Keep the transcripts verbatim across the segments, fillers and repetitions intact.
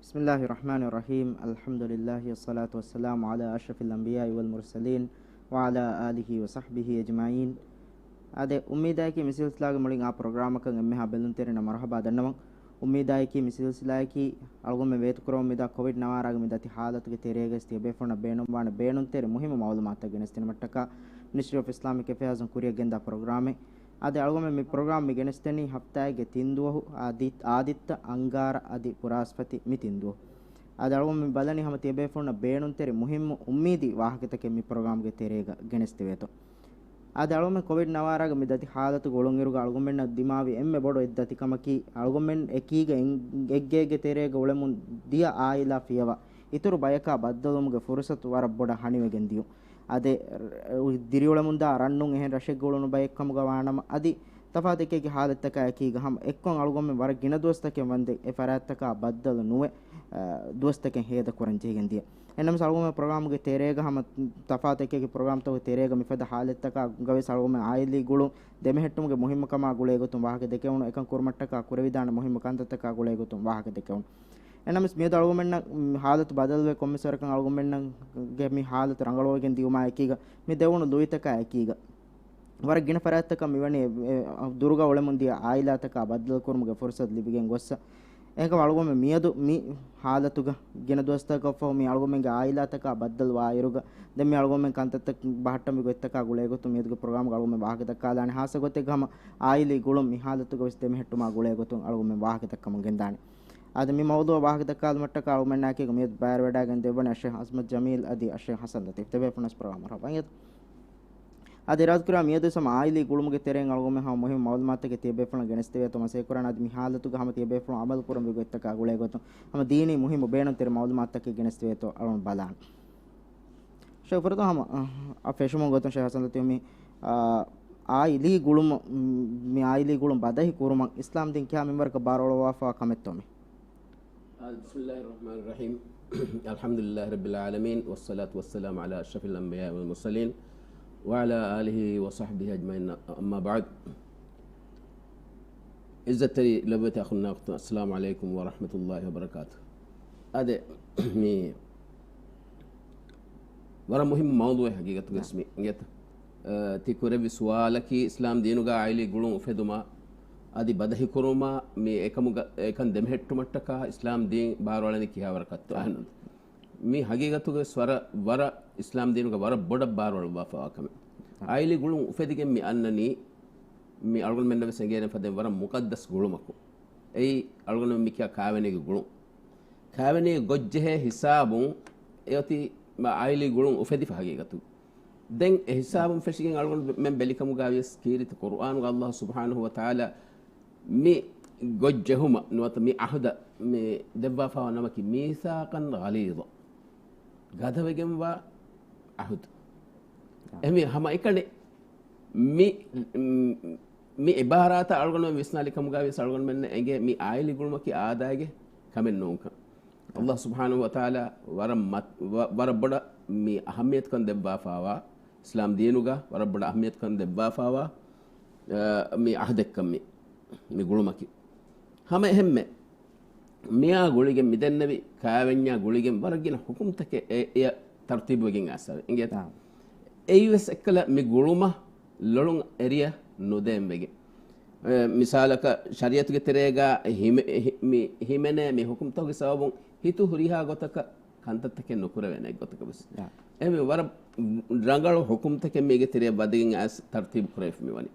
بسم الله الرحمن الرحيم. الحمد لله والصلاة والسلام على أشرف الأنبياء والمرسلين وعلى آله وصحبه أجمعين. އާދެ، އުއްމީދާއެކީ މި ސިލްސިލާގެ މުޅިން އާ ޕްރޮގްރާމަކަށް އެންމެހާ ބެލުންތެރިންނަށް މަރުޙަބާ ދަންނަވަން. އުއްމީދާއެކީ މި ސިލްސިލާއަކީ އަޅުގަނޑުމެން ވޭތުކުރަމުން މިދާ ކޮވިޑް ނަވާރާގެ މި ދަތި ޙާލަތުގެ ތެރޭގައި ތިޔަބޭފުޅުންނަށް ބޭނުންވާނެ ބޭނުންތެރި މުހިއްމު މަޢުލޫމާތުތައް ގެނެސްދިނުމަށްޓަކާ މިނިސްޓްރީ އޮފް އިސްލާމިކް އެފެއާޒުން ކުރިއަށް ގެންދާ ޕްރޮގްރާމެއް. އާދެ، އަޅުގަނޑުމެން މި ޕްރޮގްރާމް މި ގެނެސްދެނީ ހަފްތާއެއްގެ ތިން ދުވަހު އާދި-، އާދިއްތަ، އަންގާރަ އަދި ފުރާސްފަތި މި ތިން ދުވަހު. އާދެ، އަޅުގަނޑުމެން ބަލަނީ ހަމަ ތިޔަބޭފުޅުންނަށް ބޭނުންތެރި މުހިއްމު އުއްމީދީ ވާހަކަތަކެއް މި ޕްރޮގްރާމްގެ ތެރޭގަ ގެނެސްދެވޭތޯ. އާދެ، އަޅުގަނޑުމެން ކޮވިޑް ނަވާރާގެ މި ދަތި ޙާލަތުގަ އުޅުންއިރުގަ އަޅުގަނޑުމެންނަށް ދިމާވި އެންމެ ބޮޑު އެއްދަތިކަމަކީ، އަޅުގަނޑުމެން އެކީގަ އެން-، އެއްގޭގެ ތެރޭގަ އުޅެމުން ދިޔަ އާއިލާ ފިޔަވާ، އިތުރު ބަޔަކާ ބައްދަލުވުމުގެ ފުރުޞަތު ވަރަށް ބޮޑަށް ހަނިވެގެން ދިޔުން. އާދެ، ދިރިއުޅެމުންދާ ރަންނުން އެހެން ރަށެއްގަ އުޅުނު ބައެއްކަމުގަ ވާނަމަ، އަދި ތަފާތު އެކިއެކި ޙާލަތްތަކާ އެކީގަ ހަމަ އެއްކޮށް އަޅުގަނޑުމެން ވަރަށް ގިނަ ދުވަސްތަކެއް ވަންދެން އެ ފަރާތްތަކާ ބައްދަލު ނުވެ، އަ، ދުވަސްތަކެއް ހޭދަ ކުރަން ޖެހިގެން ދިޔަ. އެހެންނަމަވެސް އަޅުގަނޑުމެން ޕްރޮގްރާމުގެ ތެރޭގަ ހަމަ ތަފާތު އެކިއެކި ޕްރޮގްރާމްތަކުގެ ތެރޭގަ މިފަދަ ޙާލަތްތަކާ ގަވެސް އަޅުގަނޑުމެން އާއިލީ ގުޅުން ދެމެހެއްޓުމުގެ މުހިއްމުކަމާ ގުޅޭގޮތުން ވާހަކަ ދެކެވުނު، އެކަން ކުރުމަށްޓަކާ ކުރެވިދާނެ މުހިއްމު ކަންތައްތަކާ ގުޅޭގޮތުން ވާހަކަ ދެކެވުނު. އެހެންނަމަވެސް މިއަދު އަޅުގަނޑުމެންނަށް، މް، ޙާލަތު ބަދަލުވެ ކޮންމެސް ވަރަކަށް އަޅުގަނޑުމެންނަށް ގެ މި ޙާލަތު ރަނގަޅުވެގެން ދިޔުމާ އެކީގަ މި ދެވުނު ލުއިތަކާ އެކީގަ ވަރަށް ގިނަ ފަރާތްތަކަށް މިވަނީ އެ، އެ، ދުރުގަ އުޅެމުން ދިޔަ އާއިލާތަކާ ބައްދަލުކުރުމުގެ ފުރުޞަތު ލިބިގެން ގޮއްސަ. އެހެންކަމުން އަޅުގަނޑުމެން މިއަދު މި ޙާލަތުގަ ގިނަ ދުވަސްތަކަށްފަހު މި އަޅުގަނޑުމެންގެ އާއިލާތަކާ ބައްދަލުވާއިރުގަ، ދެން މި އަޅުގަނޑުމެން ކަންތައްތައް ބަހައްޓަން މި ގޮތްތަކާ ގުޅޭގޮތުން މިއަދުގެ ޕްރޮގްރާމްގަ އަޅުގަނޑުމެން ވާހަކަ ދައްކާލާނެ. ހާއްސަ ގޮތެއްގަ ހަމަ އާއިލީ ގުޅުން މި ޙާލަތުގަ ވެސް ދެމެހެއްޓުމާ ގުޅޭގޮތުން އަޅުގަނޑުމެން ވާހަކަ ދައްކަމުން ގެންދާނެ. އާދެ، މި މައުޟޫޢަށް ވާހަކަ ދައްކާލުމަށްޓަކާ އަޅުގަނޑުމެންނާއެކީގަ މިއަދު ބައިވެރިވެވަޑައިގެން ދެއްވަނީ އައްޝައިޚް އަޙްމަދު ޖަމީލް އަދި އައްޝައިޚް ޙަސަން ލަތީފް. ދެބޭފުޅުންވެސް ޕްރޮގްރާމަށް މަރުޙަބާ. އާދެ، އިރާދަކުރާ މިއަދުވެސް ހަމަ އާއިލީ ގުޅުމުގެ ތެރެއިން އަޅުގަނޑުމެން ހަމަ މުހިއްމު މަޢުލޫމާތުތަކެއް ތިޔަބޭފުޅުންނަށް ގެނެސްދެވޭތޯ މަސައްކަތް ކުރާނެ. އަދި މި ޙާލަތުގަ ހަމަ ތިޔަބޭފުޅުން ޢަމަލު ކުރަންވީ ގޮތްތަކާ ގުޅޭގޮތުން ހަމަ ދީނީ މުހިއްމު ބޭނުންތެރި މަޢުލޫމާތުތަކެއް ގެނެސްދެވޭތޯ އަޅުގަނޑު ބަލާނެ. ޝޭޚް، ފުރަތަމަ، އަ، ފެށުމުން ގޮތުން ޝޭޚް ޙަސަން ލަތީފް މި، އާ، އާއިލީ ގުޅުމު، މި އާއިލީ ގުޅުން ބަދަހި ކުރުމަށް އިސްލާމް ދީން ކިހާ މިންވަރަކަށް ބާރުއަޅުއްވާފަވާ ކަމެއްތޯ މި؟ بسم الله الرحمن الرحيم. الحمد لله رب العالمين، والصلاة والسلام على أشرف الأنبياء والمرسلين، وعلى آله وصحبه أجمعين، أما بعد. ޢިއްޒަތްތެރި ލޮބުވެތި އަޚުންނާ އުޚްތުން، السلام عليكم ورحمة الله وبركاته. އާދެ، މި ވަރަށް މުހިއްމު މައުޟޫޢެއް ޙަޤީޤަތުގައި މި އިނގޭތަ؟ އަ، ތި ކުރެއްވި ސުވާލަކީ އިސްލާމް ދީނުގަ އާއިލީ ގުޅުން އުފެދުމާ އަދި ބަދަހިކުރުމާ މި އެކަމުގަ އެކަން ދެމެހެއްޓުމަށްޓަކާ އިސްލާމް ދީން ބާރުއަޅަނީ ކިހާވަރަކަށްތޯ އަހަން. މި ޙަޤީޤަތުގައި ވަރަށް، ވަރަށް އިސްލާމް ދީނުގަ ވަރަށް ބޮޑަށް ބާރުއަޅުއްވާފަވާ ކަމެއް. އާއިލީ ގުޅުން އުފެދިގެން މި އަންނަނީ، މި އަޅުގަނޑުމެންނަށް ވެސް އެނގޭނެ ފަދައިން ވަރަށް މުޤައްދަސް ގުޅުމަކު. އެއީ އަޅުގަނޑުމެން މި ކިޔާ ކާވެނީގެ ގުޅުން. ކާވެނީ ގޮށްޖެހޭ ހިސާބުން އެއޮތީ މަ އާއިލީ ގުޅުން އުފެދިފަ ޙަޤީޤަތު. ދެން އެ ހިސާބުން ފެށިގެން އަޅުގަނޑުމެން ބެލިކަމުގައި ވިޔަސް ކީރިތި ޤުރުއާނުގަ ﷲ ސުބްޙާނަހޫ ވަތަޢާލާ މި ގޮށްޖެހުމަށް ނުވަތަ މި ޢަހުދަށް މި ދެއްވާފަވާ ނަމަކީ މީސާޤަން ޣަލީޡަ، ގަދަވެގެންވާ ޢަހުދު. އެހެންވީ ހަމައެކަނި މި، މި ޢިބާރާތަށް އަޅުގަނޑުމެން ވިސްނާލި ކަމުގައި ވިޔަސް އަޅުގަނޑުމެންނަށް އެނގޭ މި އާއިލީ ގުޅުމަކީ އާދައިގެ ކަމެއް ނޫންކަން. ﷲ ސުބްޙާނަހޫ ވަތަޢާލާ ވަރަށް މަ-، ވަ-، ވަރަށް ބޮޑަށް މި އަހައްމިޔަތުކަން ދެއްވާފަވާ، އިސްލާމް ދީނުގަ ވަރަށް ބޮޑަށް އަހައްމިޔަތުކަން ދެއްވާފަވާ، އަ، މި ޢަހުދެއްކަން މި، މި ގުޅުމަކީ. ހަމަ އެހެންމެ މިއާ ގުޅިގެން މިދެންނެވި ކާވެންޏާ ގުޅިގެން ވަރަށް ގިނަ ޙުކުމްތަކެއް އެ-، އެއަށް ތަރުތީބުވެގެން އައިސްފަވޭ. އިނގޭތަ؟ އެއީވެސް އެއްކަލަ މި ގުޅުމަށް ލޮޅުން އެރިޔަ ނުދޭން ވެގެން. އެ، މިސާލަކަށް ޝަރީޢަތުގެ ތެރޭގަ ހިމެ-، ހި-، މި ހިމެނޭ މި ޙުކުމްތަކުގެ ސަބަބުން ހިތު ހުރިހާ ގޮތަކަށް ކަންތައްތަކެއް ނުކުރެވޭނެ އެއްގޮތަކަށް ވެސް. އެހެންވެ ވަރަށް ރަނގަޅު ޙުކުމްތަކެއް މީގެ ތެރެއަށް ވަދެގެން އައިސް ތަރުތީބު ކުރެވިފަ މިވަނީ.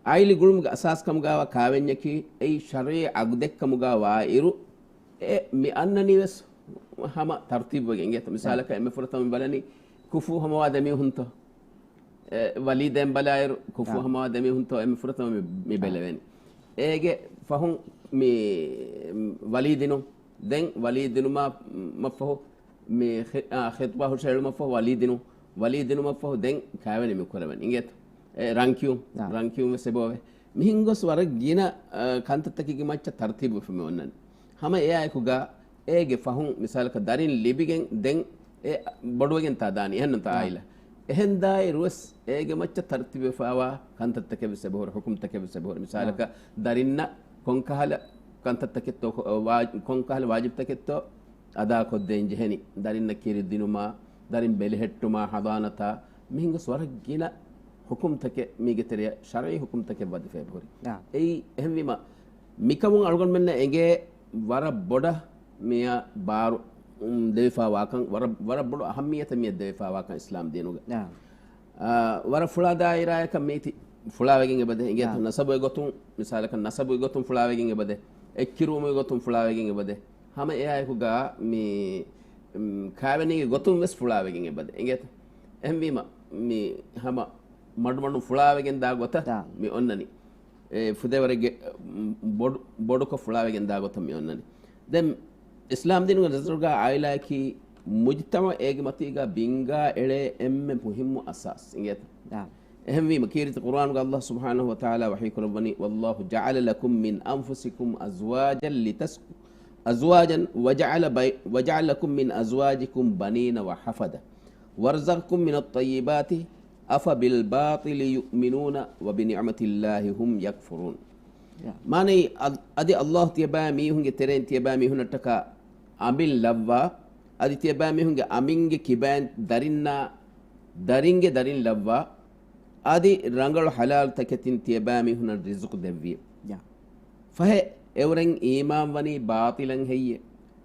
އާއިލީ ގުޅުމުގެ އަސާސް ކަމުގައިވާ ކާވެންޏަކީ އެއީ ޝަރުޢީ ޢަގުދެއްކަމުގައިވާއިރު، އެ މި އަންނަނީވެސް ހަމަ ތަރުތީބުވެގެން އިނގޭތަ؟ މިސާލަކަށް އެންމެ ފުރަތަމަ ބަލަނީ ކުފޫ ހަމަވާ ދެމީހުންތޯ؟ އެ، ވަލީ ދޭން ބަލާއިރު ކުފޫ ހަމަވާ ދެމީހުންތޯ އެންމެ ފުރަތަމަ މި، މި ބެލެވޭނީ. އޭގެ ފަހުން މި ވަލީ ދިނުން. ދެން ވަލީ ދިނުމަށްފަހު މި ޚި-، އާ، ޚިޠްބާ ހުށައެޅުމަށްފަހު ވަލީ ދިނުން. ވަލީ ދިނުމަށްފަހު ދެން ކާވެނި މި ކުރެވެން އިނގޭތަ؟ އެ ރަންކިޔުން، ރަންކިޔުން ވެސް އެބައޮވޭ. މިހެން ގޮސް ވަރަށް ގިނަ، އާ، ކަންތައްތަކެއްގެ މައްޗަށް ތަރުތީބުވެފަ މި އޮންނަނީ. ހަމަ އެއާއެކުގަ އޭގެ ފަހުން މިސާލަކަށް ދަރިން ލިބިގެން ދެން އެ ބޮޑުވެގެން ތާ ދާނީ. އެހެންނުތަ އާއިލާ؟ އެހެން ދާއިރުވެސް އޭގެ މައްޗަށް ތަރުތީބުވެފަވާ ކަންތައްތަކެއްވެސް އެބަހުރި، ޙުކުމްތަކެއްވެސް އެބަހުރި. މިސާލަކަށް ދަރިންނަށް ކޮންކަހަލަ ކަންތައްތަކެއްތޯ، ކޮ-، ވާ-، ކޮންކަހަލަ ވާޖިބްތަކެއްތޯ އަދާކޮށްދޭން ޖެހެނީ. ދަރިންނަށް ކީރިތި ދިނުމާ، ދަރިން ބެލެހެއްޓުމާ، ހަޟާނަތާ، މިހިނގު ވަރަށް ގިނަ ޙުކުމްތަކެއް މީގެ ތެރެއަށް ޝަރުޢީ ޙުކުމްތަކެއް ވަދެފަ އެބަހުރި. އާ. އެއީ އެހެންވީމަ، މިކަމުން އަޅުގަނޑުމެންނަށް އެނގޭ ވަރަށް ބޮޑަށް މިއަށް ބާރު، އުން، ދެވިފާވާކަން، ވަރަށް، ވަރަށް ބޮޑު އަހައްމިއްޔަތެއް މިއަށް ދެވިފާވާކަން އިސްލާމް ދީނުގަ. އާ. އާ، ވަރަށް ފުޅާ ދާއިރާއަކަށް މީތި ފުޅާވެގެން އެބަދޭ. އިނގޭތަ؟ އާ. ނަސަބުގެ ގޮތުން، މިސާލަކަށް ނަސަބުގެ ގޮތުން ފުޅާވެގެން އެބަދޭ. އެއްކިރުވުމުގެ ގޮތުން ފުޅާވެގެން އެބަދޭ. ހަމަ އެއާއެކުގަ މި، މް، ކާވެނީގެ ގޮތުން ވެސް ފުޅާވެގެން އެބަދޭ. އިނގޭތަ؟ އެހެންވީމަ، މި ހަމަ މަޑުމަޑުން ފުޅާވެގެން ދާ ގޮތަށް ދާ. މި އޮންނަނީ. އެ ފުދޭވަރެއްގެ، މް، ބޮޑު، ބޮޑުކޮށް ފުޅާވެގެން ދާ ގޮތަށް މި އޮންނަނީ. ދެން އިސްލާމް ދީނުގެ ނަޒަރުގަ އާއިލާއަކީ މުޖްތަމަޢު އޭގެ މަތީގަ ބިންގާ އެޅޭ އެންމެ މުހިއްމު އަސާސް. އިނގޭތަ؟ އާ. އެހެންވީމަ، ކީރިތި ޤުރުއާނުގަ ﷲ ސުބްޙާނަހޫ ވަތަޢާލާ ވަޙީކުރައްވަނީ، "والله جعل لكم من أنفسكم أزواجا لتسك-، أزواجا وجعل بي-، وجعل لكم من أزواجكم بنين وحفدة ورزقكم من الطيبات أفبالباطل يؤمنون وبنعمة الله هم يكفرون." ޔާ. މާނައީ، އަދް-، އަދި ﷲ ތިޔަބައި މީހުންގެ ތެރެއިން ތިޔަބައި މީހުންނަށްޓަކާ އަނބިން ލައްވާ، އަދި ތިޔަބައިމީހުންގެ އަނބިންގެ ކިބައިން ދަރިންނާ، ދަރިންގެ ދަރިން ލައްވާ، އަދި ރަނގަޅު ޙަލާލު ތަކެތިން ތިޔަބައިމީހުނަށް ރިޒުޤު ދެއްވި. ޔާ. ފަހެ، އެއުރެން އީމާންވަނީ ބާޠިލަށް ހެއްޔެ؟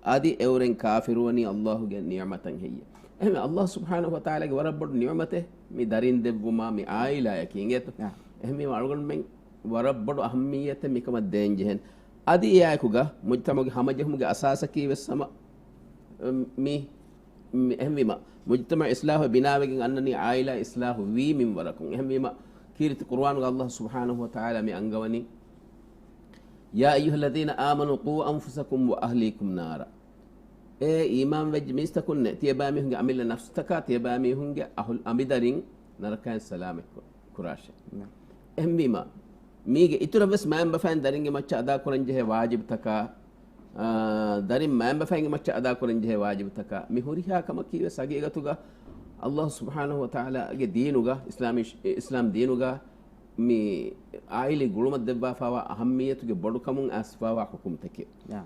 އަދި އެއުރެން ކާފިރުވަނީ ﷲ ގެ ނިޢުމަތަށް ހެއްޔެ؟ އެހެންވެ، ﷲ ސުބްޙާނަހޫ ވަތަޢާލާގެ ވަރަށް ބޮޑު ނިޢުމަތެއް މި ދަރިން ދެއްވުމާ، މި އާއިލާއަކީ އިނގޭތަ؟ ޔާ. އެހެންވީމަ، އަޅުގަނޑުމެން ވަރަށް ބޮޑު އަހައްމިއްޔަތެއް މިކަމަށް ދޭން ޖެހެން. އަދި އެއާއެކުގަ މުޖްތަމަޢުގެ ހަމަޖެހުމުގެ އަސާސަކީ ވެސް ހަމަ، މި، މި، އެހެންވީމަ، މުޖްތަމަޢު އިޞްލާޙު ބިނާވެގެން އަންނަނީ އާއިލާ އިޞްލާޙު ވީމިން ވަރަކުން. އެހެންވީމަ، ކީރިތި ޤުރުއާނުގަ ﷲ ސުބްޙާނަހޫ ވަތަޢާލާ މި އަންގަވަނީ، "يا أيها الذين آمنوا قوا أنفسكم وأهليكم نارا." އޭ އީމާންވެއްޖެ މީސްތަކުންނޭ، ތިޔަބައިމީހުންގެ އަމިއްލަ ނަފްސުތަކާ، ތިޔަބައިމީހުންގެ އަހުލް އަނބިދަރިން ނަރަކައިން ސަލާމަތް ކުރު-، ކުރާށޭ. ނަ. އެހެންވީމަ، މީގެ އިތުރަށް ވެސް މައިންބަފައިން ދަރިންގެ މައްޗަށް އަދާކުރަންޖެހޭ ވާޖިބުތަކާ، އާ، ދަރިން މައިންބަފައިންގެ މައްޗަށް އަދާކުރަންޖެހޭ ވާޖިބުތަކާ، މި ހުރިހާ ކަމަކީ ވެސް ހަގީގަތުގަ ﷲ ސުބްޙާނަހޫ ވަތަޢާލާގެ ދީނުގަ، އިސްލާމީ، އިސްލާމް ދީނުގަ މި އާއިލީ ގުޅުމަށް ދެއްވާފާވާ އަހައްމިއްޔަތުގެ ބޮޑުކަމުން އައިސްފާވާ ޙުކުމްތަކެއް. ޔާ.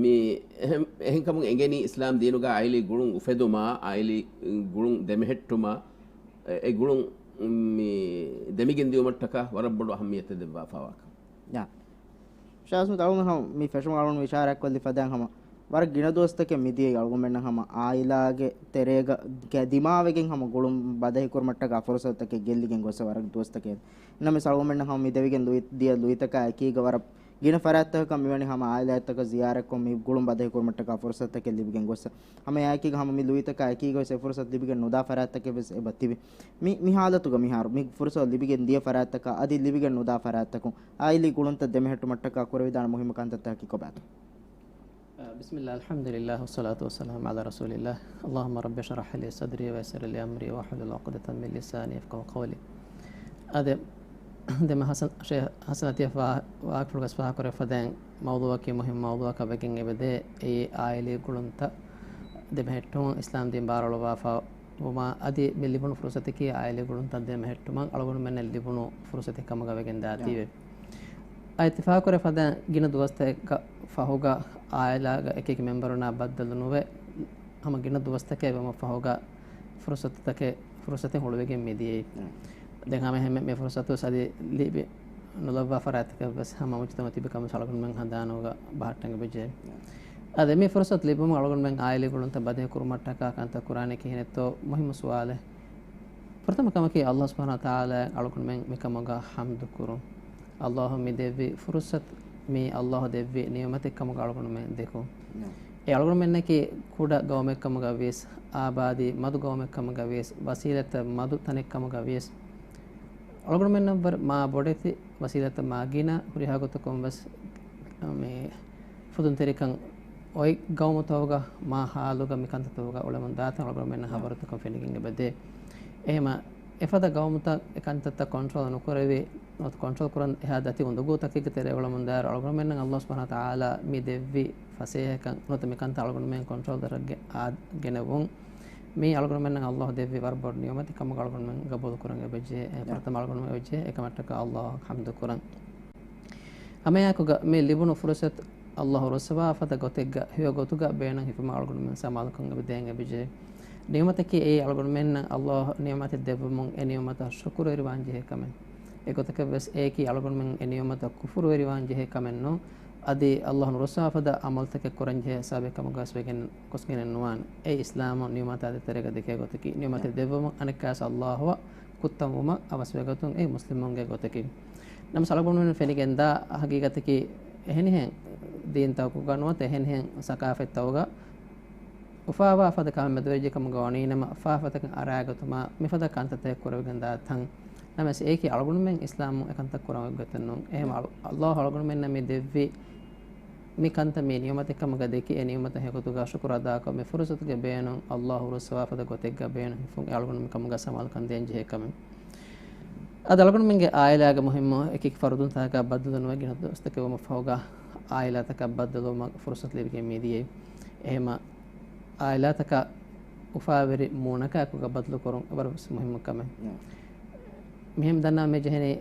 މި އެހެން، އެހެންކަމުން އެނގެނީ އިސްލާމް ދީނުގަ އާއިލީ ގުޅުން އުފެދުމާ، އާއިލީ ގުޅުން ދެމެހެއްޓުމާ، އެ، އެ ގުޅުން މި ދެމިގެން ދިޔުމަށްޓަކާ ވަރަށް ބޮޑު އަހައްމިއްޔަތެއް ދެއްވާފާވާކަން. ޔާ. ޝާސްމިތް އަޅުގަނޑު ހަމަ މި ފެށުމަށް އަޅުގަނޑު އިޝާރާތްކޮށްލި ފަދައިން ހަމަ ވަރަށް ގިނަ ދުވަސްތަކެއް މިދިޔައީ އަޅުގަނޑުމެންނަށް ހަމަ އާއިލާގެ ތެރޭގަ ގެ ދިމާވެގެން ހަމަ ގުޅުން ބަދަހިކުރުމަށްޓަކާ ފުރުސަތުތަކެއް ގެއްލިގެން ގޮއްސަ ވަރަށް ދުވަސްތަކެއް. ނަމަވެސް އަޅުގަނޑުމެންނަށް ހަމަ މި ދެވިގެން ލުއި-، ދިޔަ ލުއިތަކާ އެކީގަ ވަރަށް ގިނަ ފަރާތްތަކަކަށް މިވަނީ ހަމަ އާއިލާތަކަށް ޒިޔާރަތްކޮށް މި ގުޅުން ބަދަހިކުރުމަށްޓަކާ ފުރުސަތުތަކެއް ލިބިގެން ގޮއްސަ. ހަމަ އެއާއެކީގަ ހަމަ މި ލުއިތަކާ އެކީގަ ވެސް އެ ފުރުސަތު ލިބިގެން ނުދާ ފަރާތްތަކެއް ވެސް އެބަ ތިބި. މި، މި ހާލަތުގަ މިހާރު މި ފުރުސަތު ލިބިގެން ދިޔަ ފަރާތްތަކާ އަދި ލިބިގެން ނުދާ ފަރާތްތަކުން އާއިލީ ގުޅުންތައް ދެމެހެއްޓުމަށްޓަކާ ކުރެވިދާނެ މުހިއްމު ކަންތައްތަކަކީ ކޮބާތޯ؟ بسم الله، الحمد لله، والصلاة والسلام على رسول الله. اللهم رب اشرح لي صدري ويسر لي أمري واحلل عقدة من لساني يفقهوا قولي. އާދެ، ދެމަ ހަސަން، ޝޭޚް ހަސަން އަތީފް ވާ-، ވާހަކަފުޅުވެސް ފާހަގަކުރެއްވި ފަދައިން، މައުޟޫޢަކީ މުހިއްމު މައުޟޫޢަކަށް ވެގެން އެބަދޭ. އެއީ އާއިލީ ގުޅުންތައް ދެމެހެއްޓުމަށް އިސްލާމް ދީން ބާރުއަޅުއްވާފަ ވުމާ އަދި މި ލިބުނު ފުރުސަތަކީ އާއިލީ ގުޅުންތައް ދެމެހެއްޓުމަށް އަޅުގަނޑުމެންނަށް ލިބުނު ފުރުސަތެއް ކަމުގަ ވެގެން ދާތީވެ. އާ، އިއްތިފާޤުކުރެ ފަދަ ގިނަ ދުވަސްތަކެއްގަ ފަހުގަ އާއިލާގަ އެކިއެކި މެމްބަރުންނާ ބައްދަލު ނުވެ، ހަމަ ގިނަ ދުވަސްތަކެއް ވުމަށް ފަހުގަ ފުރުސަތުތަކެއް، ފުރުސަތެއް ހުޅުވިގެން މިދިޔައީ. ދެން ހަމަ އެހެންމެ މި ފުރުސަތު އަދި ލިބި ނުލައްވާ ފަރާތްތަކެއް ވެސް ހަމަ މުޖްތަމަޢު ތިބި ކަމަށް އަޅުގަނޑުމެން ހަނދާނުގަ ބަހައްޓަން އެބަޖެހޭ. އާދެ، މި ފުރުސަތު ލިބުމުން އަޅުގަނޑުމެން އާއިލީ ގުޅުންތައް ބަދަހި ކުރުމަށްޓަކާ ކަންތައް ކުރާނީ ކިހިނެއްތޯ؟ މުހިއްމު ސުވާލެއް. ފުރަތަމަ ކަމަކީ، ﷲ ސުބްޙާނަހޫ ވަތަޢާލާ އަޅުގަނޑުމެން މިކަމުގަ ޙަމްދު ކުރުން. ﷲ މި ދެއްވި ފުރުސަތު، މި ﷲ ދެއްވި ނިޢުމަތެއް ކަމުގަ އަޅުގަނޑުމެން ދެކުން. އެ އަޅުގަނޑުމެންނަކީ ކުޑަ ގައުމެއް ކަމުގަ ވިޔަސް، އާބާދީ މަދު ގައުމެއް ކަމުގަ ވިޔަސް، ވަސީލަތްތައް މަދު ތަނެއް ކަމުގަ ވިޔަސް، އަޅުގަނޑުމެންނަށްވުރެ މާ ބޮޑެތި ވަސީލަތްތައް މާ ގިނަ ހުރިހާ ގޮތަކުން ވެސް މި ފުދުންތެރިކަން އޮތް ގައުމުތަކުގަ މާ ހާލުގަ މި ކަންތައްތަކުގަ އުޅެމުން ދާތަން އަޅުގަނޑުމެންނަށް ޚަބަރުތަކުން ފެނިގެން އެބަދޭ. އެހެމަ އެފަދަ ގައުމުތައް އެ ކަންތައްތައް ކޮންޓްރޯލް ނުކުރެވި، ނުވަތަ ކޮންޓްރޯލް ކުރަން އެހާ ދަތި އުނދަގޫތަކެއްގެ ތެރޭ އުޅެމުން ދާއިރު އަޅުގަނޑުމެންނަށް ﷲ ސުބްޙާނަހޫ ވަތަޢާލާ މި ދެއްވި ފަސޭހަކަން ނުވަތަ މި ކަންތައް އަޅުގަނޑުމެން ކޮންޓްރޯލް ދަށަށް ގެ-، އާ، ގެނެވުން. މީ އަޅުގަނޑުމެންނަށް ﷲ ދެއްވި ވަރަށް ބޮޑު ނިޢުމަތެއް ކަމުގަ އަޅުގަނޑުމެން ގަބޫލު ކުރަން އެބަޖެހޭ. އެ ފުރަތަމަ އަޅުގަނޑުމެން އެބަޖެހޭ އެކަމަށްޓަކާ ﷲ އަށް ޙަމްދު ކުރަން. ހަމައެއާއެކުގަ މި ލިބުނު ފުރުސަތު ﷲ ރުއްސަވާ ފަދަ ގޮތެއްގަ ހެޔޮ ގޮތުގަ ބޭނުން ހިފުމަށް އަޅުގަނޑުމެން ސަމާލުކަން އެބަ ދޭން އެބަޖެހޭ. ނިޢުމަތަކީ އެއީ އަޅުގަނޑުމެންނަށް ﷲ ނިޢުމަތެއް ދެއްވުމުން އެ ނިޢުމަތަށް ޝުކުރުވެރިވާން ޖެހޭ ކަމެއް. އެގޮތަކަށް ވެސް އެޔަކީ އަޅުގަނޑުމެން އެ ނިޢުމަތަށް ކުފުރުވެރިވާން ޖެހޭ ކަމެއް ނޫން. އަދި ﷲ ނުރުއްސަވާ ފަދަ ޢަމަލުތަކެއް ކުރަން ޖެހޭ ހިސާބެއް ކަމުގަސް ވެގެން ގޮސްގެނެއް ނުވާނެ. އެ އިސްލާމު ނިޢުމަތާ ދޭތެރޭގަ ދެކޭ ގޮތަކީ، ނިޢުމަތެއް ދެއްވުމުން އަނެއްކާސް ﷲ އަށް ކުއްތަންވުމަށް އަވަސްވެ ގޮތުން އެއީ މުސްލިމުންގެ ގޮތަކީ. ނަމަވެސް އަޅުގަނޑުމެން ފެނިގެންދާ ހަގީގަތަކީ އެހެނިހެން ދީންތަކުގަ ނުވަތަ އެހެނިހެން ސަޤާފަތްތަކުގަ އުފާވާ ފަދަ ކަމެއް މެދުވެރިއްޖެ ކަމުގަ ވަނީނަމަ، އުފާ ފަދަކަން އަރާގަތުމާ މިފަދަ ކަންތައްތަކެއް ކުރެވިގެންދާ ތަން. ނަމަވެސް އެއީކީ އަޅުގަނޑުމެން އިސްލާމު އެކަންތައް ކުރަން އޮތް ގޮތެއް ނޫން. އެހެން ނަ. އަޅު-، ﷲ އަޅުގަނޑުމެންނަށް މި ދެއްވި މި ކަންތައް މި ނިޢުމަތެއް ކަމުގަ ދެކި، އެ ނިޢުމަތަށް ހެޔޮގޮތުގަ ޝުކުރު އަދާކޮށް، މި ފުރުޞަތުގެ ބޭނުން ﷲ ރުއްސަވާ ފަދަ ގޮތެއްގަ ބޭނުން ހިފުން އެ އަޅުގަނޑު މި ކަމުގަ ސަމާލުކަން ދޭން ޖެހޭ ކަމެއް. އަދި އަޅުގަނޑުމެންގެ އާއިލާގެ މުހިއްމު އެކި ފަރުދުންތަކަކާ ބައްދަލު ނުވެ ގިނަ ދުވަސްތަކެއް ވުމަށް ފަހުގަ އާއިލާތަކަށް ބައްދަލުވުމަށް ފުރުޞަތު ލިބިގެން މިދިޔައީ. އެހެމަ އާއިލާތަކަށް އުފާވެރި މޫނަކާއެކުގަ ބަދަލުކުރުން ވަރަށް ވެސް މުހިއްމު ކަމެއް. ނަ. މިހެން ދަންނަވަން މި ޖެހެނީ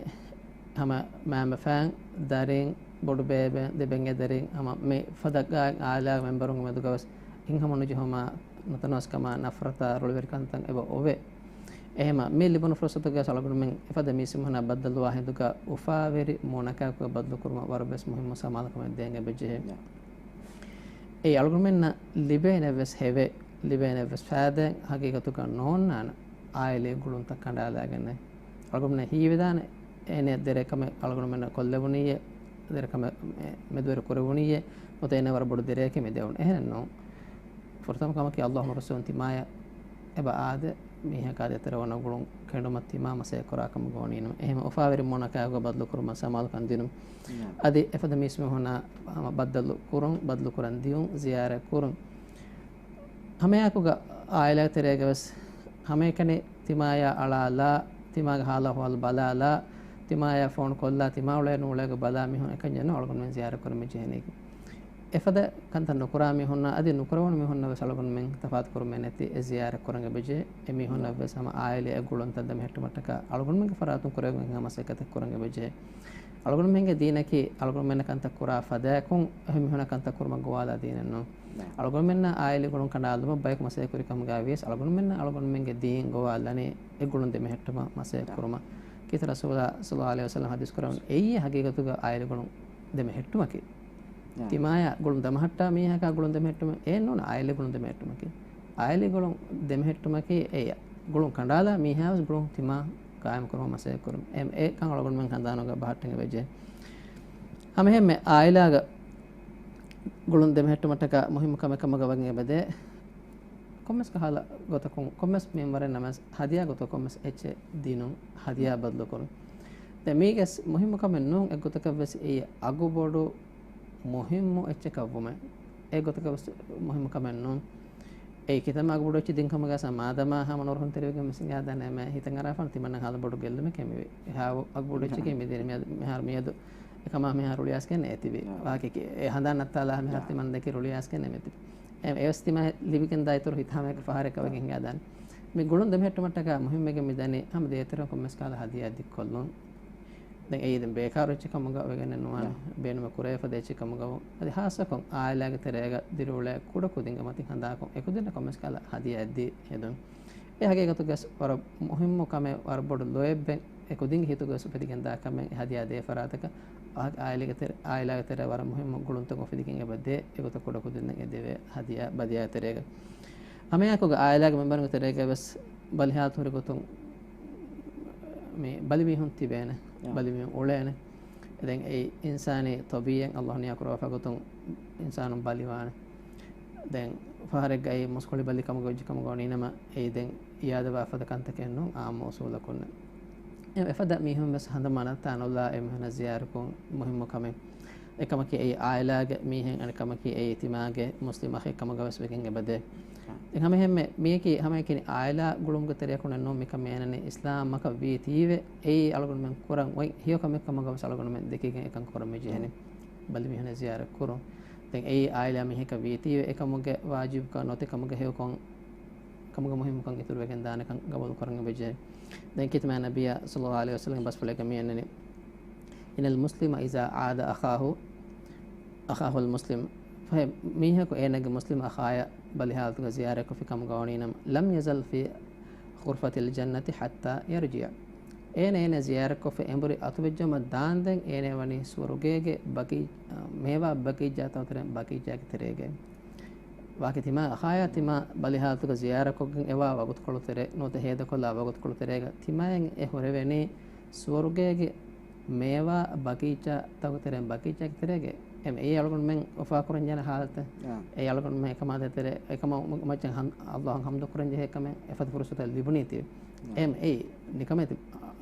ހަމަ މައިންބަފައިން، ދަރިން، ބޮޑުބޭބެ، ދެބެންގެ ދަރިން، ހަމަ މި ފަދަ ގާތް އާއިލާގެ މެމްބަރުންގެ މެދުގަވެސް ހިތްހަމަނުޖެހުމާ، ނުތަނަވަސްކަމާ، ނަފްރަތާ، ރުޅިވެރިކަންތައް އެބަ އޮވޭ. އެހެމަ މި ލިބުނު ފުރުޞަތުގަ އަޅުގަނޑުމެން އެފަދަ މީސްމީހުންނާ ބައްދަލުވާ ހިނދުގަ އުފާވެރި މޫނަކާއެކުގަ ބަދަލުކުރުމަށް ވަރަށް ވެސް މުހިއްމު ސަމާލުކަމެއް ދޭން އެބަޖެހޭ. އެއީ އަޅުގަނޑުމެންނަށް ލިބޭނެ ވެސް ހެވޭ، ލިބޭނެ ވެސް ފައިދާއެއް ހަގީގަތުގަ ނޯންނާނެ އާއިލީ ގުޅުންތައް ކަނޑާލާގެންނެއް. އަޅުގަނޑުމެން ހީވެދާނެ އޭނެ ދެރަ ކަމެއް އަޅުގަނޑުމެންނަށް ކޮށްލެވުނީއޭ، ދެރަ ކަމެއް މެ-، މެދުވެރި ކުރެވުނީއޭ، ނުވަތަ އޭނަ ވަރަށް ބޮޑު ދެރައެކޭ މި ދެވުނު. އެހެނެއް ނޫން. ފުރަތަމަ ކަމަކީ ﷲ ނުރުއްސެވުން ތިމާޔަށް އެބަ އާދެ، މީހަކާ ދޭތެރޭ ވަނަ ގުޅުން ކެނޑުމަށް ތިމާ މަސައްކަތް ކުރާ ކަމަށް ގޮވަނީނަމަ. އެހެން އުފާވެރި މޫނަކާއެކުގަ ބަދަލުކުރުމަށް ސަމާލުކަން ދިނުން. ނަ. އަދި އެފަދަ މީސްމީހުންނާ ހަމަ ބައްދަލު ކުރުން، ބަދަލު ކުރަން ދިޔުން، ޒިޔާރަތް ކުރުން. ހަމައެކުގަ އާއިލާގެ ތެރޭގަ ވެސް ހަމައެކަނި ތިމާޔާ އަޅާލާ، ތިމާގެ ހާލު އަހުވާލު ބަލާލާ، ތިމާޔާ ފޯނު ކޮށްލާ، ތިމާ އުޅޭ ނޫޅޭގަ ބަލާ މީހުން އެކަންޏެއް ނޫން އަޅުގަނޑުމެން ޒިޔާރަތް ކުރަން މި ޖެހެނީކީ. އެފަދަ ކަންތައް ނުކުރާ މީހުންނާ އަދި ނުކުރެވުނު މީހުންނަށް ވެސް އަޅުގަނޑުމެން ތަފާތު ކުރުމެއް ނެތި އެ ޒިޔާރަތް ކުރަން އެބަޖެހޭ. އެ މީހުންނަށް ވެސް ހަމަ އާއިލީ އެ ގުޅުންތައް ދެމެހެއްޓުމަށްޓަކާ އަޅުގަނޑުމެންގެ ފަރާތުން ކުރެވެން ހިނގާ މަސައްކަތެއް ކުރަން އެބަޖެހޭ. އަޅުގަނޑުމެންގެ ދީނަކީ އަޅުގަނޑުމެންނަށް ކަންތައް ކުރާ ފަދައަކުން އެހެން މީހުންނަށް ކަންތައް ކުރުމަށް ގޮވާލާ ދީނެއް ނޫން. ނަ. އަޅުގަނޑުމެންނަށް އާއިލީ ގުޅުން ކަނޑާލުމަށް ބަޔަކު މަސައްކަތް ކުރި ކަމުގައި ވިޔަސް އަޅުގަނޑުމެންނަށް އަޅުގަނޑުމެންގެ ދީން ގޮވާލަނީ އެ ގުޅުން ދެމެހެއްޓުމަށް މަސައްކަތް ނަ. ކުރުމަށް. ކީރިތި ރަސޫލާ ޞައްލައްލާހު ޢަލައިހި ވަސައްލަމަ ޙަދީޘް ކުރެއްވި އެއީ ހަގީގަތުގަ އާއިލީ ގުޅުން ދެމެހެއްޓުމަކީ. ނަ. ތިމާޔާ ގުޅުން ދަމަހައްޓާ މީހަކާ ގުޅުން ދެމެހެއްޓުމެއް އެއް ނޫން އާއިލީ ގުޅުން ދެމެހެއްޓުމަކީ. އާއިލީ ގުޅުން ދެމެހެއްޓުމަކީ އެ ގުޅުން ކަނޑާލާ މީހާވެސް ގުޅުން ތިމާ ޤާއިމު ކުރުމަށް މަސައްކަތް ކުރުން. އެ، އެކަން އަޅުގަނޑުމެން ހަނދާނުގަ ބަހައްޓަން އެބަޖެހޭ. ހަމައެހެންމެ އާއިލާގަ ގުޅުން ދެމެހެއްޓުމަށްޓަކާ މުހިއްމު ކަމެއް ކަމުގަ ވަން އެބަދޭ. ކޮންމެސް ކަހަލަ ގޮތަކުން، ކޮންމެސް މިންވަރެއް ނަމަވެސް ހަދިޔާ ގޮތަށް ކޮންމެސް އެއްޗެއް ދިނުން، ހަދިޔާ ބަދަލު ކުރުން. ދެން މީގެ މުހިއްމު ކަމެއް ނޫން އެއްގޮތަކަށް ވެސް އެއީ އަގުބޮޑު މުހިއްމު އެއްޗަކަށް ވުމެއް. އެއްގޮތަކަށް ވެސް މުހިއްމު ކަމެއް ނޫން. އެއީ ކިތަންމެ އަގުބޮޑު އެއްޗެއް ދިން ކަމުގަ ސަ މާދަމާ ހަމަ ނުރުހުން ތެރެވިގެން ވެސް އިނގާދާނެ އެމެ ހިތަށް އަރާފަން ތިމަންނަ ހާލު ބޮޑު ގެއްލުމެކޭ މިވީ. އެހާ އަގުބޮޑު އެއްޗެކޭ މިދިނީ. މިއަދު، މިހާރު މިއަދު އެކަމާ މިހާރު ރުޅިއައިސްގެން އެތިބީ. ވާހަކައެކޭ. އެ ހަނދާން ނައްތާލާ މިހާރު ތިމަން ދެކި ރުޅިއައިސްގެން އެމެ ތިބީ. އެ، އެވެސް ތިމަ ލިބިގެންދާ އިތުރު ހިތާމައެއްގެ ފަހަރެއް ކަމަކަށް ހިނގާދާނެ. މި ގުޅުން ދެމެހެއްޓުމަށްޓަކާ މުހިއްމުވެގެން މިދަނީ ހަމަ ދޭތެރެ ކޮންމެސް ކަހަލަ ހަދިޔާ ދިއްކޮށްލުން. ދެން އެއީ ދެން ބޭކާރު އެއްޗެއް ކަމުގަ ވެގެން ނުވާނެ. ނަ. ބޭނުމެއް ކުރެވޭ ފަދަ އެއްޗެއް ކަމުގަ ވުން. އަދި ހާއްސަކޮށް އާއިލާގެ ތެރޭގަ ދިރިއުޅޭ ކުޑަކުދިންގެ މަތިން ހަނދާންކޮށް އެކުދިންނަށް ކޮންމެސް ކަހަލަ ހަދިޔާއެއް ދީ ހެދުން. އެ ހަގީގަތުގަސް ވަރަށް މުހިއްމު ކަމެއް، ވަރަށް ބޮޑު ލޯތްބެއް އެކުދިންގެ ހިތުގަސް އުފެދިގެންދާ ކަމެއް އެ ހަދިޔާ ދޭ ފަރާތަކަށް. އާ، އާއިލާގެ ތެރެ، އާއިލާގެ ތެރޭ ވަރަށް މުހިއްމު ގުޅުންތަކުން އުފެދިގެން އެބަ ދޭ އެގޮތަށް ކުޑަކުދިންނަށް އެ ދެވޭ ހަދިޔާ ބަދިޔާ ތެރޭގަ. ހަމައެކުގަ އާއިލާގެ މެމްބަރުންގެ ތެރޭގަ ވެސް ބަލިހާލަތު ހުރި ގޮތުން މި ބަލިމީހުން ތިބޭނެ، ޔާ. ބަލިމީހުން އުޅޭނެ. ދެން އެއީ އިންސާނީ ޠަބީޢަތް ﷲ ނިޔާކުރައްވާފަ ގޮތުން އިންސާނުން ބަލިވާނެ. ދެން ފަހަރެއްގައި މުސްކުޅި ބަލި ކަމުގަ ވެއްޖެ ކަމުގަ ވަނީނަމަ، އެއީ ދެން އިޔާދަވާ ފަދަ ކަންތަކެއް ނޫން، އާއްމު އުސޫލަކުންނެއް. އެ އެފަދަ މީހުން ވެސް ހަނދުމަ ނައްތާ ނުލާ އެ މީހުންނަށް ޒިޔާރަތްކުރުން މުހިއްމު ކަމެއް. އެކަމަކީ އެއީ އާއިލާގެ މީހެއް، އަނެއް ކަމަކީ އެއީ ތިމާގެ މުސްލިމް އަޚެއް ކަމުގަ ވެސް ވެގެން އެބަދޭ. އެހެން ހަމައެހެންމެ މިއަކީ ހަމައެކަނި އާއިލާ ގުޅުމުގެ ތެރެއަކުންނެއް ނޫން މިކަން މިއަންނަނީ އިސްލާމް މަކަށް ވީތީވެ، އެއީ އަޅުގަނޑުމެން ކުރަން އޮތް ހެޔޮ ކަމެއް ކަމުގަ ވެސް އަޅުގަނޑުމެން ދެކިގެން އެކަން ކުރަން މި ޖެހެނީ. ބަލި މީހުންނަށް ޒިޔާރަތް ކުރުން. ދެން އެއީ އާއިލާ މީހަކަށް ވީތީވެ، އެކަމުގެ ވާޖިބުކަން ނުވަތަ ކަމުގެ ހެޔޮކަން، ކަމުގެ މުހިއްމުކަން އިތުރުވެގެން ދާނެކަން ގަބޫލު ކުރަން އެބަޖެހޭ. ދެން ކީރިތި މާތް ނަބިއްޔާ ޞައްލައްލާހު ޢަލައިހި ވަސައްލަމްގެ ބަސްފުޅެއްގަ މި އަންނަނީ، إن المسلم إذا عاد أخاه أخاه المسلم، ފަހެ މީހަކު އޭނަގެ މުސްލިމް އަޚާޔަށް ބަލިހާލަތުގަ ޒިޔާރަތްކޮށްފި ކަމުގަ ވަނީނަމަ، لم يزل في غرفة الجنة حتى يرجع، އޭނަ އޭނަ ޒިޔާރަތްކޮށްފަ އެނބުރި އަތުވެއްޖަމަ ދާންދެން އޭނަ ވަނީ ސުވަރުގޭގެ ބަގީ-، މޭވާ ބަގީޗާތަކު ތެރެއިން ބަގީޗާގެ ތެރޭގައި. ވާކި ތިމާ އަޚާޔާ ތިމާ ބަލިހާލަތުގަ ޒިޔާރަތްކޮށްގެން އެވާ ވަގުތުކޮޅު ތެރޭ ނުވަތަ ހޭދަކޮށްލާ ވަގުތުކޮޅު ތެރޭގަ ތިމާއަށް އެ ހުރެވެނީ ސުވަރުގޭގެ މޭވާ ބަގީޗާތަކު ތެރެއިން ބަގީޗާގެ ތެރޭގައި. އެމް އެ އަޅުގަނޑުމެން އުފާކުރަންޖެހޭ ހާލަތެއް. އާ. އެ އަޅުގަނޑުމެން އެކަމާ ދޭތެރޭ އެކަމަށް މަ-، މައްޗަށް ހަން-، ﷲ އަށް ޙަމްދު ކުރަންޖެހޭ ކަމެއް އެފަދަ ފުރުޞަތެއް ލިބުނީތީ. އާ. އެމް އެ ނިކަމެތި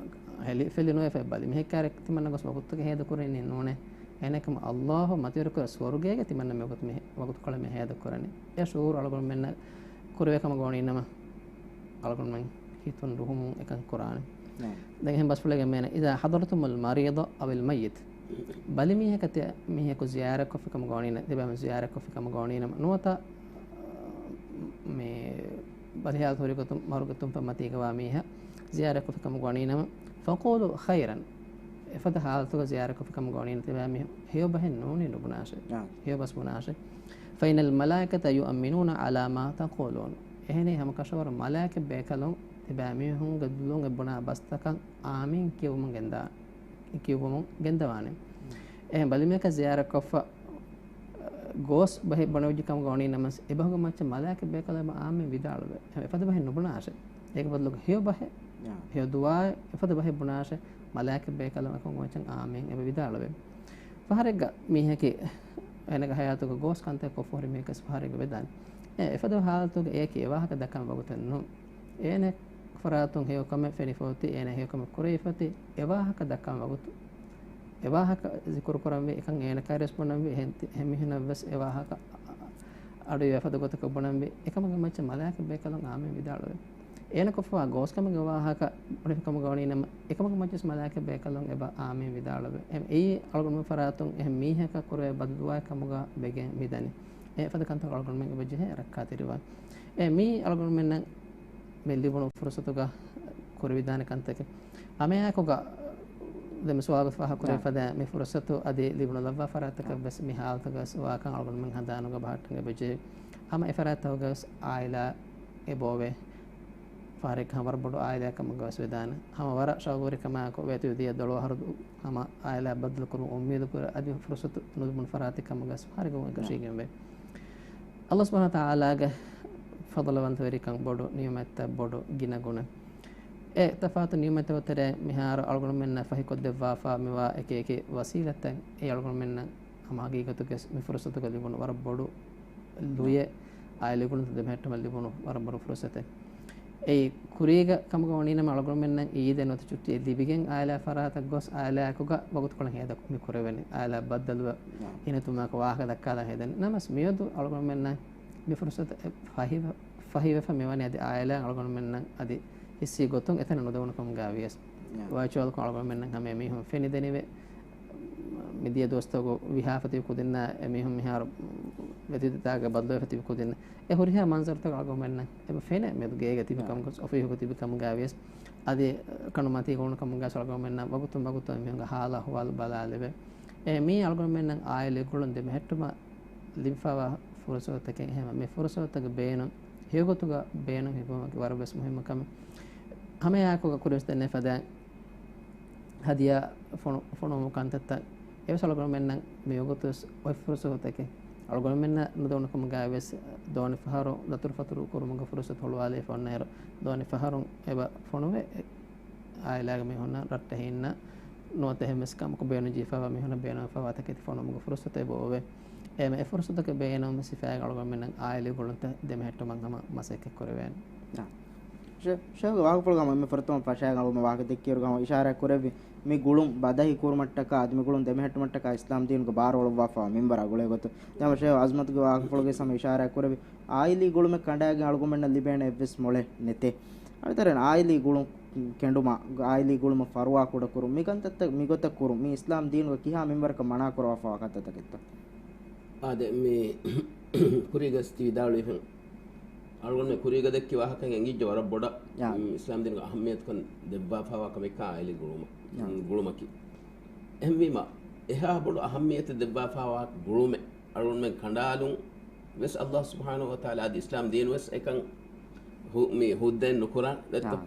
ހެލި ފެލި ނުވެފަ ބަލި މިހެއްކާރެ ތިމަންނަ ގޮސް ވަގުތުގެ ހޭދަ ކުރަނީ ނޫނޭ. އެހެނެކަމަ ﷲ މަތިވެރިކުރ ސުވަރުގޭގެ ތިމަންނަ މި ވަގުތު މި ވަގުތުކޮޅެއް މި ހޭދަ ކުރަނީ. އެ ޝުޢޫރު އަޅުގަނޑުމެންނަށް ކުރެވޭ ކަމަށް ގޮވަނީނަމަ އަޅުގަނޑުމެން ހިތުން ރުހުމުން އެކަން ކުރާނެ. ނާ. ދެން އެހެން ބަސްފުޅެއްގެ މޭނަ، إذا حضرتم المريض أو الميت، ބަލި މީހަކަށް ތި މީހަކު ޒިޔާރަތްކޮށްފި ކަމަށް ގޮވަނީނަ، ތިބާމެން ޒިޔާރަތްކޮށްފި ކަމަށް ގޮވަނީނަ، ނުވަތަ މި ބަލިހާލަތު ހުރި ގޮތުން މަރުގެ ތުންފަތް މަތީގަވާ މީހާ ޒިޔާރަތްކޮށްފި ކަމަށް ގޮވަނީނަމަ، فقولوا خيرا، އެފަދަ ހާލަތުގަ ޒިޔާރަތްކޮށްފި ކަމަށް ގޮވަނީނަ ތިބާމީހުން ހެޔޮ ބަހެއް ނޫނީ ނުބުނާށޭ. އާ. ހެޔޮ ބަސް ބުނާށޭ. فإن الملائكة يؤمنون على ما تقولون. އެހެނީ ހަމަކަށަވަރު މަލާއިކަ ބޭކަލުން ތިބާމީހުންގެ ދުލުން އެ ބުނާ ބަސްތަކަށް އާމީން ކިޔެވުމުން ގެންދާ-، ކިޔެވުމުން ގެންދަވާނެ. އެހެން ބަލިމީހަކަށް ޒިޔާރަތްކޮށްފަ ގޯސް ބަހެއް ބުނެވިއްޖެ ކަމުގަ ވަނީ ނަމަސް، އެބަހުގެ މައްޗަށް މަލާއިކަ ބޭކަލުން އެބަ އާމީން ވިދާޅުވޭ. އެފަދަ ބަހެއް ނުބުނާށޭ. އޭގެ ބަދަލުގަ ހެޔޮ ބަހެއް، ހެޔޮ ދުޢާއެއް އެފަދަ ބަހެއް ބުނާށޭ، މަލާއިކަ ބޭކަލުން އެކަމުގެ މައްޗަށް އާމީން އެބަ ވިދާޅުވޭ. ފަހަރެއްގަ މީހަކީ އޭނަގެ ހަޔާތުގަ ގޯސް ކަންތައް ކޮށްފަ ހުރި މީހަކަސް ފަހަރެއްގަ ވެދާނެ. އެ އެފަދަ ހާލަތުގަ އެއަކީ އެވާހަކަ ދައްކަން ވަގުތެއް ނޫން. އޭނަ ފަރާތުން ހެޔޮ ކަމެއް ފެނިފަ އޮތީ، އޭނަ ހެޔޮ ކަމެއް ކުރެވިފަ އޮތީ، އެވާހަކަ ދައްކަން ވަގުތު، އެވާހަކަ ޒިކުރު ކުރަންވީ، އެކަން އޭނަ ކައިރިވެސް ބުނަންވީ، އެހެން ތި-، އެހެން މީހުންނަށްވެސް އެވާހަކަ އަ-، އަ-، އަޑުއިވޭ އެފަދަ ގޮތަކަށް ބުނަންވީ، އެކަމުގެ މައްޗަށް މަލާއިކަ ބޭކަލުން އާމީން ވިދާޅުވޭ. އޭނަ ކޮށްފަވާ ގޯސްކަމުގެ ވާހަކަ ބުނެފި ކަމުގަ ވަނީ ނަމަ، އެކަމުގެ މައްޗަށް މަލާއިކަ ބޭކަލުން އެބަ އާމީން ވިދާޅުވޭ. އެ-، އެއީ އަޅުގަނޑުމެން ފަރާތުން އެހެން މީހަކަށް ކުރެވޭ ބައްދުޢާއެއް ކަމުގަ ވެގެން މިދަނީ. އެ އެފަދަ ކަންތައް އަޅުގަނޑުމެން އެބަ ޖެހޭ ރައްކާތެރިވާން. އެ މީ އަޅުގަނޑުމެންނަށް މި ލިބުނު ފުރުސަތުގަ ކުރެވިދާނެ ކަންތަކެއް. ހަމައެއާއެކުގަ ދެން މި ސުވާލުގެ ފާހަގަކުރެވި ފަދައިން މި ފުރުސަތު އަދި ލިބުނުލައްވާ ފަރާތަކަށް ވެސް މި ހާލަތުގަ ވެސް ވާކަން އަޅުގަނޑުމެން ހަނދާނުގަ ބަހައްޓަން އެބަޖެހޭ. ހަމަ އެފަރާތްތަކުގަ ވެސް އާއިލާ އެބައޮވޭ. ފަހަރެއްގަ ހަމަ ވަރަށް ބޮޑު އާއިލާއެއް ކަމުގަ ވެސް ވެދާނެ. ހަމަ ވަރަށް ޝައުގުވެރިކަމާއެކު ވޭތުވެދިޔަ ދޮޅު އަހަރު ހަމަ އާއިލާ ބައްދަލުކުރުމަށް އުއްމީދުކުރެ އަދި ފުރުސަތު ނުލިބުނު ފަރާތެއް ކަމުގަ ވެސް ފަހަރެއްގަ ގޮތް ކަށީގެންވޭ. ﷲ ސުބްޙާނަހޫ ވަތަޢާލާގެ ފަޟުލުވަންތަވެރިކަން ބޮޑު ނިޢުމަތްތައް ބޮޑު ގިނަގުނަ. އެ ތަފާތު ނިޢުމަތްތަކުގެ ތެރޭ މިހާރު އަޅުގަނޑުމެންނަށް ފަހިކޮށްދެއްވާފާ މިވާ އެކި އެކި ވަސީލަތްތައް އެ އަޅުގަނޑުމެންނަށް ހަމަ ހަގީގަތުގަ މި ފުރުސަތުގަ ލިބުނު ވަރަށް ބޮޑު ލުޔެއް އާއިލީ ގުޅުންތައް ދެމެހެއްޓުމަށް ލިބުނު ވަރަށް ބޮޑު ފުރުސަތެއް. އެއީ ކުރީގަ ކަމުގަ ވަނީނަމަ އަޅުގަނޑުމެންނަށް އީދެއް ނުވަތަ ޗުއްޓީއެއް ލިބިގެން އާއިލާ ފަރާތަށް ގޮސް އާއިލާއަކުގަ ވަގުތުކޮޅެއް ހޭދަ މި ކުރެވެނީ. އާއިލާ ބައްދަލުވެ ހިނިތުންވުމާއެކު ވާހަކަ ދައްކާލަން ހޭދަނީ. ނަމަވެސް މިއަދު އަޅުގަނޑުމެންނަށް މި ފުރުސަތު ފަހިވެ-، ފަހިވެފަ މިވަނީ އަދި އާއިލާ އަޅުގަނޑުމެންނަށް އަދި ހިއްސީ ގޮތުން އެތަނަށް ނުދެވުނު ކަމުގަ ވިޔަސް. ވަރޗުއަލްކޮށް އަޅުގަނޑުމެންނަށް ހަމަ މީހުން ފެނިދެނިވެ. މިދިޔަ ދުވަސްތަކު ވިހާފަ ތިބި ކުދިންނާ އެމީހުން މިހާރު ވެތިދެތާގަ ބައްދަލުވެފަ ތިބި ކުދިން އެ ހުރިހާ މަންޒަރުތަކަށް އަޅުގަނޑުމެންނަށް އެބަ ފެނޭ މެދު ގޭގަ ތިބި ކަމުގަސް އޮފީހުގަ ތިބި ކަމުގަ ވިޔަސް އަދި ކަނޑު މަތީ ގުޅުނު ކަމުގަސް އަޅުގަނޑުމެންނަށް ވަގުތުން ވަގުތު އެމީހުންގެ ހާލާ އަހުވާލު ބަލާލެވޭ. އެ މީ އަޅުގަނޑުމެންނަށް އާއިލީ ގުޅުން ދެމެހެއްޓުމަށް ލިބިފަވާ ފުރުސަތުތަކެއް. އެހެންވެ، މި ފުރުސަތުތަކުގެ ބޭނުން، ހެޔޮގޮތުގަ ބޭނުން ހިފުމަކީ ވަރަށް ވެސް މުހިއްމު ކަމެއް. ހަމައެއާއެކުގަ ކުރިންވެސް ދެންނެވި ފަދައިން ހަދިޔާ ފޮނު-، ފޮނުވުމު ކަންތައްތައް އެވެސް އަޅުގަނޑުމެންނަށް މިވަގުތުވެސް އޮތް ފުރުސަތުތަކެއް. އަޅުގަނޑުމެންނަށް ނުދެވުނު ކަމުގައި ވެސް ދޯނި ފަހަރު ދަތުރުފަތުރު ކުރުމުގެ ފުރުސަތު ހުޅުވާލެވިފަ އޮންނައިރު، ދޯނި ފަހަރުން އެބަ ފޮނުވެ، އެ، އާއިލާގެ މީހުންނަށް ރައްޓެހިންނަށް ނުވަތަ އެހެން ވެސް ކަމަކު ބޭނުންޖެހިފައިވާ މީހުންނަށް ބޭނުންވެފައިވާ ތަކެތި ފޮނުވުމުގެ ފުރުސަތު އެބަ އޮވޭ. އެހެންވެ، އެ ފުރުސަތުގެ ބޭނުން ސިފައިގެ އަޅުގަނޑުމެންނަށް އާއިލީ ގުޅުންތައް ދެމެހެއްޓުމަށް ހަމަ މަސައްކަތް ކުރެވޭނެ. ޝޭ-، ޝޭޚް ވާހަކަފުޅުގަ ހަމަ އެންމެ ފުރަތަމަ ފަށާގެން އަޅުގަނޑު ވާހަކަ ދެއްކިއިރުގަ ހަމަ އިޝާރާތް ކުރެއްވި މި ގުޅުން ބަދަހި ކުރުމަށްޓަކާ އަދި މި ގުޅުން ދެމެހެއްޓުމަށްޓަކާ އިސްލާމް ދީނުގެ ބާރު އަޅުއްވާފައިވާ މިންބަރާ ގުޅޭ ގޮތުން. ދެން ޝޭޚް އަޒްމަތުގެ ވާހަކަފުޅުގައި ހަމަ އިޝާރާތް ކުރެއްވި އާއިލީ ގުޅުމެއް ކަނޑާގެން އަޅުގަނޑުމެންނަށް ލިބޭނެ އެއްވެސް މޮޅެއް ނެތޭ. އަނެއް ތަރައިން އާއިލީ ގުޅުން ކެނޑުމާ، އާއިލީ ގުޅުމަށް ފަރުވާ ކުޑަކުރުން، މި ކަންތައްތައް މިގޮތަށް ކުރުން، މީ އިސްލާމް ދީނުގަ ކިހާ މިންވަރަކަށް މަނާ ކުރައްވާފައިވާ ކަންތައްތަކެއްތޯ؟ އާދެ، މި ކުރީގަސް ތި ވިދާޅުވިފަ، އަޅުގަނޑު ކުރީގަ ދެއްކި ވާހަކައިގެ އެނގިއްޖެ ވަރަށް ބޮޑަށް، ޔާ. މި އިސްލާމް ދީނުގަ އަހައްމިޔަތުކަން ދެއްވާފައިވާ ކަމެއްކާ އާއިލީ ގުޅުމަށް، ޔާ. ގުޅުމަކީ. އެހެންވީމަ، އެހާ ބޮޑު އަހައްމިއްޔަތެއް ދެއްވާފާވާ ގުޅުމެއް އަޅުގަނޑުމެން ކަނޑާލުން ވެސް އައްލާހު ސުބްޙާނަހު ވަތަޢާލާ އަދި އިސްލާމް ދީނު ވެސް އެކަން ހު-، މި ހުއްދައެއް ނުކުރާ ދެއްތޯ؟ އާ.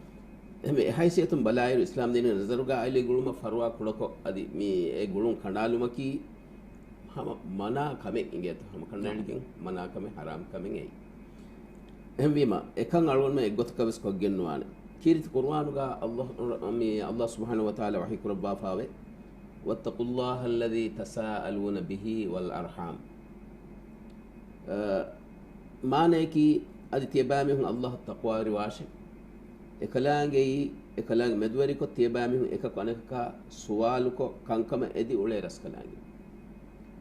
އެހެންވެ، އެ ހައިސިއްޔަތުން ބަލާއިރު، އިސްލާމް ދީނުގެ ނަޒަރުގަ އައިލީ ގުޅުމަށް ފަރުވާ ކުޑަކޮށް އަދި މި އެ ގުޅުން ކަނޑާލުމަކީ ހަމަ މަނާ ކަމެއް އިނގޭތޯ؟ ހަމަ ކަނޑައެޅިގެން މަނާ ކަމެއް، ޙަރާމް ކަމެއް އެއީ. އެހެންވީމަ، އެކަން އަޅުގަނޑުމެން އެއްގޮތަކަށް ވެސް ކޮށްގެން ނުވާނެ. ކީރިތި ޤުރުއާނުގަ އައްލާހު، މި އައްލާހު ސުބްޙާނަހު ވަތަޢާލާ ވަޙީ ކުރައްވާފާވޭ، وَاتَّقُوا اللَّهَ الَّذِي تَسَاءَلُونَ بِهِ وَالْأَرْحَامَ. އަ، މާނަޔަކީ، އަދި ތިޔަބައިމީހުން އައްލާހަށް ތަޤްވާވެރިވާށޭ. އެކަލާނގެއީ، އެކަލާނގެ މެދުވެރިކޮށް ތިޔަބައިމީހުން އެކަކު އަނެކަކާ ސުވާލުކޮށް ކަންކަމަށް އެދި އުޅޭ ރަސްކަލާނގެ.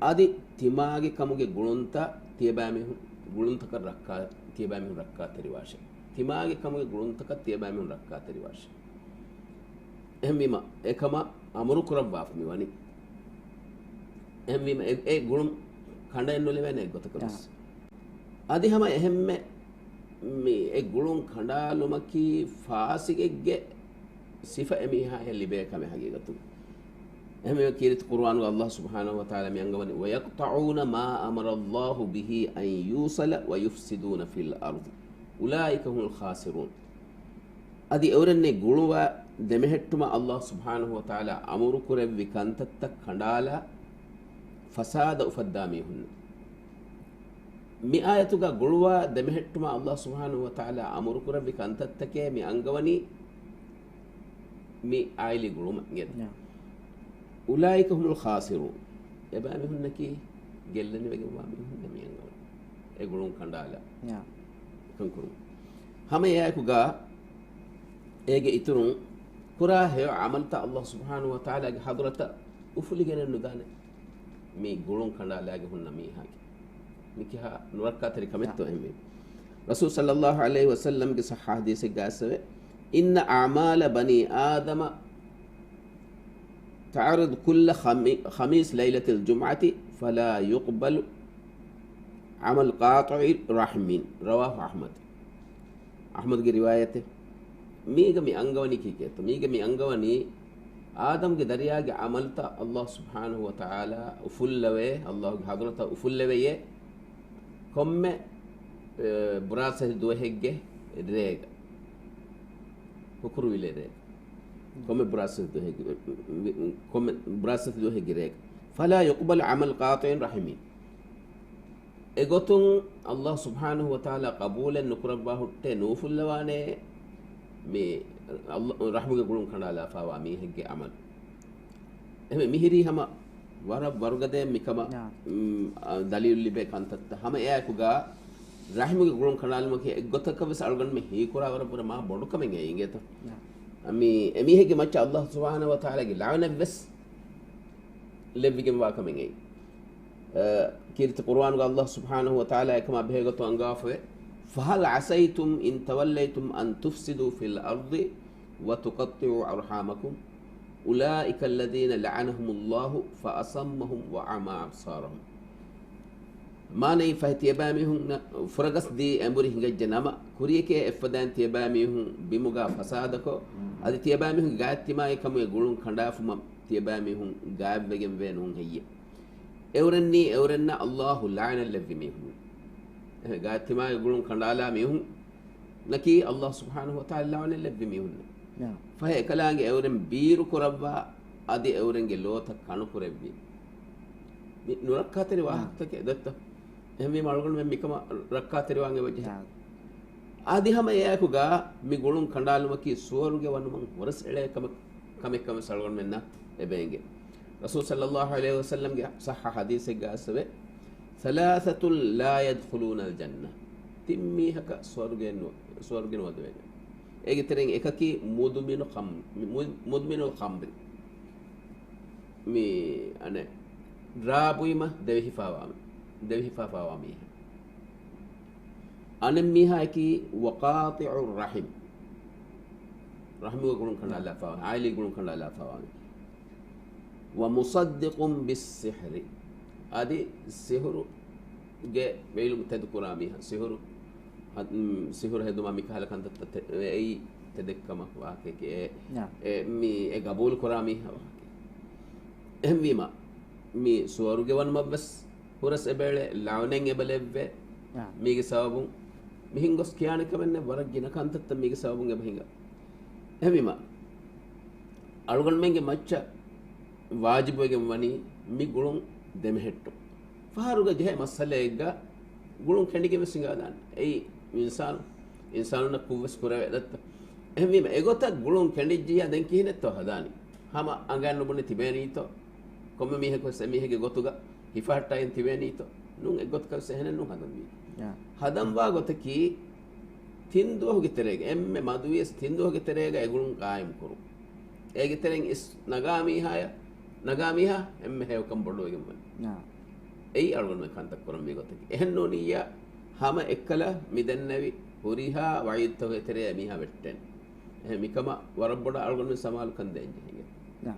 އަދި ތިމާގެ ކަމުގެ ގުޅުންތައް ތިޔަބައިމީހުން، ގުޅުންތަކަށް ރައްކާ، ތިޔަބައިމީހުން ރައްކާތެރިވާށޭ. ތިމާގެ ކަމުގެ ގުޅުންތަކަށް ތިޔަބައިމީހުން ރައްކާތެރިވާށޭ. އެހެންވީމަ، އެކަމަށް އަމުރު ކުރައްވާފަ މިވަނީ. އެހެންވީމަ، އެ، އެ ގުޅުން ކަނޑައެއް ނުލެވޭނެ އެއްގޮތަކަށް ވެސް. އާ. އަދި ހަމަ އެހެންމެ މި އެ ގުޅުން ކަނޑާލުމަކީ ފާސިގެއްގެ ސިފަ އެމީހާއަށް ލިބޭ ކަމެއް ހަގީގަތުން. އެހެންވެ ކީރިތި ޤުރުއާނުގަ އައްލާހު ސުބްޙާނަހު ވަތަޢާލާ މި އަންގަވަނީ، وَيَقْطَعُونَ مَا أَمَرَ اللَّهُ بِهِ أَنْ يُوصَلَ وَيُفْسِدُونَ فِي الْأَرْضِ أُولَٰئِكَ هُمُ الْخَاسِرُونَ. އަދި އެއުރެންނެ ގުޅުވާ ދެމެހެއްޓުމަށް އައްލާހު ސުބްޙާނަހު ވަތަޢާލާ އަމުރު ކުރެއްވި ކަންތައްތައް ކަނޑާލާ ފަސާދަ އުފައްދާ މީހުންނަށް. މި އާޔަތުގަ ގުޅުވާ ދެމެހެއްޓުމަށް އައްލާހު ސުބްޙާނަހު ވަތަޢާލާ އަމުރު ކުރެއްވި ކަންތައްތަކޭ މި އަންގަވަނީ މި އާއިލީ ގުޅުމަށް އިނގޭތޯ؟ ޔާ. أُولَٰئِكَ هُمُ الْخَاسِرُونَ. އެބައިމީހުންނަކީ ގެއްލެނިވެގެންވާ މީހުން މި އަންގަވަނީ. އެ ގުޅުން ކަނޑާލާ ޔާ. ކަންކުރުން. ހަމަ އެއާއެކުގަ އޭގެ އިތުރުން ކުރާ ހެޔޮ ޢަމަލުތައް އައްލާހު ސުބްޙާނަހު ވަތަޢާލާގެ ޙަޟްރަތަށް އުފުލިގެނެއް ނުދާނެ. މި ގުޅުން ކަނޑާލާގެ ހުންނަ މީހާގެ މިކިހާ ނުރައްކާތެރި ކަމެއްތޯ އެހެންވީ؟ ރަސޫލު ޞައްލައްލާހު ޢަލައިހި ވަސައްލަމްގެ ޞައްޙަ ޙަދީޘެއްގަ އައިސްފަވޭ، إِنَّ أَعْمَالَ بَنِي آدَمَ تُعْرَضُ كُلَّ خَمِيسِ لَيْلَةِ الْجُمُعَةِ فَلَا يُقْبَلُ عَمَلُ قَاطِعِ رَحِمٍ. رواه أحمد. އަޙްމަދުގެ ރިވާޔަތެއް. މީގަ މި އަންގަވަނީ ކީކޭތޯ؟ މީގަ މި އަންގަވަނީ އާދަމްގެ ދަރިޔާގެ ޢަމަލުތައް އައްލާހު ސުބްޙާނަހު ވަތަޢާލާ އުފުއްލަވޭ، އައްލާހުގެ ޙަޟްރަތަށް އުފުއްލެވެޔޭ، ކޮންމެ، އެ، ބުރާސްފަތި ދުވަހެއްގެ ރޭގަ، ހުކުރުވިލެ ރޭގަ. ކޮންމެ ބުރާސްފަތި ދުވަހެއްގެ، ކޮންމެ ބުރާސްފަތި ދުވަހެއްގެ ރޭގަ. فَلَا يُقْبَلُ عَمَلُ قَاطِعِ رَحِمٍ. އެގޮތުން އައްލާހު ސުބްޙާނަހު ވަތަޢާލާ ޤަބޫލެއް ނުކުރައްވާ ހުއްޓޭ ނުއުފުއްލަވާނޭ މި ރަޙްމުގެ ގުޅުން ކަނޑާލާފާވާ މީހެއްގެ ޢަމަލު. އެހެންވެ މިހިރީ ހަމަ ވަރަށް ވަރުގަދައެއް މިކަމަށް، ޔާ. މް، އަ، ދަލީލު ލިބޭ ކަންތައްތައް. ހަމަ އެއާއެކުގަ ރަޙްމުގެ ގުޅުން ކަނޑާލުމަކީ އެއްގޮތަކަށް ވެސް އަޅުގަނޑުމެން ހީކުރާ ވަރަށް ވަރަށް މާ ބޮޑު ކަމެއް އެއީ އިނގޭތޯ؟ ޔާ. މި އެމީހެއްގެ މައްޗަށް އައްލާހު ސުބްޙާނަހު ވަތަޢާލާގެ ލަޢުނަތް ވެސް ލެއްވިގެންވާ ކަމެއް އެއީ. އަ، ކީރިތި ޤުރުއާނުގަ އައްލާހު ސުބްޙާނަހު ވަތަޢާލާ އެކަމާ ބެހޭގޮތުން އަންގާފަވޭ، فَهَلْ عَسَيْتُمْ إِنْ تَوَلَّيْتُمْ أَنْ تُفْسِدُوا فِي الْأَرْضِ وَتُقَطِّعُوا أَرْحَامَكُمْ أُولَٰئِكَ الَّذِينَ لَعَنَهُمُ اللَّهُ فَأَصَمَّهُمْ وَأَعْمَىٰ أَبْصَارَهُمْ. މާނައީ ފަހެ ތިޔަބައިމީހުންނަށް ފުރަގަސްދީ އެނބުރި ހިނގައްޖެ ނަމަ، ކުރިޔަކޭ އެއްފަދައިން ތިޔަބައިމީހުން ބިމުގަ ފަސާދަކޮށް، އަދި ތިޔަބައިމީހުންގެ ގާތްތިމާގެ ކަމުގެ ގުޅުން ކަނޑާފުމަށް ތިޔަބައިމީހުން ގާތްވެގެންވޭ ނޫން ހެއްޔެވެ؟ އެއުރެންނީ އެއުރެންނަށް އައްލާހު ލަޢުނަތް ލެއްވި މީހުން. އެހެން ގާތްތިމާގެ ގުޅުން ކަނޑާލާ މީހުން ނަކީ އައްލާހު ސުބްޙާނަހު ވަތަޢާލާ ލަޢުނަތް ލެއްވި މީހުންނެއް. ޔާ. ފަހެ އެކަލާނގެ އެއުރެން ބީރު ކުރައްވާ، އަދި އެއުރެންގެ ލޯތައް ކަނުކުރެއްވި. މި ނުރައްކާތެރި ޔާ. ވާހަކަތަކެއް ދޮއްތޯ؟ އެހެންވީމަ އަޅުގަނޑުމެން މިކަމަށް ރައްކާތެރިވާން އެބަޖެހޭ. ޔާ. އަދި ހަމަ އެއާއެކުގަ މި ގުޅުން ކަނޑާލުމަކީ ސުވަރުގެ ވަނުމަށް ހުރަސް އެޅޭ ކަމެއް، ކަމެއްކަމަށް އަޅުގަނޑުމެންނަށް އެބައެނގޭ. ރަސޫލު ޞައްލައްލާހު ޢަލައިހި ވަސައްލަމްގެ ޞައްޙަ ޙަދީޘެއްގަ އައިސްފަވޭ، ثَلَاثَةٌ لَا يَدْخُلُونَ الْجَنَّةَ. ތިން މީހަކަށް ސުވަރުގެ ނު-، ސުވަރުގެ ނުވަދެވޭނެ. އޭގެ ތެރެއިން އެކަކީ مُدْمِنُ خَمْ-، މި-، مُ-، مُدْمِنُ الْخَمْرِ. މި، އަނެއް، ރާ ބުއިމަށް ދެވިހިފާވާ، ދެވިހިފާފާވާ މީހާ. އަނެއް މީހާއަކީ وَقَاطِعُ الرَّحِمِ. ރަޙިމުގެ ގުޅުން ކަނޑާލާފާވާ، އާއިލީ ގުޅުން ކަނޑާލާފާވާ. وَمُصَدِّقٌ بِالسِّحْرِ. އަދި ސިހުރުގެ ވެއިލުން ތެދުކުރާ މީހާ، ސިހުރު ހަ-، މް، ސިހުރު ހެދުމާ މިކަހަލަ ކަންތައްތައް ތެ-، އެއީ ތެދެއްކަމަށް ވާހަކައެކޭ. އެ، ނާ. އެ، މި، އެ ގަބޫލު ކުރާ މީހާ ވާހަކަ. އެހެންވީމަ، މި ސުވަރުގެ ވަނުމަށްވެސް ހުރަސް އެބައެޅޭ، ލަޢުނަތް އެބަލެއްވޭ. އާ. މީގެ ސަބަބުން މިހެން ގޮސް ކިޔާނެ ކަމެއް ނެތް، ވަރަށް ގިނަ ކަންތައްތައް މީގެ ސަބަބުން އެބަ ހިނގާ. އެހެންވީމަ، އަޅުގަނޑުމެންގެ މައްޗަށް ވާޖިބުވެގެން ވަނީ މި ގުޅުން ދެމެހެއްޓުން. ފަހަރުގަ ޖެހޭ މައްސަލައެއްގަ ގުޅުން ކެނޑިގެން ވެސް ހިނގާދާނެ. އެއީ އިންސާނު، އިންސާނުންނަށް ކުށްވެސް ކުރެވޭ ދައްތަ. އެހެންވީމަ، އެގޮތަށް ގުޅުން ކެނޑިއްޖިއްޔާ ދެން ކިހިނެއްތޯ ހަދާނީ؟ ހަމަ އަނގައިން ނުބުނެ ތިބޭނީތޯ؟ ކޮންމެ މީހަކު ވެސް އެމީހެއްގެ ގޮތުގަ ހިފަހައްޓައިގެން ތިބޭނީތޯ؟ ނޫން، އެއްގޮތަކަށް ވެސް އެހެނެއް ނޫން ހަދަންވީ. އާ. ހަދަންވާ ގޮތަކީ، ތިން ދުވަހުގެ ތެރޭގަ، އެންމެ މަދުވިޔަސް ތިން ދުވަހުގެ ތެރޭގަ އެ ގުޅުން ގާއިމް ކުރުން. އޭގެ ތެރެއިން އިސް ނަގާ މީހާޔަށް، ނަގާ މީހާ އެންމެ ހެޔޮކަން ބޮޑުވެގެން ވަނީ. އާ. އެއީ އަޅުގަނޑުމެން ކަންތައް ކުރަންވީ ގޮތަކީ. އެހެން ނޫނިއްޔާ، ހަމަ އެއްކަލަ މި ދެންނެވި ހުރިހާ ވަޢީދުތަކުގެ ތެރެއަށް މީހާ ވެއްޓޭނެ. އެހެން މިކަމަށް ވަރަށް ބޮޑަށް އަޅުގަނޑުމެން ސަމާލުކަން ދޭން ޖެހިގެން. އާ.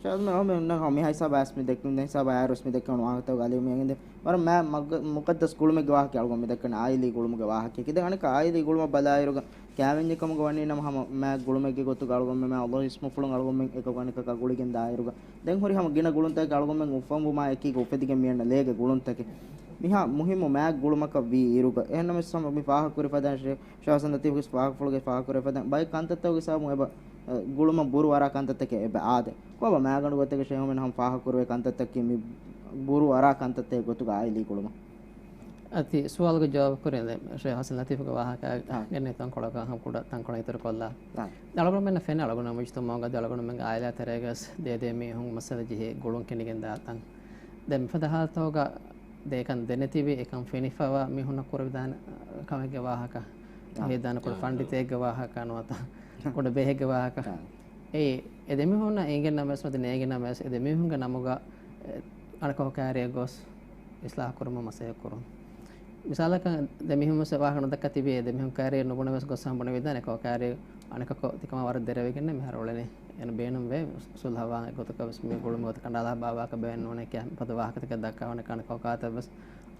ޝާދް މެ އޮ މެ އުންނަ ހަމަ މި ހިސާބަ އަސް މި ދެއްކި، މި ހިސާބަ އާރުސް މި ދެއްކެވުނު ވާހަކަތަކުގަ އަލީ މި އެނގެންދެ. ވަރަށް މާ މަގް-، މުޤައްދަސް ގުޅުމެއްގެ ވާހަކަ އަޅުގަނޑު މި ދެއްކެން އާއިލީ ގުޅުމުގެ ވާހަކަ. ކިދެން އަނެކަ އާއިލީ ގުޅުމަށް ބަލާއިރުގަ ކާވެންޏެއް ކަމުގަ ވަނީ ނަމަ ހަމަ މާ ގުޅުމެއްގެ ގޮތުގަ އަޅުގަނޑުމެން މާ އަލްލާހު އިސްމުފުޅުން އަޅުގަނޑުމެން އެކަކު އަނެކަކާ ގުޅިގެން ދާއިރުގަ. ދެން ހުރި ހަމަ ގިނަ ގުޅުންތަކެއް އަޅުގަނޑުމެން އުފަންވުމާ އެކީގަ އުފެދިގެން މިއަންނަ ލޭގެ ގުޅުންތަކެއް. މިހާ މުހިއްމު މާ ގުޅުމަކަށް ވީ އިރުގަ. އެހެންނަމަވެސް ހަމަ މި ފާހަގަކުރި ފަދައިން ޝޭ-، ޝޭޚް ޙަސަން ލަތީފުގެ ފާހަގަފުޅުގެ ފާހަގަކުރެވޭ ފަދައިން ބައެއް ކަންތައްތަކުގެ ސަބަބުން އެބަ، އަ، ގުޅުމަށް ބުރޫ އަރާ ކަންތައްތަކެއް އެބަ އާދޭ. ކޮބާ މާގަނޑު ގޮތެއްގަ ޝޭހުމެން ހަމަ ފާހަގަކުރެވޭ ކަންތައްތަކެއް މި ބުރޫ އަރާ ކަންތައްތަކެއް ގޮތުގަ އާއިލީ ގުޅުމަށް؟ އަދި ސުވާލުގެ ޖަވާބު ކުރިން ޝޭޚް ޙަސަން ލަތީފުގެ ވާހަކަ އާ. ގެންނެވި ތަންކޮޅަކަށް ހަމަ ކުޑަ ތަންކޮޅެއް އިތުރުކޮށްލާ. އާ. އަޅުގަނޑުމެންނަށް ފެނޭ އަޅުގަނޑު މުޖުތަމަޢުގަ އަދި އަޅުގަނޑުމެންގެ އާއިލާ ތެރޭގަސް ދޭދޭ މީހުން މައްސަލަ ޖެހި ގުޅުން ކެނޑިގެން ދާ ތަން. ދެން މިފަދަ ހާލަތުގަ ދޭކަން ދެނެތިބި އެކަން ފެނިފަވާ މީހުންނަށް ކުރެވިދާނެ ކަމެއްގެ ވާހަކަ. އާ. ހޭދާނެ ކުޑަ އާ. ފަންޑިތެއްގެ ވާހަކަ ނުވަތަ ކުޑަ ބޭހެއްގެ ވާހަކަ. އާ. އެ، އެ ދެމީހުންނަށް އެނގެން ނަމަވެސް ނުވަތަ ނޭނގެން ނަމަވެސް އެ ދެމީހުންގެ ނަމުގަ، އެ، އަނެކަކު ކައިރިއަށް ގޮސް އިސްލާހު ކުރުމަށް މަސައްކަތް ކުރުން. މިސާލަކަށް ދެމީހުން ވެސް ވާހަކަ ނުދައްކާ ތިބީ އެ ދެމީހުން ކައިރިއަށް ނުބުނެވެސް ގޮސް ހަމަ ބުނެވިދާނެ އެކަކު ކައިރި އަނެކަކު ތިކަމާ ވަރަށް ދެރަވެގެން މިހާރު އުޅެނީ. އޭނަ ބޭނުންވޭ ސުލްހަވާން އެގޮތަކަށް ވެސް މި ގުޅުމުގަ ކަނޑައަޅާ ބާވާކަށް ބޭނުންވަނީ ކިޔާ މިފަދަ ވާހަކަތަކެއް ދައްކާ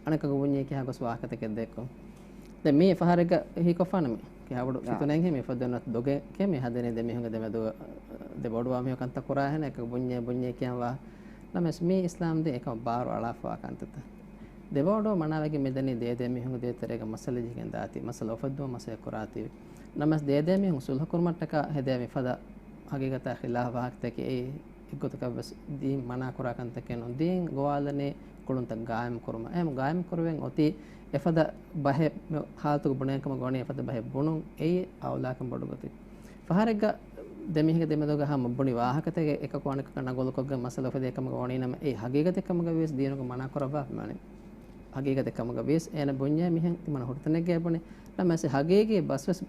އަނެކަކު ވާހަކަތަކެއް ދެއްކުން. ދެން މީ ފަހަރެއްގަ ހީކޮށްފާނަމި ކިހާ ބޮޑު އާ. ފިތުނައެއްހޭ މި ފޮއްދެން ދޮގެކޭ މި ހަދެނީ ދެ މީހުންގެ ދެމެދު ދެ ބޮޑުވާ މީހުން ކަންތައް ކުރާހެން އެކަކު ބުންޏޭ ބުންޏޭ ކިޔަން ވާ ނަމަވެސް މީ އިސްލާމް ދީން އެކަމަށް ބާރު އަޅާފަވާ ކަންތައްތައް. ދެ ބޮޑު މަނާވެގެން މިދަނީ ދޭ ދެ މީހުންގެ ދޭތެރޭގަ މައްސަލަ ޖެހިގެން ދާތީ މައްސަލަ އުފައްދުމަށް މަސައްކަތް ކުރާތީ. ނަމަވެސް ދޭ ދެ މީހުން ސުލްހަ ކުރުމަށްޓަކާ ހެދޭ މިފަދަ ހަގީގަތާ ޚިލާފް ވާހަކަތަކެއް އެއީ އެއްގޮތަކަށް ވެސް ދީން މަނާ ކުރާ ކަންތަކެއް ނޫން. ދީން ގޮވާލަނީ ގުޅުންތައް ގާއިމް ކުރުމަށް. އެހެން ގާއިމް ކުރުވެން އޮތީ އެފަދަ ބަހެއް މި ހާލަތުގަ ބުނެވޭ ކަމަށް ގޮވަނީ އެފަދަ ބަހެއް ބުނުން އެއީ އައުލާކަން ބޮޑު ގޮތެއް. ފަހަރެއްގަ ދެ މީހުންގެ ދެމެދުގަ ހަމަ ބުނި ވާހަކަތަކެއް އެކަކު އަނެކަކަށް ނަގުލުކޮށްގެން މައްސަލަ އުފެދޭ ކަމަށް ގޮވަނީ ނަމަ އެއީ ހަގީގަތެއް ކަމުގަ ވިޔަސް ދީނުގަ މަނާ ކުރައްވާފަ ވާނެ. ހަގީގަތެއް ކަމުގަ ވިޔަސް އޭނަ ބުންޏޭ މިހެން ތިމަން ހުރިތަނެއްގަ ބުނި ނަމަވެސް ހަގީގީ ބަސްވެސް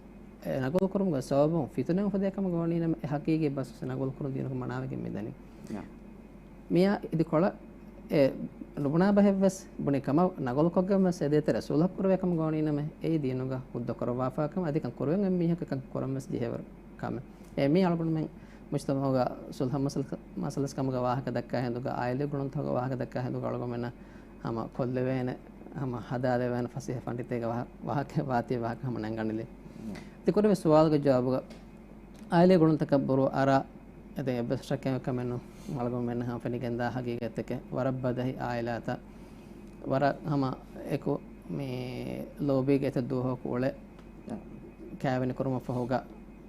އެ ނަގުލު ކުރުމުގެ ސަބަބުން ފިތުނަ އުފެދޭ ކަމަށް ގޮވަނީ ނަމަ އެ ހަގީގީ ބަސްވެސް ނަގުލު ކުރުން ދީނުގަ މަނާވެގެން މިދަނީ. ނާ. މިއާ އިދިކޮޅަށް އެ ނުބުނާ ބަހެއްވެސް ބުނި ކަމަށް ނަގުލުކޮށްގެން ވެސް އެ ދޭތެރެ ސުލްހަ ކުރެވޭ ކަމަށް ގޮވަނީ ނަމަ އެއީ ދީނުގަ ހުއްދަ ކުރައްވާފަ ކަމެއް އަދި ކަން ކުރެވެން އެއް މީހަކަށް ކަން ކުރަން ވެސް ޖެހޭވަރު ކަމެއް. އެ މީ އަޅުގަނޑުމެން މުޖްތަމަޢުގަ ސުލްހަ މަސަލަ-، މަސަލަސް ކަމުގަ ވާހަކަ ދައްކާ ހިނދުގަ އާއިލީ ގުޅުންތަކުގަ ވާހަކަ ދައްކާ ހިނދުގަ އަޅުގަނޑުމެންނަށް ހަމަ ކޮށްލެވޭނެ، ހަމަ ހަދާލެވޭނެ ފަސޭހަ ފަންޑިތެއްގެ ވާ-، ވާހަކަ ވާތީ ވާހަކަ ހަމަ ނަންގަނޑިލި. ތި ކުރެވި ސުވާލުގެ ޖަވާބުގަ އާއިލީ ގުޅުންތަކަށް ބުރޫ އަރާ އެދެން އެއްވެސް ޝައްކެއް ކަމެއް ނޫން. އަޅުގަނޑުމެން ހަމަ ފެނިގެންދާ ހަގީގަތެކެ ވަރަށް ބަދަހި އާއިލާތައް ވަރަށް ހަމަ އެކު މި ލޯބީގެ އެތައް ދުވަހަކު އުޅެ ކައިވެނި ކުރުމަށް ފަހުގަ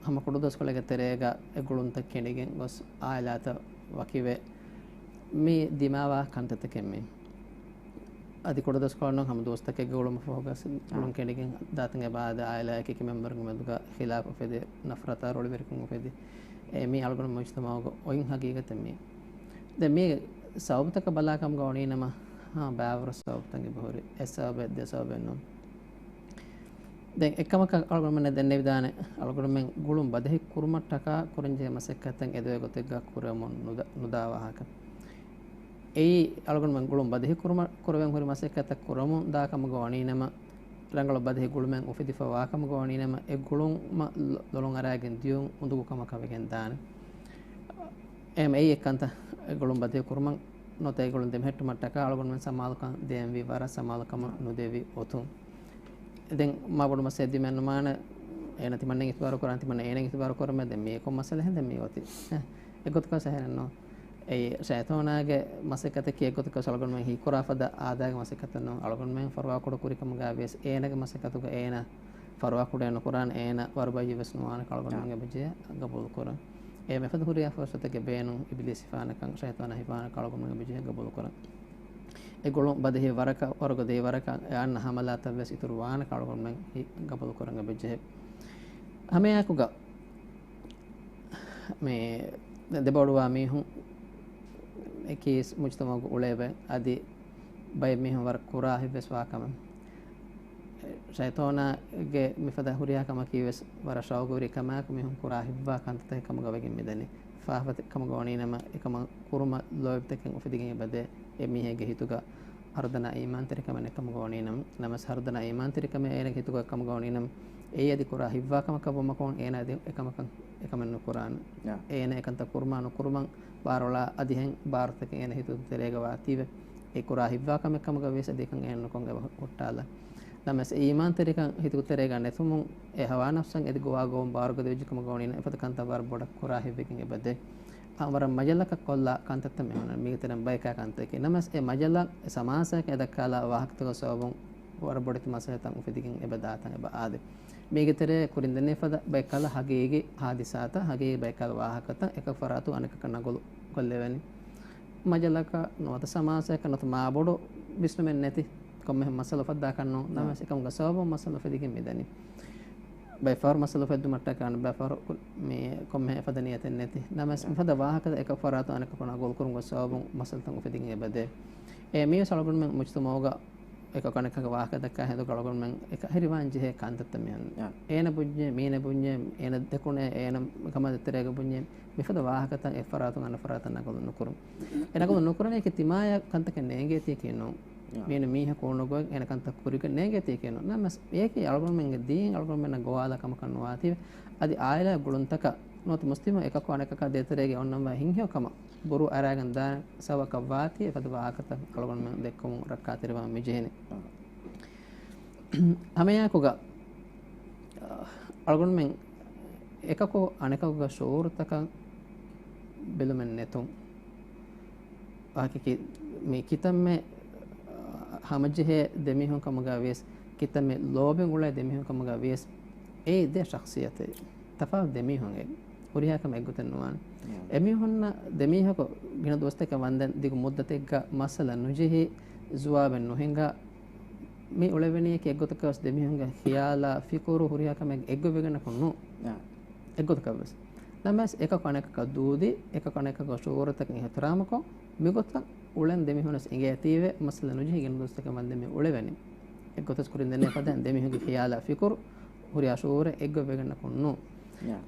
ހަމަ ކުޑަދުވަސްކޮޅެއްގެ ތެރޭގަ އެ ގުޅުންތައް ކެނޑިގެން ގޮސް އާއިލާތައް ވަކިވެ މި ދިމާވާ ކަންތައްތަކެއް މީ. އަދި ކުޑަދުވަސްކޮޅަށް ނޫން ހަމަ ދުވަސްތަކެއްގެ އުޅުމަށް ފަހުގަ އާ. ގުޅުން ކެނޑިގެން ދާތަން އެބަ އާދެ އާއިލާ އެކި އެކި މެމްބަރުންގެ މެދުގަ ޚިލާފް އުފެދި ނަފްރަތާ ރޮޅިވެރިކަން އުފެދި. އެ މީ އަޅުގަނޑު މުޖްތަމަޢުގަ އޮތް ހަގީގަތެއް މީ. ދެން މީ ސަބަބުތަކަށް ބަލާކަމުގަ އޮނީނަމަ ހާ ބާވަރު ސަބަބުތައް އެބަހުރި. އެއް ސަބަބެއް ދެ ސަބަބެއް ނޫން. ދެން އެއްކަމަކަށް އަޅުގަނޑުމެންނަށް ދެންނެވިދާނެ، އަޅުގަނޑުމެން ގުޅުން ބަދަހި ކުރުމަށްޓަކާ ކުރަންޖެހޭ މަސައްކަތްތައް އެދުވޭ ގޮތެއްގަ ކުރެވެމުން ނުދާ، ނުދާ ވާހަކަ. އެއީ އަޅުގަނޑުމެން ގުޅުން ބަދަހި ކުރުމަށް ކުރެވެން ހުރި މަސައްކަތްތައް ކުރަމުން ދާ ކަމުގަ ވަނީނަމަ، ރަނގަޅު ބަދަހި ގުޅުމެއް އުފެދިފަ ވާ ކަމުގަ ވަނީނަމަ، އެ ގުޅުމަށް ލޮ-، ލޮޅުން އަރާގެން ދިޔުން އުނދަގޫ ކަމަކަށް ވެގެން ދާނެ. އެހެން އެއީ އެއްކަންތައް. އެ ގުޅުން ބަދަހި ކުރުމަށް ނުވަތަ އެ ގުޅުން ދެމެހެއްޓުމަށްޓަކާ އަޅުގަނޑުމެން ސަމާލުކަން ދޭންވީ ވަރަށް ސަމާލުކަމަށް ނުދެވި އޮތުން. ދެން މާ ބޮޑު މައްސަލައެއް ދިމާ ނުވާނެ. އޭނަ ތިމަންނެން އިތުބާރު ކުރާނެ، ތިމަންނަ އޭނައަށް އިތުބާރު ކުރަމޭ. ދެން މީ ކޮން މައްސަލައެއް ދެން މީ އޮތީ؟ އެ، އެގޮތަކަށް އެހެނެއް ނޫން. އެއީ ޝައިޠާނާގެ މަސައްކަތަކީ އެއްގޮތަކަށް އަޅުގަނޑުމެން ހީކުރާ ފަދަ އާދައިގެ މަސައްކަތެއް ނޫން. އަޅުގަނޑުމެން ފަރުވާކުޑަ ކުރިކަމުގަ ވިޔަސް އޭނަގެ މަސައްކަތުގަ އޭނަ ފަރުވާކުޑައެއް ނުކުރާނެ، އޭނަ ވަރުބައްޔެއްވެސް ނުވާނެކަން އަޅުގަނޑުމެން އެބަޖެހޭ ގަބޫލުކުރަން. އެ މިފަދަ ހުރިހާ ފުރުސަތެއްގެ ބޭނުން އިބިލީސް ހިފާނެކަން، ޝައިޠާނާ ހިފާނެކަން އަޅުގަނޑުމެން އެބަޖެހޭ ގަބޫލުކުރަން. އެ ގުޅުން ބަދަހި ވަރަކަށް ވަރުގަދަ ވަރަކަށް އެ އަންނަ ހަމަލާތައްވެސް އިތުރު ވާނެކަން އަޅުގަނޑުމެން ހި-، ގަބޫލުކުރަން އެބަޖެހޭ. ހަމައެއާއެކުގަ މި ދެބައުޅުވާ މީހުން އެކީސް މުޖްތަމަޢުގަ އުޅޭ ބައެއް އަދި ބައެއް މީހުން ވަރަށް ކުރާ ހިތްވެސް ވާ ކަމެއް. ޝައިޠާނާގެ މިފަދަ ހުރިހާ ކަމަކީ ވެސް ވަރަށް ޝައުގުވެރި ކަމާއެކު މީހުން ކުރާ ހިތްވާ ކަންތައްތަކެއް ކަމުގަ ވެގެން މިދަނީ. ފާފަތައް ކަމުގަ ވަނީނަމަ އެކަމަށް ކުރުމަށް ލޯތްބެއް އުފެދިގެން އެބަދޭ. އެ މީހެއްގެ ހިތުގަ ހަރުދަނާ އީމާންތެރިކަމެއް ނެތް ކަމުގަ ވަނީނަމަ، ނަމަވެސް ހަރުދަނާ އީމާންތެރިކަމެއް އޭނަގެ ހިތުގަ ކަމުގަ ވަނީނަމަ، އެއީ އަދި ކުރާ ހިތްވާ ކަމަކަށް ވުމަކުން އޭނާ އަދި އެކަމަކަށް އެކަމެއް ނުކުރާނެ. ޔާ. އޭނަ އެކަންތައް ކުރުމާ ނުކުރުމަށް ބާރުއަޅާ އަދިހެން ބާރުތަކެއް އޭނަ ހިތު ތެރޭގަ ވާތީވެ، އެ ކުރާ ހިތްވާ ކަމެއް ކަމުގަ ވިޔަސް އަދި އެކަން އޭނަ ނުކޮށް އެބަ ހުއްޓާލާ. ނަމަވެސް އެ އީމާންތެރިކަން ހިތު ތެރޭގަ ނެތުމުން އެ ހަވާ ނަފްސަށް އެދި ގޮވާ ގޮވުން ބާރުގަދަ ވެއްޖެ ކަމުގަ ވަނީނަމަ އެފަދަ ކަންތައް ވަރަށް ބޮޑަށް ކުރާ ހިތްވެގެން އެބަދޭ. އާ، ވަރަށް މަޖަލަކަށް ކޮށްލާ ކަންތައްތައް މި ހުންނަނީ. މީގެ ތެރެއިން ބަޔަކާ ކަންތައް އެކި. ނަމަވެސް އެ މަޖަލަށް އެ ސަމާސާއަކަށް އެ ދައްކާލާ ވާހަކަތަކުގެ ސަބަބުން ވަރަށް ބޮޑެތި މައްސަލަތައް އުފެދިގެން އެބަ ދާތަން އެބަ އާދޭ. މީގެ ތެރޭ ކުރިން ދެންނެވި ފަދަ ބައެއް ކަހަލަ ހަގީގީ ހާދިސާތައް، ހަގީގީ ބައެއް ކަހަލަ ވާހަކަތައް އެކަކު ފަރާތުން އަނެކަކަށް ނަގުލު ކޮށްލެވެނީ. މަޖަލަކަށް ނުވަތަ ސަމާސާއަކަށް ނުވަތަ މާބޮޑު ވިސްނުމެއް ނެތި ކޮންމެހެން މައްސަލަ އުފައްދާކަށް ނޫން. ނަމަވެސް އެކަމުގެ ސަބަބުން މައްސަލަ އުފެދިގެން މިދަނީ. ބައެއް ފަހަރު މައްސަލަ އުފެއްދުމަށްޓަކާ ބައެއް ފަހަރު ކު-، މި ކޮންމެހެން އެފަދަ ނިޔަތެއް ނެތި. ނަމަވެސް މިފަދަ ވާހަކަތައް އެކަކު ފަރާތުން އަނެކަކަށް ނަގުލު ކުރުމުގެ ސަބަބުން މައްސަލަތައް އުފެދިގެން އެބަދޭ. އެ މިވެސް އަޅުގަނޑުމެން މުޖްތަމަޢުގަ އެކަކު އަނެކަކަށް ވާހަކަ ދައްކާ ހިނދުގަ އަޅުގަނޑުމެން އެކަހެރިވާން ޖެހޭ ކަންތައްތައް މިހެން. އޭނަ ބުންޏޭ، މީނަ ބުންޏޭ، އޭނަ ދެކުނޭ، އޭނަ ކަމާ ދޭތެރޭގަ ބުންޏޭ، މިފަދަ ވާހަކަތައް އެއްފަރާތުން އަނެއް ފަރާތަށް ނަގުލު ނުކުރުން. އެ ނަގުލު ނުކުރަނީކީ ތިމާޔަށް ކަންތަކެއް ނޭނގޭތީކީ ނޫން. މީނަ މީހަކު އުނުގޮތް އޭނަ ކަންތައް ކުރިގެން ނޭނގޭތީކީ ނޫން. ނަމަވެސް އެއީކީ އަޅުގަނޑުމެންގެ ދީން އަޅުގަނޑުމެންނަށް ގޮވާލާ ކަމަކަށް ނުވާތީވެ، އަދި އާއިލާ ގުޅުންތަކަށް ނުވަތަ މުސްލިމު އެކަކު އަނެކަކާ ދޭތެރޭގަ އޮންނަންވާ ހިތްހެޔޮކަމަށް ބުރޫ އަރާގެން ދާން ސަބަބަކަށް ވާތީ އެފަދަ ވާހަކަތައް އަޅުގަނޑުމެން ދެއްކުމުން ރައްކާތެރިވާން މިޖެހެނީ. ހަމައެއާއެކުގަ، އަ، އަޅުގަނޑުމެން އެކަކު އަނެކަކުގެ ޝުޢޫރުތަކަށް ބެލުމެއް ނެތުން. ވާހަކައަކީ މި ކިތަންމެ، އަ، ހަމަޖެހޭ ދެމީހުން ކަމުގަ ވިޔަސް، ކިތަންމެ ލޯބިން އުޅޭ ދެމީހުން ކަމުގަ ވިޔަސް، އެއީ ދެ ޝަޚްޞިއްޔަތެއް. ތަފާތު ދެމީހުން އެ ހުރިހާ ކަމެއް އެއްގޮތެއް ނުވާނެ. އެމީހުންނަށް ދެމީހަކު ގިނަ ދުވަސްތަކެއް ވަންދެން ދިގު މުއްދަތެއްގަ މައްސަލަ ނުޖެހި، ޖުވާބެއް ނުހިނގާ، މި އުޅެވެނީއަކީ އެއްގޮތަކަށް ވެސް ދެމީހުންގެ ޚިޔާލާ ފިކުރު ހުރިހާ ކަމެއް އެއްގޮތްވެގެންނަކުން ނޫން. އެއްގޮތަކަށް ވެސް. ނަމަވެސް އެކަކު އަނެކަކަށް ދޫދީ، އެކަކު އަނެކަކު ޝުޢޫރުތަކަށް އިޙްތިރާމުކޮށް، މިގޮތަށް އުޅެން ދެމީހުންވެސް އިނގޭތީވެ، މައްސަލަ ނުޖެހި ގިނަ ދުވަސްތަކެއް ވަންދެން މި އުޅެވެނީ. އެއްގޮތަސް ކުރިން ދެންނެވި ފަދައިން ދެމީހުންގެ ޚިޔާލާ ފިކުރު، ހުރިހާ ޝުޢޫރެއް އެއްގޮތްވެގެންނަކުން ނޫން.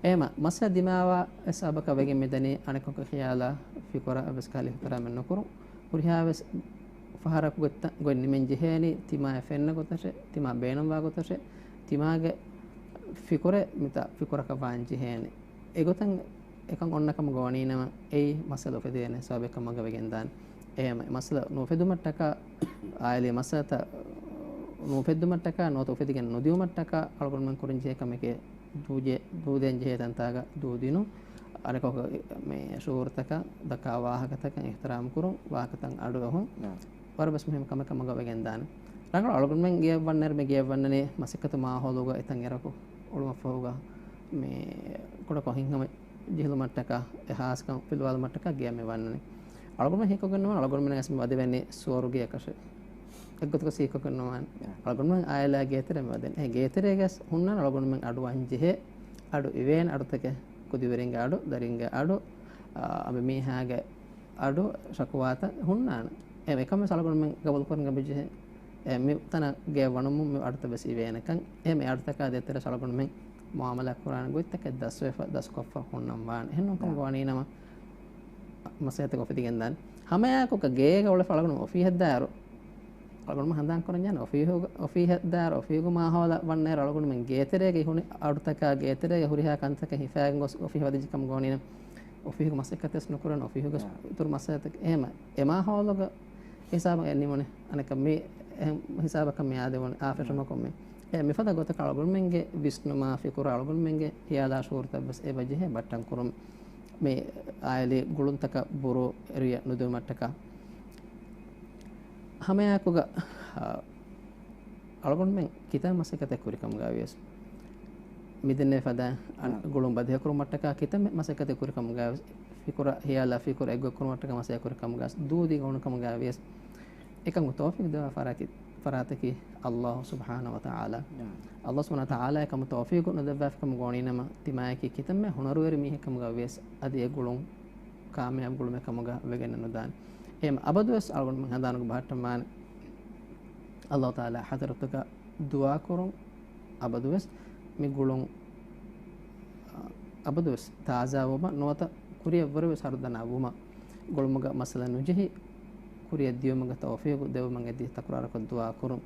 އެހެމަ މައްސަލަ ދިމާވާ އެއް ސަބަބަކަށް ވެގެން މިދަނީ އަނެކަކު ޚިޔާލާ ފިކުރަށް އެއްވެސް ކަހަލަ އިޙްތިރާމެއް ނުކުރުން. ހުރިހާވެސް ފަހަރަކު ގޮތްތަ-، ގޮތް ނިމެން ޖެހޭނީ ތިމާޔަށް ފެންނަ ގޮތަށޭ، ތިމާ ބޭނުންވާ ގޮތަށޭ، ތިމާގެ ފިކުރެއް މިތާ ފިކުރަކަށް ވާން ޖެހޭނެ. އެގޮތަށް އެކަން އޮންނަ ކަމުގަ ވަނީނަމަ، އެއީ މައްސަލަ އުފެދޭނެ ސަބަބެއް ކަމުގަ ވެގެންދާނެ. އެހެމަ މައްސަލަ ނުއުފެދުމަށްޓަކާ، އާއިލީ މައްސަލަތައް ނުއުފެއްދުމަށްޓަކާ، ނުވަތަ އުފެދިގެން ނުދިއުމަށްޓަކާ އަޅުގަނޑުމެން ކުރަން ޖެހޭ ކަމެކޭ، ދޫ ޖެ-، ދޫދޭން ޖެހޭ ތަންތާގަ ދޫދިނުން، އަނެކަކު މި ޝުޢޫރުތަކަށް ދައްކާ ވާހަކަތަކަށް އިޙްތިރާމް ކުރުން، ވާހަކަތައް އަޑުއެހުން، ވަރަށް ވެސް މުހިންމު ކަމެއް ކަމުގަ ވެގެންދާނެ. ރަނގަޅު އަޅުގަނޑުމެން ގެޔަށް ވަންނައިރު މި ގެޔަށް ވަންނަނީ މަސައްކަތު މާހައުލުގަ އެތަން އެރަކު އުޅުމަށްފަހުގަ މި ކުޑަކޮށް ހިތްހަމަ ޖެހިލުމަށްޓަކާ، އެ ހާސްކަން ފިލުވާލުމަށްޓަކާ ގެޔަށް މި ވަންނަނީ. އަޅުގަނޑުމެން ހީކޮށްގެން ނުވާނެ އަޅުގަނޑުމެން ވެސް މި ވަދެވެނީ ސުވަރުގެއަކަށޭ. އެއްގޮތަކަށް ހީކޮށްގެން ނުވާނެ. އަޅުގަނޑުމެން އާއިލާ ގޭތެރޭ މި ވަދެނީ. އެ ގޭތެރޭގަސް ހުންނާނެ އަޅުގަނޑުމެން އަޑު އަން ޖެހޭ، އަޑު އިވޭނެ އަޑުތަކެއް، ކުދިވެރިންގެ އަޑު، ދަރިންގެ އަޑު، އަނބިމީހާގެ އަޑު، ޝަކުވާތައް ހުންނާނެ. އެ އެކަން ވެސް އަޅުގަނޑުމެން ގަބޫލުކުރަން އެބަޖެހޭ. އެ މި ތަނަށް ގެޔަށް ވަނުމުން މި އަޑުތައް ވެސް އިވޭނެކަން. އެ މި އަޑުތަކާ ދޭތެރޭ އަޅުގަނޑުމެން މުއާމަލާ ކުރާނެ ގޮތްތަކެއް ދަސްވެފަ، ދަސްކޮށްފަ ހުންނަން ވާނެ. އެހެން ނޫންކަމުގަ ވަނީނަމަ، މައްސަލަތަކެއް އުފެދިގެންދާނެ. ހަމައެއާއެކު ގޭގަ އުޅެފަ އަޅުގަނޑު އޮފީހަށް ދާއިރު، އަޅުގަނޑު ހަނދާން ކުރަން ޖެހޭނެ އޮފީހުގަ، އޮފީހަށް ދާއިރު އޮފީހުގެ މާހައުލަށް ވަންނައިރު އަޅުގަނޑުމެން ގޭތެރޭގަ ހުނި އަޑުތަކާ ގޭތެރޭގަ ހުރިހާ ކަންތަކެއް ހިފާގެން ގޮސް އޮފީހަށް ވަދެއްޖެ ކަމުގަ ވަނީނަމަ، އޮފީހުގެ މަސައްކަތެއް ވެސް ނުކުރަން، އޮފީހުގެ އިތުރު މައްސަލަތަކެއް އެހެމަ އެ މާހައުލުގަ ހިސާބަށް އެ ނިމުނެ. އަނެކަ މި އެހެން ހިސާބަކަށް މި އާދެވުނެ އާފެށުމަކުން މި. އެ މިފަދަ ގޮތަކަށް އަޅުގަނޑުމެންގެ ވިސްނުމާ ފިކުރާ އަޅުގަނޑުމެންގެ ހިޔާލާ ޝުޢޫރުތައް ވެސް އެބަޖެހޭ ބައްޓަން ކުރުން. މި އާއިލީ ގުޅުންތަކަށް ބުރޫ އެރިޔަ ނުދެވުމަށްޓަކާ ހަމައެއާއެކުގަ، އާ، އަޅުގަނޑުމެން ކިތައް މަސައްކަތެއް ކުރިކަމުގައިވިޔަސް، މިދެންނެވި ފަދައިން އަން-، ގުޅުން ބަދިހަކުރުމަށްޓަކާ ކިތައް މަ-، މަސައްކަތެއް ކުރިކަމުގައިވިޔަސް، ފިކުރަށް ހިޔާލާ ފިކުރު އެއްގޮތްކުރުމަށްޓަކާ މަސައްކަތް ކުރިކަމުގައިވިޔަސް، ދޫދީ ގައުނުކަމުގައިވިޔަސް، އެކަމަކު ތައުފީގު ދެވާ ފަރާތަކީ، ފަރާތަކީ ﷲ ސުބްޙާނަހޫ ވަތަޢާލާ. ﷲ ސުބްޙާނަހޫ ވަތަޢާލާ އެކަމަކު ތައުފީގު ނުދެއްވާފިކަމުގަ ވަނީނަމަ، ތިމާޔަކީ ކިތަންމެ ހުނަރުވެރި މީހެއްކަމުގަވިޔަސް އަދި އެ ގުޅުން ކާމިޔާބު ގުޅުމެއް ކަމުގަ ވެގެން ނުދާނެ. އެހެން އަބަދުވެސް އަޅުގަނޑުމެން ހަނދާނުގަ ބަހައްޓަންވާނެ، ﷲ ތަޢާލާ ޙަޟްރަތުގަ ދުޢާކުރުން، އަބަދުވެސް މި ގުޅުން، އަ، އަބަދުވެސް ތާޒާވުމަށް ނުވަތަ ކުރިއަށްވުރެވެސް ހަރުދަނާ ވުމަށް، ގުޅުމުގަ މައްސަލަ ނުޖެހި، ކުރިއަށް ދިޔުމުގެ ތައުފީގު ދެވުމަށް އެދި ތަކުރާރުކޮށް ދުޢާކުރުން.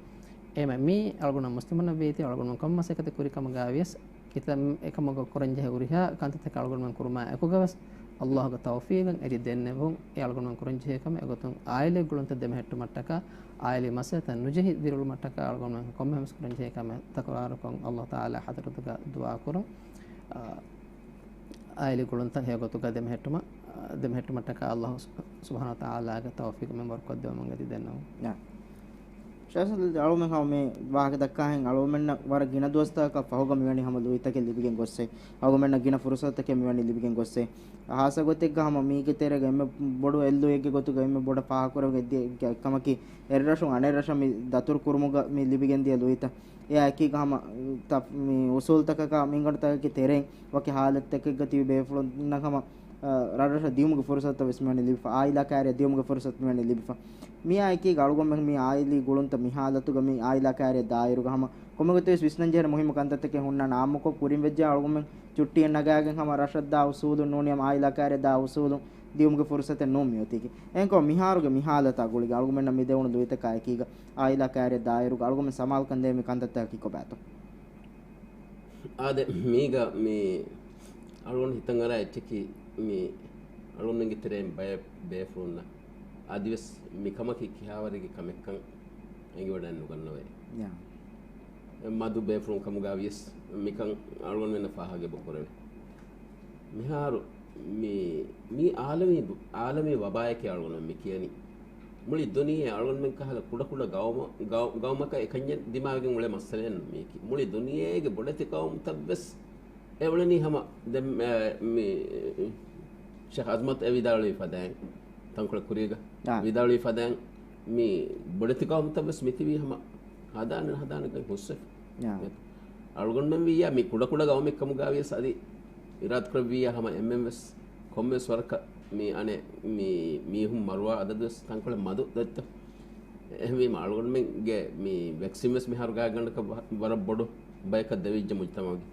އެހެންވެ މީ އަޅުގަނޑު މުސްލިމުންނަށް ވީތީ އަޅުގަނޑު ކޮން މަސައްކަތެއް ކުރި ކަމުގައިވިޔަސް، ކިތަން އެކަމަކު ކުރަންޖެހޭ ހުރިހާ ކަންތައްތަކެއް އަޅުގަނޑުމެން ކުރުމާ އެކުގަވެސް، ﷲގެ ތައުފީގަށް އެދި ދެންނެވުން، އެ އަޅުގަނޑުމެން ކުރަންޖެހޭ ކަމެއް. އެގޮތުން އާއިލީ ގުޅުންތައް ދެމެހެއްޓުމަށްޓަކާ، އާއިލީ މައްސަލަތައް ނުޖެހި ދިރިއުޅުމަށްޓަކާ އަޅުގަނޑުމެން ކޮންމެހެންވެސް ކުރަންޖެހޭ ކަމެއް ތަކުރާރުކޮށް، ﷲ ތަޢާލާ ޙަޟްރަތުގަ ދުޢާކުރުން. އާ، އާއިލީ ގުޅުންތައް ހެޔޮގޮތުގަ ދެމެހެއްޓުމަށް، ދެމެހެއްޓުމަށްޓަކާ ﷲ ސުބްޙާނަހޫ ވަތަޢާލާގެ ތައުފީގު މިންވަރުކޮށް ދެވުމަށް އެދި ދެންނެވުން. ޝައިހް ސަލީލް، އަޅުމެން ހަމަ މި ވާހަކަ ދައްކާހެން އަޅުމެންނަށް ވަރަށް ގިނަ ދުވަސްތަކަކަށް ފަހުގަ މިވެނި ހަމަ ލުއިތަކެއް ލިބިގެން ގޮއްސޭ. އަޅުމެންނަށް ގިނަ ފުރުސަތުތަކެއް މިވެނި ލިބިގެން ގޮއްސޭ. ހާއްސަ ގޮތެއްގަ ހަމަ މީގެ ތެރޭގަ އެންމެ ބޮޑު އެއްލުއިއެއްގެ ގޮތުގަ އެންމެ ބޮޑަށް ފާހަގަކުރެވިގެން އެއްކަމަކީ، އެއްރަށުން އަނެއްރަށަށް މި ދަތުރު ކުރުމުގަ މި ލިބިގެން ދިޔަ ލުއިތައް. އެއާ އެކީގަ ހަމަ ތަ-، މި އުސޫލުތަކަކާ މިންގަނޑުތަކަކީ ތެރެއިން ވަކި ހާލަތްތަކެއްގަ ތިބި ބޭފުޅުންނަށް ހަމަ، އަ، ރަށްރަށަށް ދިޔުމުގެ ފުރުސަތުތައް ވެސް މިވަނީ ލިބިފަ، އާއިލާ ކާރިއަށް ދިޔުމުގެ ފުރުސަތު މިވަނީ ލިބިފަ. މިއާ އެކީގަ އަޅުގަނޑުމެން މި އާއިލީ ގުޅުންތައް މި ހާލަތުގަ މި އާއިލާ ކާރިއަށް ދާއިރުގަ ހަމަ ކޮންމެގޮތެއް ވެސް ވިސްނަންޖެހޭ މުހިއްމު ކަންތައްތަކެއް ހުންނާނެ. އާއްމުކޮށް ކުރިން ވެއްޖެ އަޅުގަނޑުމެން ޗުއްޓީއެއް ނަގާގެން ހަމަ ރަށަށް ދާ އުސޫލުން ނޫނީ ހަމަ އާއިލާ ކާރިއަށް ދާ އުސޫލުން ދިޔުމުގެ ފުރުސަތެއް ނޫން މިއޮތީކީ. އެހެންކޮށް މިހާރުގެ މި ހާލަތާ ގުޅިގެން އަޅުގަނޑުމެންނަށް މި ދެވުނު ލުއިތަކާ އެކީގަ އާއިލާ ކާރިއަށް ދާއިރުގަ އަޅުގަނޑުމެން ސަމާލުކަން ދޭ މި ކަންތައްތަކަކީ ކޮބާތޯ؟ އާދެ، މީގަ މި އަޅުގަނޑު ހިތަށް އަރާ އެއްޗަކީ، މި އަޅުގަނޑުމެންގެ ތެރެއިން ބައެއް ބޭފުޅުންނަށް އަދިވެސް މި ކަމަކީ ކިހާވަރެއްގެ ކަމެއްކަން އެނގިވަޑައެއް ނުގަންނަވައޭ. ޔާ. މަދު ބޭފުޅުން ކަމުގަ ވިޔަސް މިކަން އަޅުގަނޑުމެންނަށް ފާހަގަ އެބަ ކުރެވޭ. މިހާރު މި، މީ އާލަމީ، އާލަމީ ވަބާއެކޭ އަޅުގަނޑުމެން މި ކިޔަނީ. މުޅި ދުނިޔެ އަޅުގަނޑުމެން ކަހަލަ ކުޑަކުޑަ ގައުމަ-، ގައު-، ގައުމަކަށް އެކަންޏެއް ދިމާވެގެން އުޅޭ މައްސަލައެއް ނޫން މީކީ. މުޅި ދުނިޔޭގެ ބޮޑެތި ގައުމުތައްވެސް އެ އުޅެނީ ހަމަ ދެން، އެ، މި ޝޭޚް އަޒްމަތް އެ ވިދާޅުވި ފަދައިން، ތަންކޮޅެއް ކުރީގަ އާ. ވިދާޅުވި ފަދައިން މި ބޮޑެތި ގައުމުތައްވެސް މިތިބީ ހަމަ ހަދާނެ ހަދާނެ ގޮތް ހުސްވެފަ. އާ. އަޅުގަނޑުމެން ވިއްޔާ މި ކުޑަކުޑަ ގައުމެއް ކަމުގަ ވިޔަސް އަދި އިރާދަކުރެއްވިއްޔާ ހަމަ އެންމެންވެސް ކޮންމެވެސް ވަރަކަށް މި އަނެއް މި މީހުން މަރުވާ އަދަދުވެސް ތަންކޮޅެއް މަދު ދޮއްތަ؟ އެހެންވީމަ އަޅުގަނޑުމެންގެ މި ވެކްސިންވެސް މިހާރު ގާތްގަނޑަކަށް ވަ-، ވަރަށް ބޮޑު ބަޔަކަށް ދެވިއްޖެ މުޖްތަމަޢުގެ.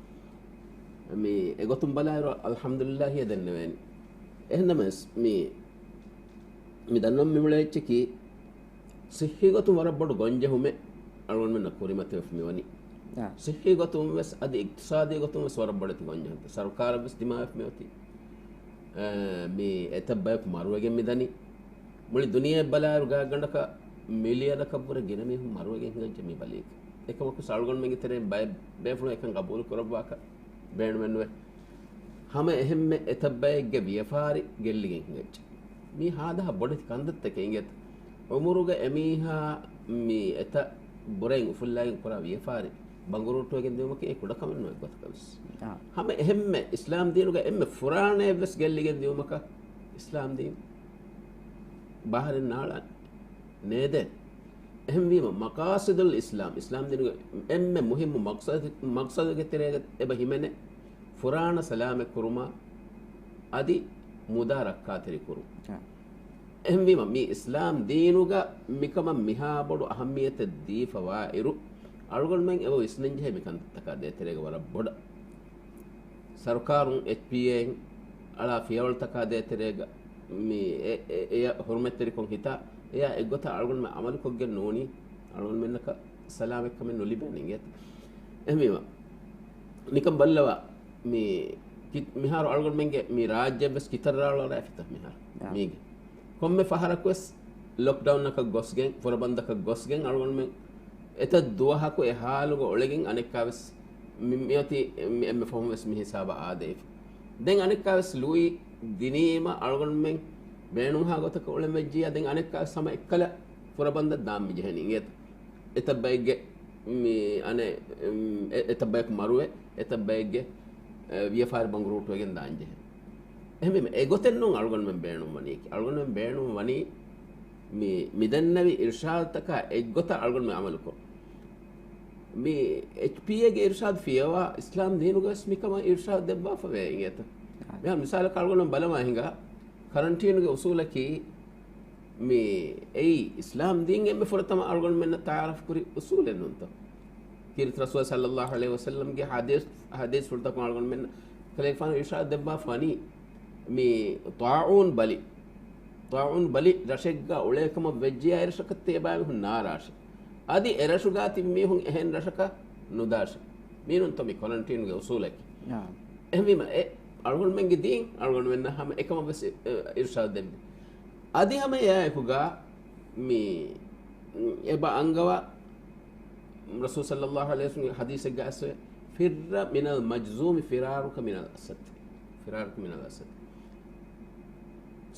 މި އެގޮތުން ބަލާއިރު އަލްޙަމްދުލިއްލާހި އެ ދެންނެވޭނެ. އެހެންނަމަވެސް މި، މި ދަންނަވަން މިއުޅޭ އެއްޗަކީ ސިއްހީ ގޮތުން ވަރަށް ބޮޑު ގޮންޖެހުމެއް އަޅުގަނޑުމެންނަށް ކުރިމަތިވެފަ މިވަނީ. އާ. ސިއްހީ ގޮތުން ވެސް އަދި އިޤްތިޞާދީ ގޮތުން ވެސް ވަރަށް ބޮޑެތި ގޮންޖެހުންތައް ސަރުކާރަށް ވެސް ދިމާވެފަ މިއޮތީ. އެ، މި އެތައް ބަޔަކު މަރުވެގެން މިދަނީ. މުޅި ދުނިޔެ ބަލާއިރު ގާތްގަނޑަކަށް މިލިއަނަކަށްވުރެ ގިނަ މީހުން މަރުވެގެން ހިނގައްޖެ މި ބަލީގަ. އެކަމަކު އަޅުގަނޑުމެންގެ ތެރެއިން ބައެއް ބޭފުޅުން އެކަން ގަބޫލު ކުރައްވާކަށް ބޭނުމެއްނުވޭ. ހަމަ އެހެންމެ އެތައް ބައެއްގެ ވިޔަފާރި ގެއްލިގެން ހިނގައްޖެ. މީ ހާދަހާ ބޮޑެތި ކަންތައްތަކެއް އިނގޭތަ؟ އުމުރުގަ އެމީހާ މި އެތައް ބުރައިން އުފުއްލާގެން ކުރާ ވިޔަފާރި ބަނގުރޫޓުވެގެން ދިއުމަކީ އެ ކުޑަކަމެއް ނުވޭ އެއްގޮތަކަށް ވެސް. އާ. ހަމަ އެހެންމެ އިސްލާމް ދީނުގަ އެންމެ ފުރާނައެއް ވެސް ގެއްލިގެން ދިއުމަކަށް އިސްލާމް ދީން ބާރެއް ނާޅާނެ. ނޭދޭ. އެހެންވީމަ، މަޤާޞިދުލް އިސްލާމް، އިސްލާމް ދީނުގެ އެންމެ މުހިއްމު މަޤްޞަދު، މަޤްޞަދުގެ ތެރޭގަ އެބަ ހިމެނޭ ފުރާނަ ސަލާމަތް ކުރުމާ އަދި މުދާ ރައްކާތެރި ކުރުން. އާ. އެހެންވީމަ، މި އިސްލާމް ދީނުގަ މިކަމަށް މިހާ ބޮޑު އަހައްމިއްޔަތެއް ދީފަވާ އިރު، އަޅުގަނޑުމެން އެބަ ވިސްނަންޖެހޭ މި ކަންތައްތަކާ ދޭތެރޭގަ ވަރަށް ބޮޑަށް. ސަރުކާރުން އެޗްޕީއޭއިން އަޅާ ފިޔަވަޅުތަކާ ދޭތެރޭގަ މި އެ، އެ، އެޔަށް ހުރުމަތްތެރިކޮށް ހިތާ، އެޔާ އެއްގޮތަށް އަޅުގަނޑުމެން އަމަލުކޮށްގެން ނޫނީ، އަޅުގަނޑުމެންނަކަށް ސަލާމަތްކަމެއް ނުލިބޭނެ އިނގޭތަ؟ އެހެންވީމަ، ނިކަން ބައްލަވާ، މި ކި-، މިހާރު އަޅުގަނޑުމެންގެ މި ރާއްޖެއަށްވެސް ކިތައް ރާޅު އަރާފިތަ މިހާރު؟ އާ. މީގެ ކޮންމެ ފަހަރަކުވެސް ލޮކްޑައުންއަކަށް ގޮސްގެން، ފުރަބަންދަކަށް ގޮސްގެން އަޅުގަނޑުމެން އެތައް ދުވަހަކު އެ ހާލުގަ އުޅެގެން އަނެއްކާވެސް މި-، މިއޮތީ މި އެންމެ ފަހުން ވެސް މި ހިސާބަށް އާދެވިފަ. ދެން އަނެއްކާވެސް ލުއި ދިނީމަ އަޅުގަނޑުމެން ބޭނުންހާ ގޮތަކަށް އުޅެން ވެއްޖިއްޔާ، ދެން އަނެއްކާ ހަމަ އެއްކަލަ ފުރަބަންދަށް ދާން މި ޖެހެނީ އިނގޭތަ؟ އެތައް ބައެއްގެ މި އަނެއް، އެ-، އެތައް ބަޔަކު މަރުވެ، އެތައް ބައެއްގެ، އެ، ވިޔަފާރި ބަނގުރޫޓުވެގެން ދާން ޖެހޭ. އެހެންވީމަ، އެ ގޮތެއް ނޫން އަޅުގަނޑުމެން ބޭނުން ވަނީކީ. އަޅުގަނޑުމެން ބޭނުން ވަނީ މި، މި ދެންނެވި އިރުޝާދުތަކާ އެއްގޮތަށް އަޅުގަނޑުމެން އަމަލުކުރުން. މި އެޗްޕީއޭގެ އިރުޝާދު ފިޔަވާ އިސްލާމް ދީނުގަވެސް މިކަމަށް އިރުޝާދު ދެއްވާފަވޭ އިނގޭތަ؟ މިހާރު މިސާލަކަށް އަޅުގަނޑު ބަލަމާ ހިނގާ، ކަރަންޓީނުގެ އުސޫލަކީ މި އެއީ އިސްލާމް ދީން އެންމެ ފުރަތަމަ އަޅުގަނޑުމެންނަށް ތަޢާރަފް ކުރި އުސޫލެއް ނޫންތަ؟ ކީރިތި ރަސޫލާ ޞައްލައްލާހު ޢަލައިހި ވަސައްލަމްގެ ޙަދީޘް، ޙަދީޘްފުޅުތަކުން އަޅުގަނޑުމެން ކަލޭގެފާނު އިރުޝާދު ދެއްވާފަ ވަނީ، މި ޠާޢޫން ބަލި، ޠާޢޫން ބަލި ރަށެއްގަ އުޅޭ ކަމަށް ވެއްޖިއްޔާ އެ ރަށަކަށް ތިޔަބައިމީހުން ނާރާށޭ. އަދި އެ ރަށުގަ ތިބި މީހުން އެހެން ރަށަކަށް ނުދާށޭ. މީނުންތޯ މި ކޮރަންޓީނުގެ އުސޫލަކީ. އާ. އެހެންވީމަ އެ އަޅުގަނޑުމެންގެ ދީން އަޅުގަނޑުމެންނަށް ހަމަ އެކަމަށް ވެސް އި-، އިރުޝާދު ދެއްވި. އަދި ހަމަ އެއާއެކުގަ މި އެބަ އަންގަވާ ރަސޫލު ޞައްލައްލާހު ޢަލައިހި ވަސައްލަމްގެ ޙަދީޘެއްގަ އައިސްވޭ، "ފިއްރަ މިނަލް މަޖްޒޫމި ފިރާރުކަ މިނަލް އަސަދް." ފިރާރުކަ މިނަލް އަސަދް.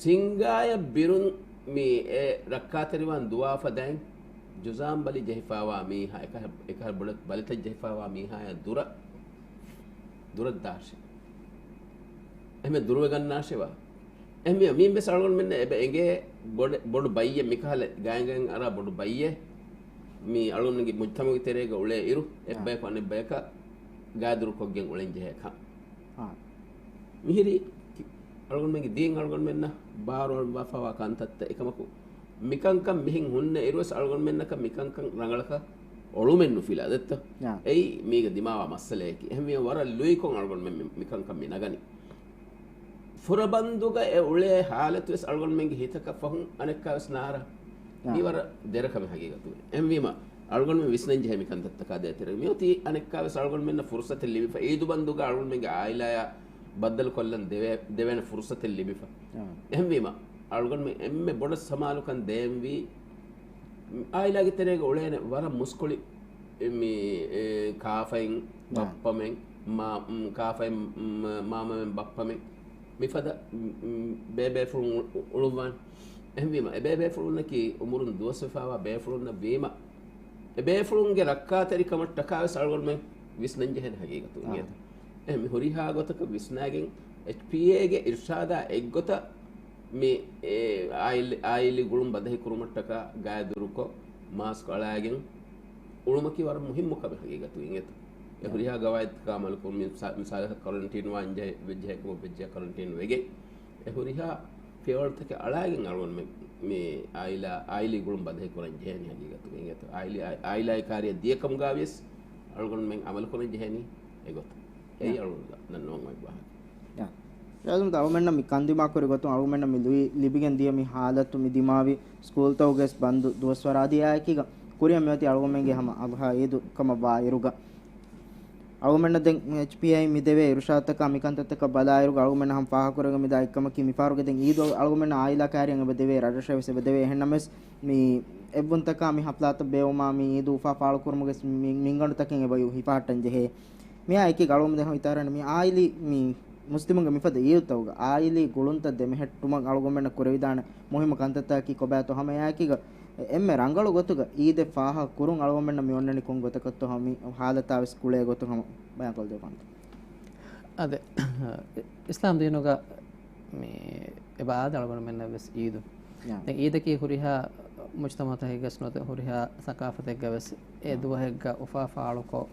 ސިންގާޔަށް ބިރުން މި އެ ރައްކާތެރިވާން ދުވާފަ ދާއިން، ޖުޒާމް ބަލި ޖެހިފާވާ މީހާ، އެކަހަ-، އެކަހަލަ ބޮޑެތި ބަލިތައް ޖެހިފާވާ މީހާޔާ ދުރަށް، ދުރަށް ދާށޭ. އެހެން ދުރުވެގަންނާށެވާ. އެހެންވީމަ މީން ވެސް އަޅުގަނޑުމެންނަށް އެބަ އެނގޭ ބޮޑެ-، ބޮޑު ބައްޔެއް މިކަހަލަ ގާތްގަން އަރާ ބޮޑު ބައްޔެއް މި އަޅުގަނޑުގެ މުޖްތަމަޢުގެ ތެރޭގަ އުޅޭ އިރު، އެއްބަޔަކު އަނެއް ބަޔަކަށް ގާތް ދުރުކޮށްގެން އުޅެން ޖެހޭ ކަން. އާ. މިހިރީ އަޅުގަނޑުމެންގެ ދީން އަޅުގަނޑުމެންނަށް ބާރުއަޅުއްވާފަވާ ކަންތައްތައް އެކަމަކު، މިކަންކަން މިހެން ހުންނަ އިރުވެސް އަޅުގަނޑުމެންނަކަށް މިކަންކަން ރަނގަޅަކަށް އޮޅުމެއް ނުފިލާ ދެއްތަ؟ އާ. އެއީ މީގަ ދިމާވާ މައްސަލަޔަކީ. އެހެންވީމަ ވަރަށް ލުއިކޮށް އަޅުގަނޑުމެން މި-، މިކަންކަން މި ނަގަނީ. ފުރަބަންދުގަ އެ އުޅޭ ޙާލަތުވެސް އަޅުގަނޑުމެންގެ ހިތަކަށް ފަހުން އަނެއްކާވެސް ނާރާ. އާ. މީ ވަރަށް ދެރަކަމެއް ހަގީގަތުގަ. އެހެންވީމަ، އަޅުގަނޑުމެން ވިސްނަންޖެހޭ މިކަންތައްތަކާ ދޭތެރޭ. މިއޮތީ އަނެއްކާވެސް އަޅުގަނޑުމެންނަށް ފުރުޞަތެއް ލިބިފަ. ޢީދު ބަންދުގަ އަޅުގަނޑުމެންގެ ޢާއިލާޔާ ބައްދަލުކޮށްލަން ދެވޭ، ދެވޭނެ ފުރުޞަތެއް ލިބިފަ. އާ. އެހެންވީމަ، އަޅުގަނޑުމެން އެންމެ ބޮޑަށް ސަމާލުކަން ދޭންވީ، ޢާއިލާގެ ތެރޭގަ އުޅޭނެ ވަރަށް މުސްކުޅި މި، އެ، ކާފައިން ނާ. ބައްޕަމެން، މާ-، މް، ކާފައިން، މް، މާމަމެން ބައްޕަމެން، މިފަދަ، މް، މް، ބޭބޭފުޅުން އު-، އުޅުއްވާނެ. އެހެންވީމަ، އެ ބޭބޭފުޅުންނަކީ އުމުރުން ދުވަސްވެފައިވާ ބޭފުޅުންނަށް ވީމަ، އެ ބޭފުޅުންގެ ރައްކާތެރިކަމަށްޓަކާވެސް އަޅުގަނޑުމެން ވިސްނަންޖެހޭނެ ހަގީގަތު އާ. އިނގޭތަ؟ އެހެން މި ހުރިހާ ގޮތަކަށް ވިސްނާގެން، އެޗްޕީއޭގެ އިރުޝާދާ އެއްގޮތަށް މި، އެ، އާއިލް-، އާއިލީ ގުޅުން ބަދަހިކުރުމަށްޓަކާ ގާތް ދުރުކޮށް، މާސްކު އަޅާގެން އުޅުމަކީ ވަރަށް މުހިއްމު ކަމެއް ހަގީގަތު އިނގޭތަ؟ އެ އާ. ހުރިހާ ގަވާއިދުތަކާ އަމަލުކުރުން، މި މިސާ-، މިސާލަކަށް ކޮރަންޓީން ވާން ޖެހޭ، ވެއްޖެހޭ ކަމަށް ވެއްޖެ ކޮރަންޓީން ވެގެން، އެ ހުރިހާ ފިޔަވަޅުތަކެއް އަޅާގެން އަޅުގަނޑުމެން މި އާއިލާ، އާއިލީ ގުޅުން ބަދަހި ކުރަން ޖެހޭނީ ހަގީގަތުގަ އިނގޭތަ؟ އާއިލީ، އާ-، އާއިލާއި ކާރިޔަށް ދިޔަ ކަމުގަ ވިޔަސް އަޅުގަނޑުމެން އަމަލު ކުރަން ޖެހޭނީ އެގޮތަށް. އެއީ ޔާ. އަޅުގަނޑު ދަންނަވަން އޮތް ވާހަކަ. ޔާ. އަޅުގަނޑުމެންނަށް މި ކަންދިމާކުރި ގޮތުން އަޅުގަނޑުމެންނަށް މި ލުއި-، ލިބިގެން ދިޔަ މި ހާލަތު މި ދިމާވި ސްކޫލްތަކުގެ ބަންދު ދުވަސްވަރާ އަދި އެއާއެކީގަ ކުރިއަށް މިއޮތީ އަޅުގަނޑުމެންގެ ހަމަ އަޟްޙާ ޢީދު ކަމަށް ވާއިރުގަ. އަޅުގަނޑަށް ދެން އެޗްޕީއައި މި ދެވޭ އިރުޝާދުތަކާ މިކަންތައްތަކަށް ބަލާއިރުގަ އަޅުގަނޑަށް ހަމަ ފާހަގަކުރެވިގެން މިދާ އެއްކަމަކީ މިފަހަރުގެ ދެން ޢީދު އަޅުގަނޑުމެންނަށް އާއިލާ ކާރިއަށް އެބަ ދެވޭ، ރަށްރަށަށް ވެސް އެބަ ދެވޭ. އެހެންނަމަވެސް މި އެއްވުންތަކާ މި ޙަފްލާތައް ބޭއްވުމާ މި ޢީދު އުފާ ފާޅުކުރުމުގެ މި-، މިންގަނޑުތަކެއް އެބަ ހިފަހައްޓަން ޖެހޭ. މިއާ އެކީގަ އަޅުގަނޑުމެން ދެން ހިތާރަން މި އާއިލީ މި މުސްލިމުންގެ މިފަދަ ޢީދުތަކުގަ އާއިލީ ގުޅުންތައް ދެމެހެއްޓުމަށް އަޅުގަނޑުމެންނަށް ކުރެވިދާނެ މުހިއްމު ކަންތައްތަކަކީ ކޮބާތޯ ހަމަ އެއާއެކީގަ އެންމެ ރަނގަޅު ގޮތުގަ ޢީދެއް ފާހަގަ ކުރުން އަޅުގަނޑުމެންނަށް މި އޮންނަނީ ކޮން ގޮތަކަށްތޯ ހަމަ މި ހާލަތާ ވެސް ކުޅޭ ގޮތުން ހަމަ ބަޔާންކޮށްދެވޭ ކަންތައް. އާދެ، އިސްލާމް ދީނުގަ މި އެބަ އާދެ އަޅުގަނޑުމެންނަށް ވެސް ޢީދު. ޔާ. ދެން ޢީދަކީ ހުރިހާ މުޖްތަމަޢުތަކެއްގަސް ނުވަތަ ހުރިހާ ސަޤާފަތެއްގަ ވެސް އެ ޔާ. ދުވަހެއްގަ އުފާ ފާޅުކޮށް،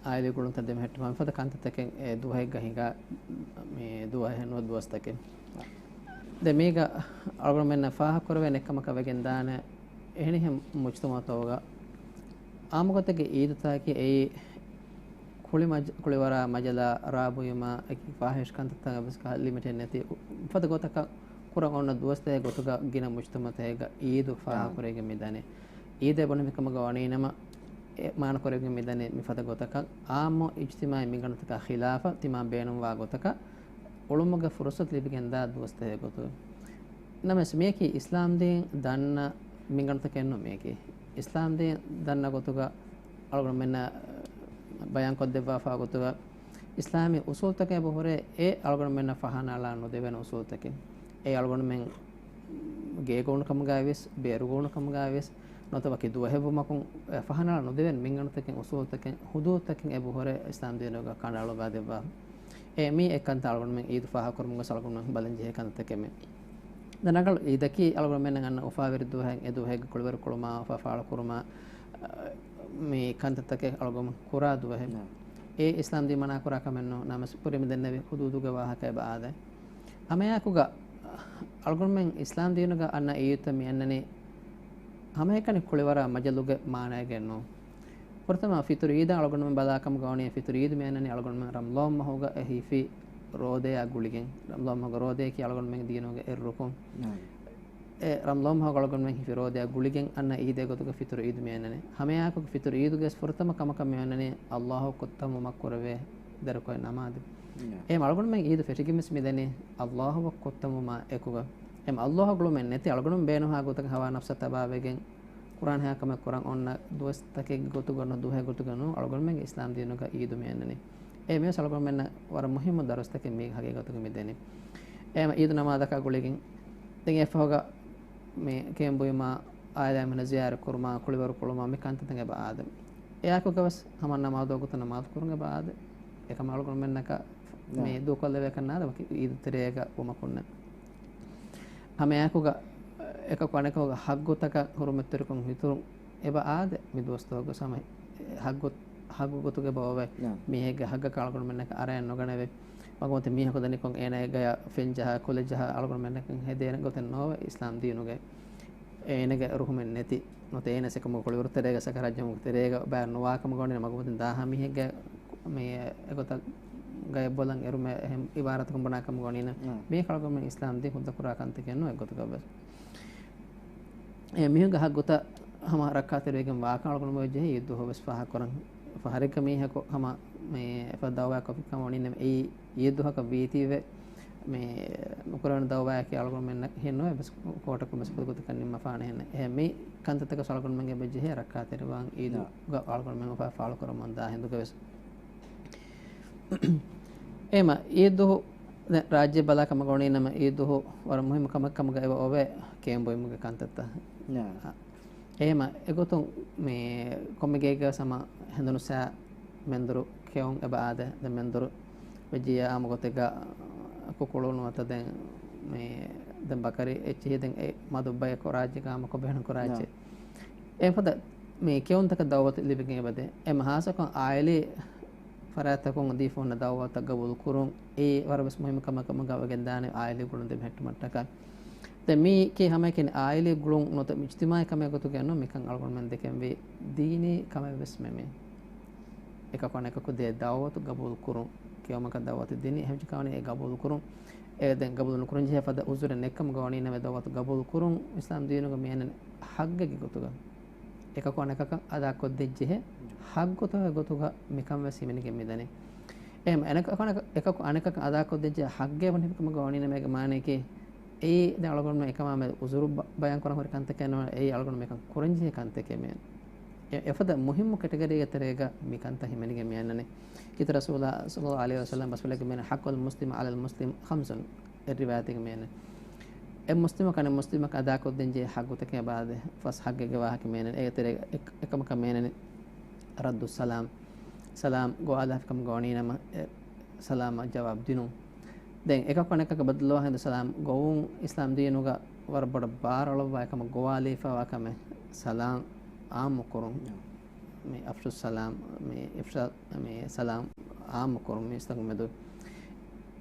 އާއިލީ ގުޅުންތައް ދެމެހެއްޓުމާ މިފަދަ ކަންތައްތަކެއް އެ ދުވަހެއްގަ ހިނގާ، މި ދުވަހެއް ނުވަ ދުވަސްތަކެއް. ދެން މީގަ އަޅުގަނޑުމެންނަށް ފާހަގަކުރެވޭނެ އެއްކަމަކަށް ވެގެންދާނެ، އެހެނިހެން މުޖްތަމަޢުތަކުގަ އާއްމުގޮތެއްގެ ޢީދުތަކަކީ އެއީ ކުޅި މަޖް-، ކުޅިވަރާ މަޖަލާ ރާ ބުއިމާ އެކި ފާޙިޝް ކަންތައްތަކަށް ވެސް ކަހަލަ ލިމިޓެއް ނެތި ފަދަ ގޮތަކަށް ކުރަން އޮންނަ ދުވަސްތަކެއް ގޮތުގަ ގިނަ މުޖްތަމަޢުތަކެއްގަ ޢީދު ފާހަގަކުރެވިގެން މިދަނީ. ޢީދޭ ބުނެފިކަމުގަ ވަނީނަމަ، އެ މާނަކުރެވިގެން މިދަނީ މިފަދަ ގޮތަކަށް އާއްމު އިޖްތިމާޢީ މިންގަނޑުތަކާ ޚިލާފަށް ތިމާ ބޭނުންވާ ގޮތަކަށް އުޅުމުގެ ފުރުޞަތު ލިބިގެންދާ ދުވަސްތަކެއް ގޮތުގަ. ނަމަވެސް މިއަކީ އިސްލާމްދީން ދަންނަ މިންގަނޑުތަކެއް ނޫން މިއަކީ. އިސްލާމްދީން ދަންނަ ގޮތުގަ އަޅުގަނޑުމެންނަށް ބަޔާންކޮށްދެއްވާފާ ގޮތުގަ އިސްލާމީ އުސޫލުތަކަށް އެބަ ހުރޭ އެ އަޅުގަނޑުމެންނަށް ފަހަނައަޅާ ނުދެވޭނެ އުސޫލުތަކެއް. އެ އަޅުގަނޑުމެން ގޭގޮތުން ކަމުގައި ވެސް، ބޭރުގޮތުން ކަމުގައި ވެސް، ނުވަތަ ވަކި ދުވަހެއްވުމަކުން ފަހަނައަޅާ ނުދެވޭނެ މިންގަނޑުތަކެއް، އުސޫލުތަކެއް، ހުދޫދުތަކެއް އެބަ ހުރޭ އިސްލާމް ދީނުގަ ކަނޑައަޅުއްވާ ދެއްވާ. އެ މީ އެ ކަންތައް އަޅުގަނޑުމެން އީދު ފާހަގަކުރުމުގަ އަޅުގަނޑުމެން ބަލަން ޖެހޭ ކަންތައްތަކެއް މީ. ދެން ރަނގަޅު އީދަކީ އަޅުގަނޑުމެންނަށް އަންނަ އުފާވެރި ދުވަހެއް، އެ ދުވަހެއްގެ ކުޅިވަރު ކުޅުމާ އުފާ ފާޅުކުރުމާ، މި ކަންތައްތަކެއް އަޅުގަނޑު ކުރާ ދުވަހެއް. އެ އިސްލާމް ދީން މަނާ ކުރާ ކަމެއް ނޫން. ނަމަވެސް ކުރިން މި ދެންނެވި ހުދޫދުގެ ވާހަކަ އެބަ އާދޭ. ހަމައެއާއެކުގަ އަޅުގަނޑުމެން އިސްލާމް ދީނުގަ އަންނަ އީދުތައް މި އަންނަނީ ހަމައެކަނި ކުޅިވަރާ މަޖަލުގެ މާނައިގައެއް ނޫން. ފުރަތަމަ ފިތުރު އީދަށް އަޅުގަނޑުމެން ބަލާކަމުގަ ވަނީ، ފިތުރު އީދު މި އަންނަނީ އަޅުގަނޑުމެން ރަމަޟާން މަހުގަ އެ ހިފި ރޯދަޔާ ގުޅިގެން. ރަމަޟާން މަހުގެ ރޯދަޔަކީ އަޅުގަނޑުމެން ދީނުގެ އެއް ރުކުން. އެ ރަމަޟާން މަހުގަ އަޅުގަނޑުމެން ހިފި ރޯދަޔާ ގުޅިގެން އަންނަ އީދެއް ގޮތުގަ ފިތުރު އީދު މި އަންނަނީ. ހަމައެއާއެކު ފިތުރު އީދުގެ ފުރަތަމަ ކަމަކަށް މި އަންނަނީ ﷲ އަށް ކޮށްތަންވުމަށް ކުރެވޭ ދަރިކޮޅެއް ނަމާދު. އެހެން އަޅުގަނޑުމެން އީދު ފެށިގެން ވެސް މި ދަނީ ﷲ އަށް ކޮށްތަންވުމާ އެކުގަ. އެހެން ﷲ އަށް ގުޅުމެއް ނެތި އަޅުގަނޑުމެން ބޭނުންހާ ގޮތަކަށް ހަވާ ނަފްސަށް ތަބާވެގެން ކުރާނެހާ ކަމެއް ކުރަން އޮންނަ ދުވަސްތަކެއްގެ ގޮތުގަ ނޫން، ދުވަހެއްގެ ގޮތުގަ ނޫން، އަޅުގަނޑުމެންގެ އިސްލާމް ދީނުގަ އީދު މި އަންނަނީ. އެ މިވެސް އަޅުގަނޑުމެންނަށް ވަރަށް މުހިއްމު ދަރުސްތަކެއް މީގެ ހަގީގަތުގަ މި ދެނީ. އެ އީދު ނަމާދަކާ ގުޅިގެން ދެން އެފަހުގަ މި ކެއުން ބުއިމާ، އާއިލާ މީހުންނަށް ޒިޔާރަތް ކުރުމާ، ކުޅިވަރު ކުޅުމާ، މި ކަންތައްތައް އެބަ އާދެ. އެއާއެކުގަވެސް ހަމަ ނަމާދު ވަގުތު ނަމާދު ކުރުން އެބަ އާދެ. އެކަމަ އަޅުގަނޑުމެންނަކަށް މި ދޫކޮށްލެވޭކަށް ނާދެ، ވަކި އީދު ތެރޭގަ ވުމަކުންނެއް. ހަމައެއާއެކުގަ އެކަކު އަނެކަކުގެ ހައްގުތަކަށް ހުރުމަތްތެރިކޮށް ހިތުރުން އެބަ އާދެ. މި ދުވަސްތަކުގަ ހަމަ ހައްގު، ހައްގު ގޮތުގަ އެބަ އޮވޭ. މީހެއްގެ ހައްގަކަށް އަޅުގަނޑުމެންނަކަށް އަރައެއް ނުގަނެވޭ. މަގުމަތި މީހަކު ދަނިކޮށް އޭނާގެ ގަޔަށް ފެން ޖަހާ، ކުލަ ޖަހާ އަޅުގަނޑުމެންނަކަށް ހެދޭނެ ގޮތެއް ނޯވޭ އިސްލާމް ދީނުގައި. އޭނާގެ ރުހުމެއް ނެތި، ނުވަތަ އޭނާ އެކަމުގެ ކުޅިވަރު ތެރޭގަ ސަކަރާތް ޖަމުގެ ތެރޭގަ ބައެއް ނުވާ ކަމުގަ ވަނީ، މަގުމަތިން ދާހާ މީހެއްގެ މި އެގޮތަށް ގަޔަށް ބޮލަން އެރުމެއް އެހެން އިބާރާތަކުން ބުނާ ކަމުގަ ވަނީ. މީ އަޅުގަނޑުމެން އިސްލާމް ދީން ހުއްދަ ކުރާ ކަންތަކެއް ނޫން އެއްގޮތަކަށް ވެސް. އެ މީހުންގެ ހައްގުތައް ހަމަ ރައްކާތެރިވެގެން ވާކަން އަޅުގަނޑު ވެއްޖެ އީދު ދުވަހު ވެސް ފާހަގަކުރަން. ފަހަރެއްގަ މީހަކު ހަމަ މި އެފަދަ ދައުވާ ކޮށްފި ކަމަށް ވަނީ ނަމަ، އެއީ އީދު ދުވަހަކަށް ވީތީވެ މި ނުކުރެވޭނެ ދައުވާއަކީ އަޅުގަނޑުމެންނަށް ހެން ނުވޭ ވެސް ކޯޓަކުން ވެސް ފުދުގޮތަކަށް ނިންމަފާނެ ހެން. އެހެން މި ކަންތައްތަކަށް އަޅުގަނޑުމެންގެ ވެއްޖެ ހޭ ރައްކާތެރިވާން އީދު ދުވަހުގަ އަޅުގަނޑުމެން އުފާ ފާޅުކުރަމުން ދާ ހިނދުގަ ވެސް. އެހެމަ އީދު ދުވަހު ދެން ރާއްޖެ ބަލާ ކަމަށް ގޮނީ ނަމަ، އީދު ދުވަހު ވަރަށް މުހިއްމު ކަމެއް ކަމުގަ އެބަ އޮވޭ ކެއުން ބުއިމުގެ ކަންތައްތައް. އެހެމަ އެގޮތުން މި ކޮންމެ ގޭގަ ހަމަ ހެނދުނު ސާ މެންދުރު ކެއުން އެބަ އާދެ. ދެން މެންދުރު ވެއްޖިއްޔާ އާއްމު ގޮތެއްގަ ކުކުޅު ނުވަތަ ދެން މި ދެން ބަކަރި އެއްޗިހި ދެން އެ މަދު ބަޔަކު ރާއްޖޭގަ އާއްމުކޮށް ބޭނުން ކުރާ އެއްޗެއް. އެފަދަ މި ކެއުންތަކަށް ދައުވަތު ލިބިގެން އެބަދޭ. އެމަ ހާއްސަކޮށް އާއިލީ ފަރާތްތަކުން ދީފަ ހުންނަ ދައުވަތަށް ގަބޫލު ކުރުން އެއީ ވަރަށް ވެސް މުހިއްމު ކަމެއް ކަމުގަ ވެގެން ދާނެ އާއިލީ ގުޅުން ދެމެހެއްޓުމަށްޓަކާ. ދެން މީކީ ހަމައެކަނި އާއިލީ ގުޅުން ނުވަތަ އިޖްތިމާޢީ ކަމެއް ގޮތުގައެއް ނޫން، މިކަން އަޅުގަނޑުމެން ދެކެންވީ ދީނީ ކަމެއް ވެސް މެމެ. އެކަކު އަނެކަކު ދޭ ދައުވަތު ގަބޫލު ކުރުން، ކެއުމަކަށް ދައުވަތު ދިނީ އެހެން ކަމަށް ވަނީ އެ ގަބޫލު ކުރުން. އެ ދެން ގަބޫލު ނުކުރަން ޖެހޭ ފަދަ އުޒުރެއް ނެތްކަމުގަ ވަނީ ނަމަ ދައުވަތު ގަބޫލު ކުރުން އިސްލާމް ދީނުގަ މި އަންނަނީ ހައްގެއްގެ ގޮތުގަ. އެކަކު އަނެކަކަށް އަދާކޮށްދޭން ޖެހޭ ހައްގުތަކުގެ ގޮތުގަ މިކަން ވެސް ހިމެނިގެން މިދަނީ. އެހެން އަނެކަކު އަނެކަ، އެކަކު އަނެކަކަށް އަދާކޮށްދޭން ޖެހޭ ހައްގެއް ވަނީ ކަމުގަ ވަނީ ނަމަ އޭގެ މާނަޔަކީ އެއީ ދެން އަޅުގަނޑުމެން އެކަމާ މެދު އުޒުރު ބަ، ބަޔާން ކުރަން ހުރި ކަންތަކެއް ނޫން، އެއީ އަޅުގަނޑު މިކަން ކުރަން ޖެހޭ ކަންތަކެއް މެ. އެ، އެފަދަ މުހިއްމު ކެޓަގަރީގެ ތެރޭގަ މި ކަންތައް ހިމެނިގެން މި އަންނަނީ. ކީރިތި ރަސޫލާ ޞައްލައްލާހު ޢަލައިހި ވަސައްލަމް ބަސްފުޅެއްގަ މި އަންނަނީ، "حق المسلم على المسلم خمس." އެއް ރިވާޔަތެއްގަ މި އަންނަނީ. އެއް މުސްލިމަކު އަނެއް މުސްލިމަކަށް އަދާކޮށްދޭން ޖެހޭ ހައްގުތަކެއް އެބަ އާދޭ. ފަސް ހައްގެއްގެ ވާހަކަ މި އަންނަނީ. އޭގެ ތެރޭގަ އެއް، އެކަމަކަށް މި އަންނަނީ ރައްދުއްސަލާމް. ސަލާމް ގޮވާލާފި ކަމުގަ ވަނީ ނަމަ، އެ ސަލާމަށް ޖަވާބު ދިނުން. ދެން އެކަކު އަނެކަކަށް ބައްދަލުވާ ހިނދު ސަލާމް ގޮވުން އިސްލާމް ދީނުގަ ވަރަށް ބޮޑަށް ބާރު އަޅުއްވާ އެކަމަށް ގޮވާލައިފައިވާ ކަމެއް ސަލާމް އާއްމު ކުރުން. މި އަފްޝުއްސަލާމް، މި އިފްޝާ، މި ސަލާމް އާއްމު ކުރުން މީސްތަކުން މެދު.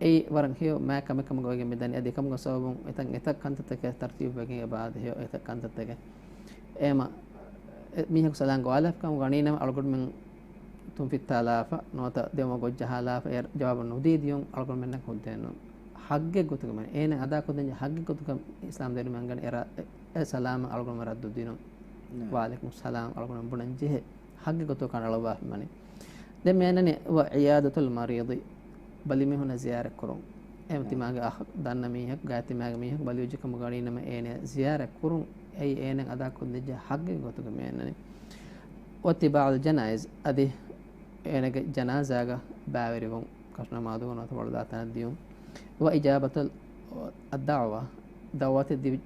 އެއީ ވަރަށް ހެޔޮ މާތް ކަމެއް ކަމުގަ ވެގެން މި ދަނީ. އަދި އެކަމުގެ ސަބަބުން އެތައް، އެތައް ކަންތައްތަކެއް ތަރުތީބު ވެގެން އެބަ އާދޭ ހެޔޮ އެތައް ކަންތައްތަކެއް. އެހެމަ، އެ މީހަކު ސަލާމް ގޮވާލާފި ކަމުގަ ވަނީ ނަމަ އަޅުގަނޑުމެން ތުންފިއްތާލާފަ، ނުވަތަ ދެމަ ގޮށް ޖަހާލާފަ، އެ ޖަވާބު ނުދީ ދިޔުން އަޅުގަނޑުމެންނަށް ހުއްދައެއް ނޫން. ހައްގެއް ގޮތުގަ މެން، އޭނަ އަދާކޮށްދޭން ޖެހޭ ހައްގެއް ގޮތުގަ އިސްލާމް ދީނު މި އަންގަނީ އެ ރަ، އެ، އެ ސަލާމަށް އަޅުގަނޑުމެން ރައްދު ދިނުން. ނަޢަމް. ވަޢަލައިކުމް ސަލާމް އަޅުގަނޑުމެން ބުނަން ޖެހޭ ހައްގެއް ގޮތުގަ ކަނޑައަޅުއްވާފަ މަނި. ދެން މި އަންނަނީ، "وعيادة المريض." ބަލި މީހުންނަށް ޒިޔާރަތް ކުރުން. އެ ނަޢަމް. ތިމާގެ އަޚް ދަންނަ މީހަކު، ގާތް ތިމާގެ މީހަކު ބަލިވެއްޖެ ކަމުގަ ވަނީ ނަމަ އޭނަ ޒިޔާރަތް ކުރުން. އެއީ އޭނަ އަދާކޮށްދޭން ޖެހޭ ހައްގެއް ގޮތުގަ މި އަންނަނީ. "واتباع الجنائز." އަދި އޭނަގެ ޖަނާޒާގަ ބައިވެރިވުން. ކަށުނަމާދުގަ ނުވަތަ ވަޅުލާތަނަށް ދިޔުން. ވައިޖާބަތުލް އައްދަޢުވާ، ދަޢުވަތެއް ދިވި-،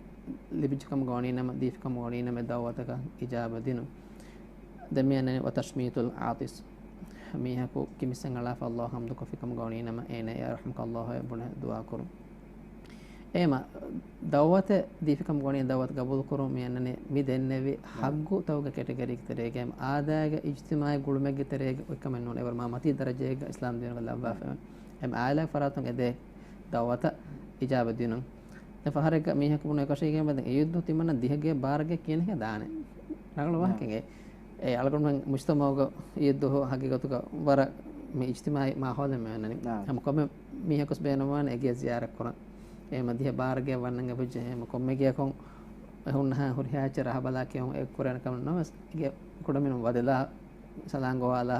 ލިބިއްޖެ ކަމުގަ ވަނީނަމަ، ދީފި ކަމުގަ ވަނީނަމަ، އެ ދަޢުވަތަކަށް އިޖާބަ ދިނުން. ދެން މި އަންނަނީ ވަތަޝްމީތުލް ޢާޠިސް، މީހަކު ކިނބިއްސަށް އަޅާފަ ﷲ އަށް ޙަމްދުކޮށްފި ކަމުގަ ވަނީނަމަ، އޭނަ ޔާ ރަޙްމަކަ ﷲ އޭ ބުނެ ދުޢާ ކުރުން. އޭމަ ދަޢުވަތެއް ދީފިކަމުގަ ވަނީ ދަޢުވަތު ގަބޫލުކުރުން މި އަންނަނީ މި ދެންނެވި ހައްގުތަކުގެ ކެޓަގަރީގެ ތެރޭގައި އާދައިގެ އިޖްތިމާޢީ ގުޅުމެއްގެ ތެރޭގަ އޮތްކަމެއް ނޫން. އެވަރު މާ މަތީ ދަރަޖައެއްގަ އިސްލާމް ދީނުގަ ލައްވާފައި އެމް އާއިލާގެ ފަރާތުން އެދޭ ދަޢުވަތަށް އިޖާބަ ދިނުން. ދެން ފަހަރެއްގަ މީހަކު ބުނު އެކަށީގެން ވަދެ އެ އިއްދަތު ތިމަންނަ ދިހަ ގޭ ބާރަ ގޭ ކިޔަން ހެ ދާނެ. ރަނގަޅު ވާހަކަ އެ. އެ އަޅުގަނޑުމެން މުޖްތަމަޢުގަ އިއްދަތު ހަގީގަތުގަ ވަރަށް މި އިޖްތިމާޢީ މާހައުލެއް މި އޮންނަނީ. ހަމަ ކޮންމެ މީހަކުސް ބޭނުންވާނެ އެ ގޭ ޒިޔާރަތް ކުރަން. އެ މަ ދިހަ ބާރަ ގޭ ވަންނަން އެބަޖެހޭ. ހަމަ ކޮންމެ ގެޔަކުން އެ ހުންނަހާ ހުރިހާ އެއްޗެއް ރަހަބަލާ ކިޔަން އެ ކުރޭނެ ކަމެއް ނަމަވެސް، އެ ގޭ ކުޑަމިނުން ވަދެލާ، ސަލާން ގޮވާލާ،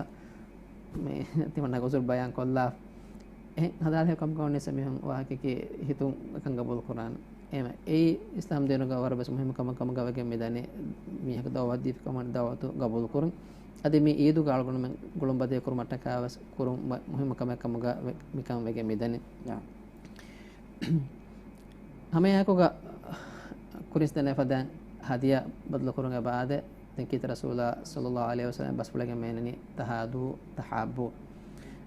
މި ތިމަންނަ ގޮސް ބަޔާން ކޮށްލާ، އެހެން ހަދާލެހޭ ކަމަކަށް ވަނީ ސަމީހުން ވާހަކަކީ ހިތުން އެކަން ގަބޫލު ކުރާނެ. އެހެން އެއީ އިސްލާމް ދީނުގަ ވަރަށް ވެސް މުހިއްމު ކަމެއް ކަމުގަ ވެގެން މި ދަނީ. މީހަކު ދަޢުވަތު ދީފި ކަމަށް ދަޢުވަތު ގަބޫލު ކުރުން. އަދި މި އީދުގަ އަޅުގަނޑުމެން ގުޅުން ބަދޭ ކުރުމަށްޓަކާ ވެސް ކުރުން މު-، މުހިއްމު ކަމެއް ކަމުގަ ވެ-، މިކަން ވެގެން މި ދަނީ. ޔާ. ހަމައެއާއެކުގަ ކުރިންސް ދެންނެވި ފަދައިން ހަދިޔާ ބަދަލުކުރުމުގެ ބާދެ، ދެން ކީރިތި ރަސޫލާ ޞައްލައްލާހު ޢަލައިހި ވަސައްލަމަ ބަސްފުޅެއްގެ މޭނަނީ ތަހާދޫ ތަޙާއްބޫ.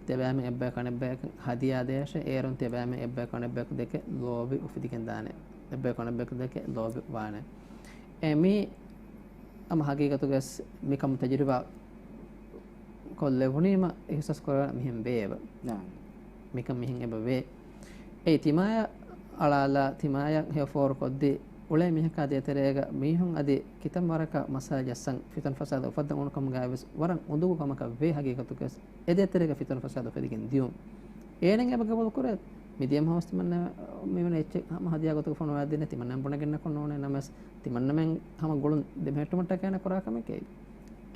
ތިޔަބައިމީހުން އެއްބަޔަކު އަނެއްބަޔަކަށް ހަދިޔާ ދޭށޭ، އޭރުން ތިޔަބައިމީހުން އެއްބަޔަކު އަނެއްބަޔަކު ދެކެ ލޯބި އުފެދިގެން ދާނެ. އެއްބަޔަކު އަނެއްބަޔަކު ދެކެ ލޯބި ވާނެ. އެ މީ ހަމަ ހަގީގަތުގަސް މިކަމު ތަޖުރިބާ ކޮށްލެވުނީމަ އިޙްސާސް ކުރަން މިހެން ވޭ އެބަ. ނާ. މިކަން މިހެން އެބަ ވޭ. އެ ތިމާޔަށް އަޅާލާ، ތިމާޔަށް ހެޔޮ ފޯރު ކޮށްދީ، އުޅޭ މީހަކާ ދޭތެރޭގަ މީހުން އަދި ކިތަން ވަރަކަށް މައްސަލަ ޖައްސަން، ފިތުނަ ފަސާދަ އުފައްދަން އުޅުނު ކަމުގައި ވެސް ވަރަށް އުނދަގޫ ކަމަކަށް ވޭ ހަގީގަތުގަސް. އެ ދޭތެރޭގަ ފިތުނަ ފަސާދަ އުފެދިގެން ދިޔުން. އޭނަ އެބަ ގަބޫލު ކުރޭ. މިދިޔަ މަހުސް ތިމަންނަ މިވަނީ އެއްޗެއް ހަމަ ހަދިޔާ ގޮތުގަ ފޮނުވާ ދިން ތިމަންނަ ބުނެގެންނަކުން ނޫނޭ ނަމަވެސް، ތިމަންނަމެން ހަމަ ގުޅުން ދެމެހެއްޓުމަށްޓަކާ އޭނަ ކުރާ ކަމެކޭ.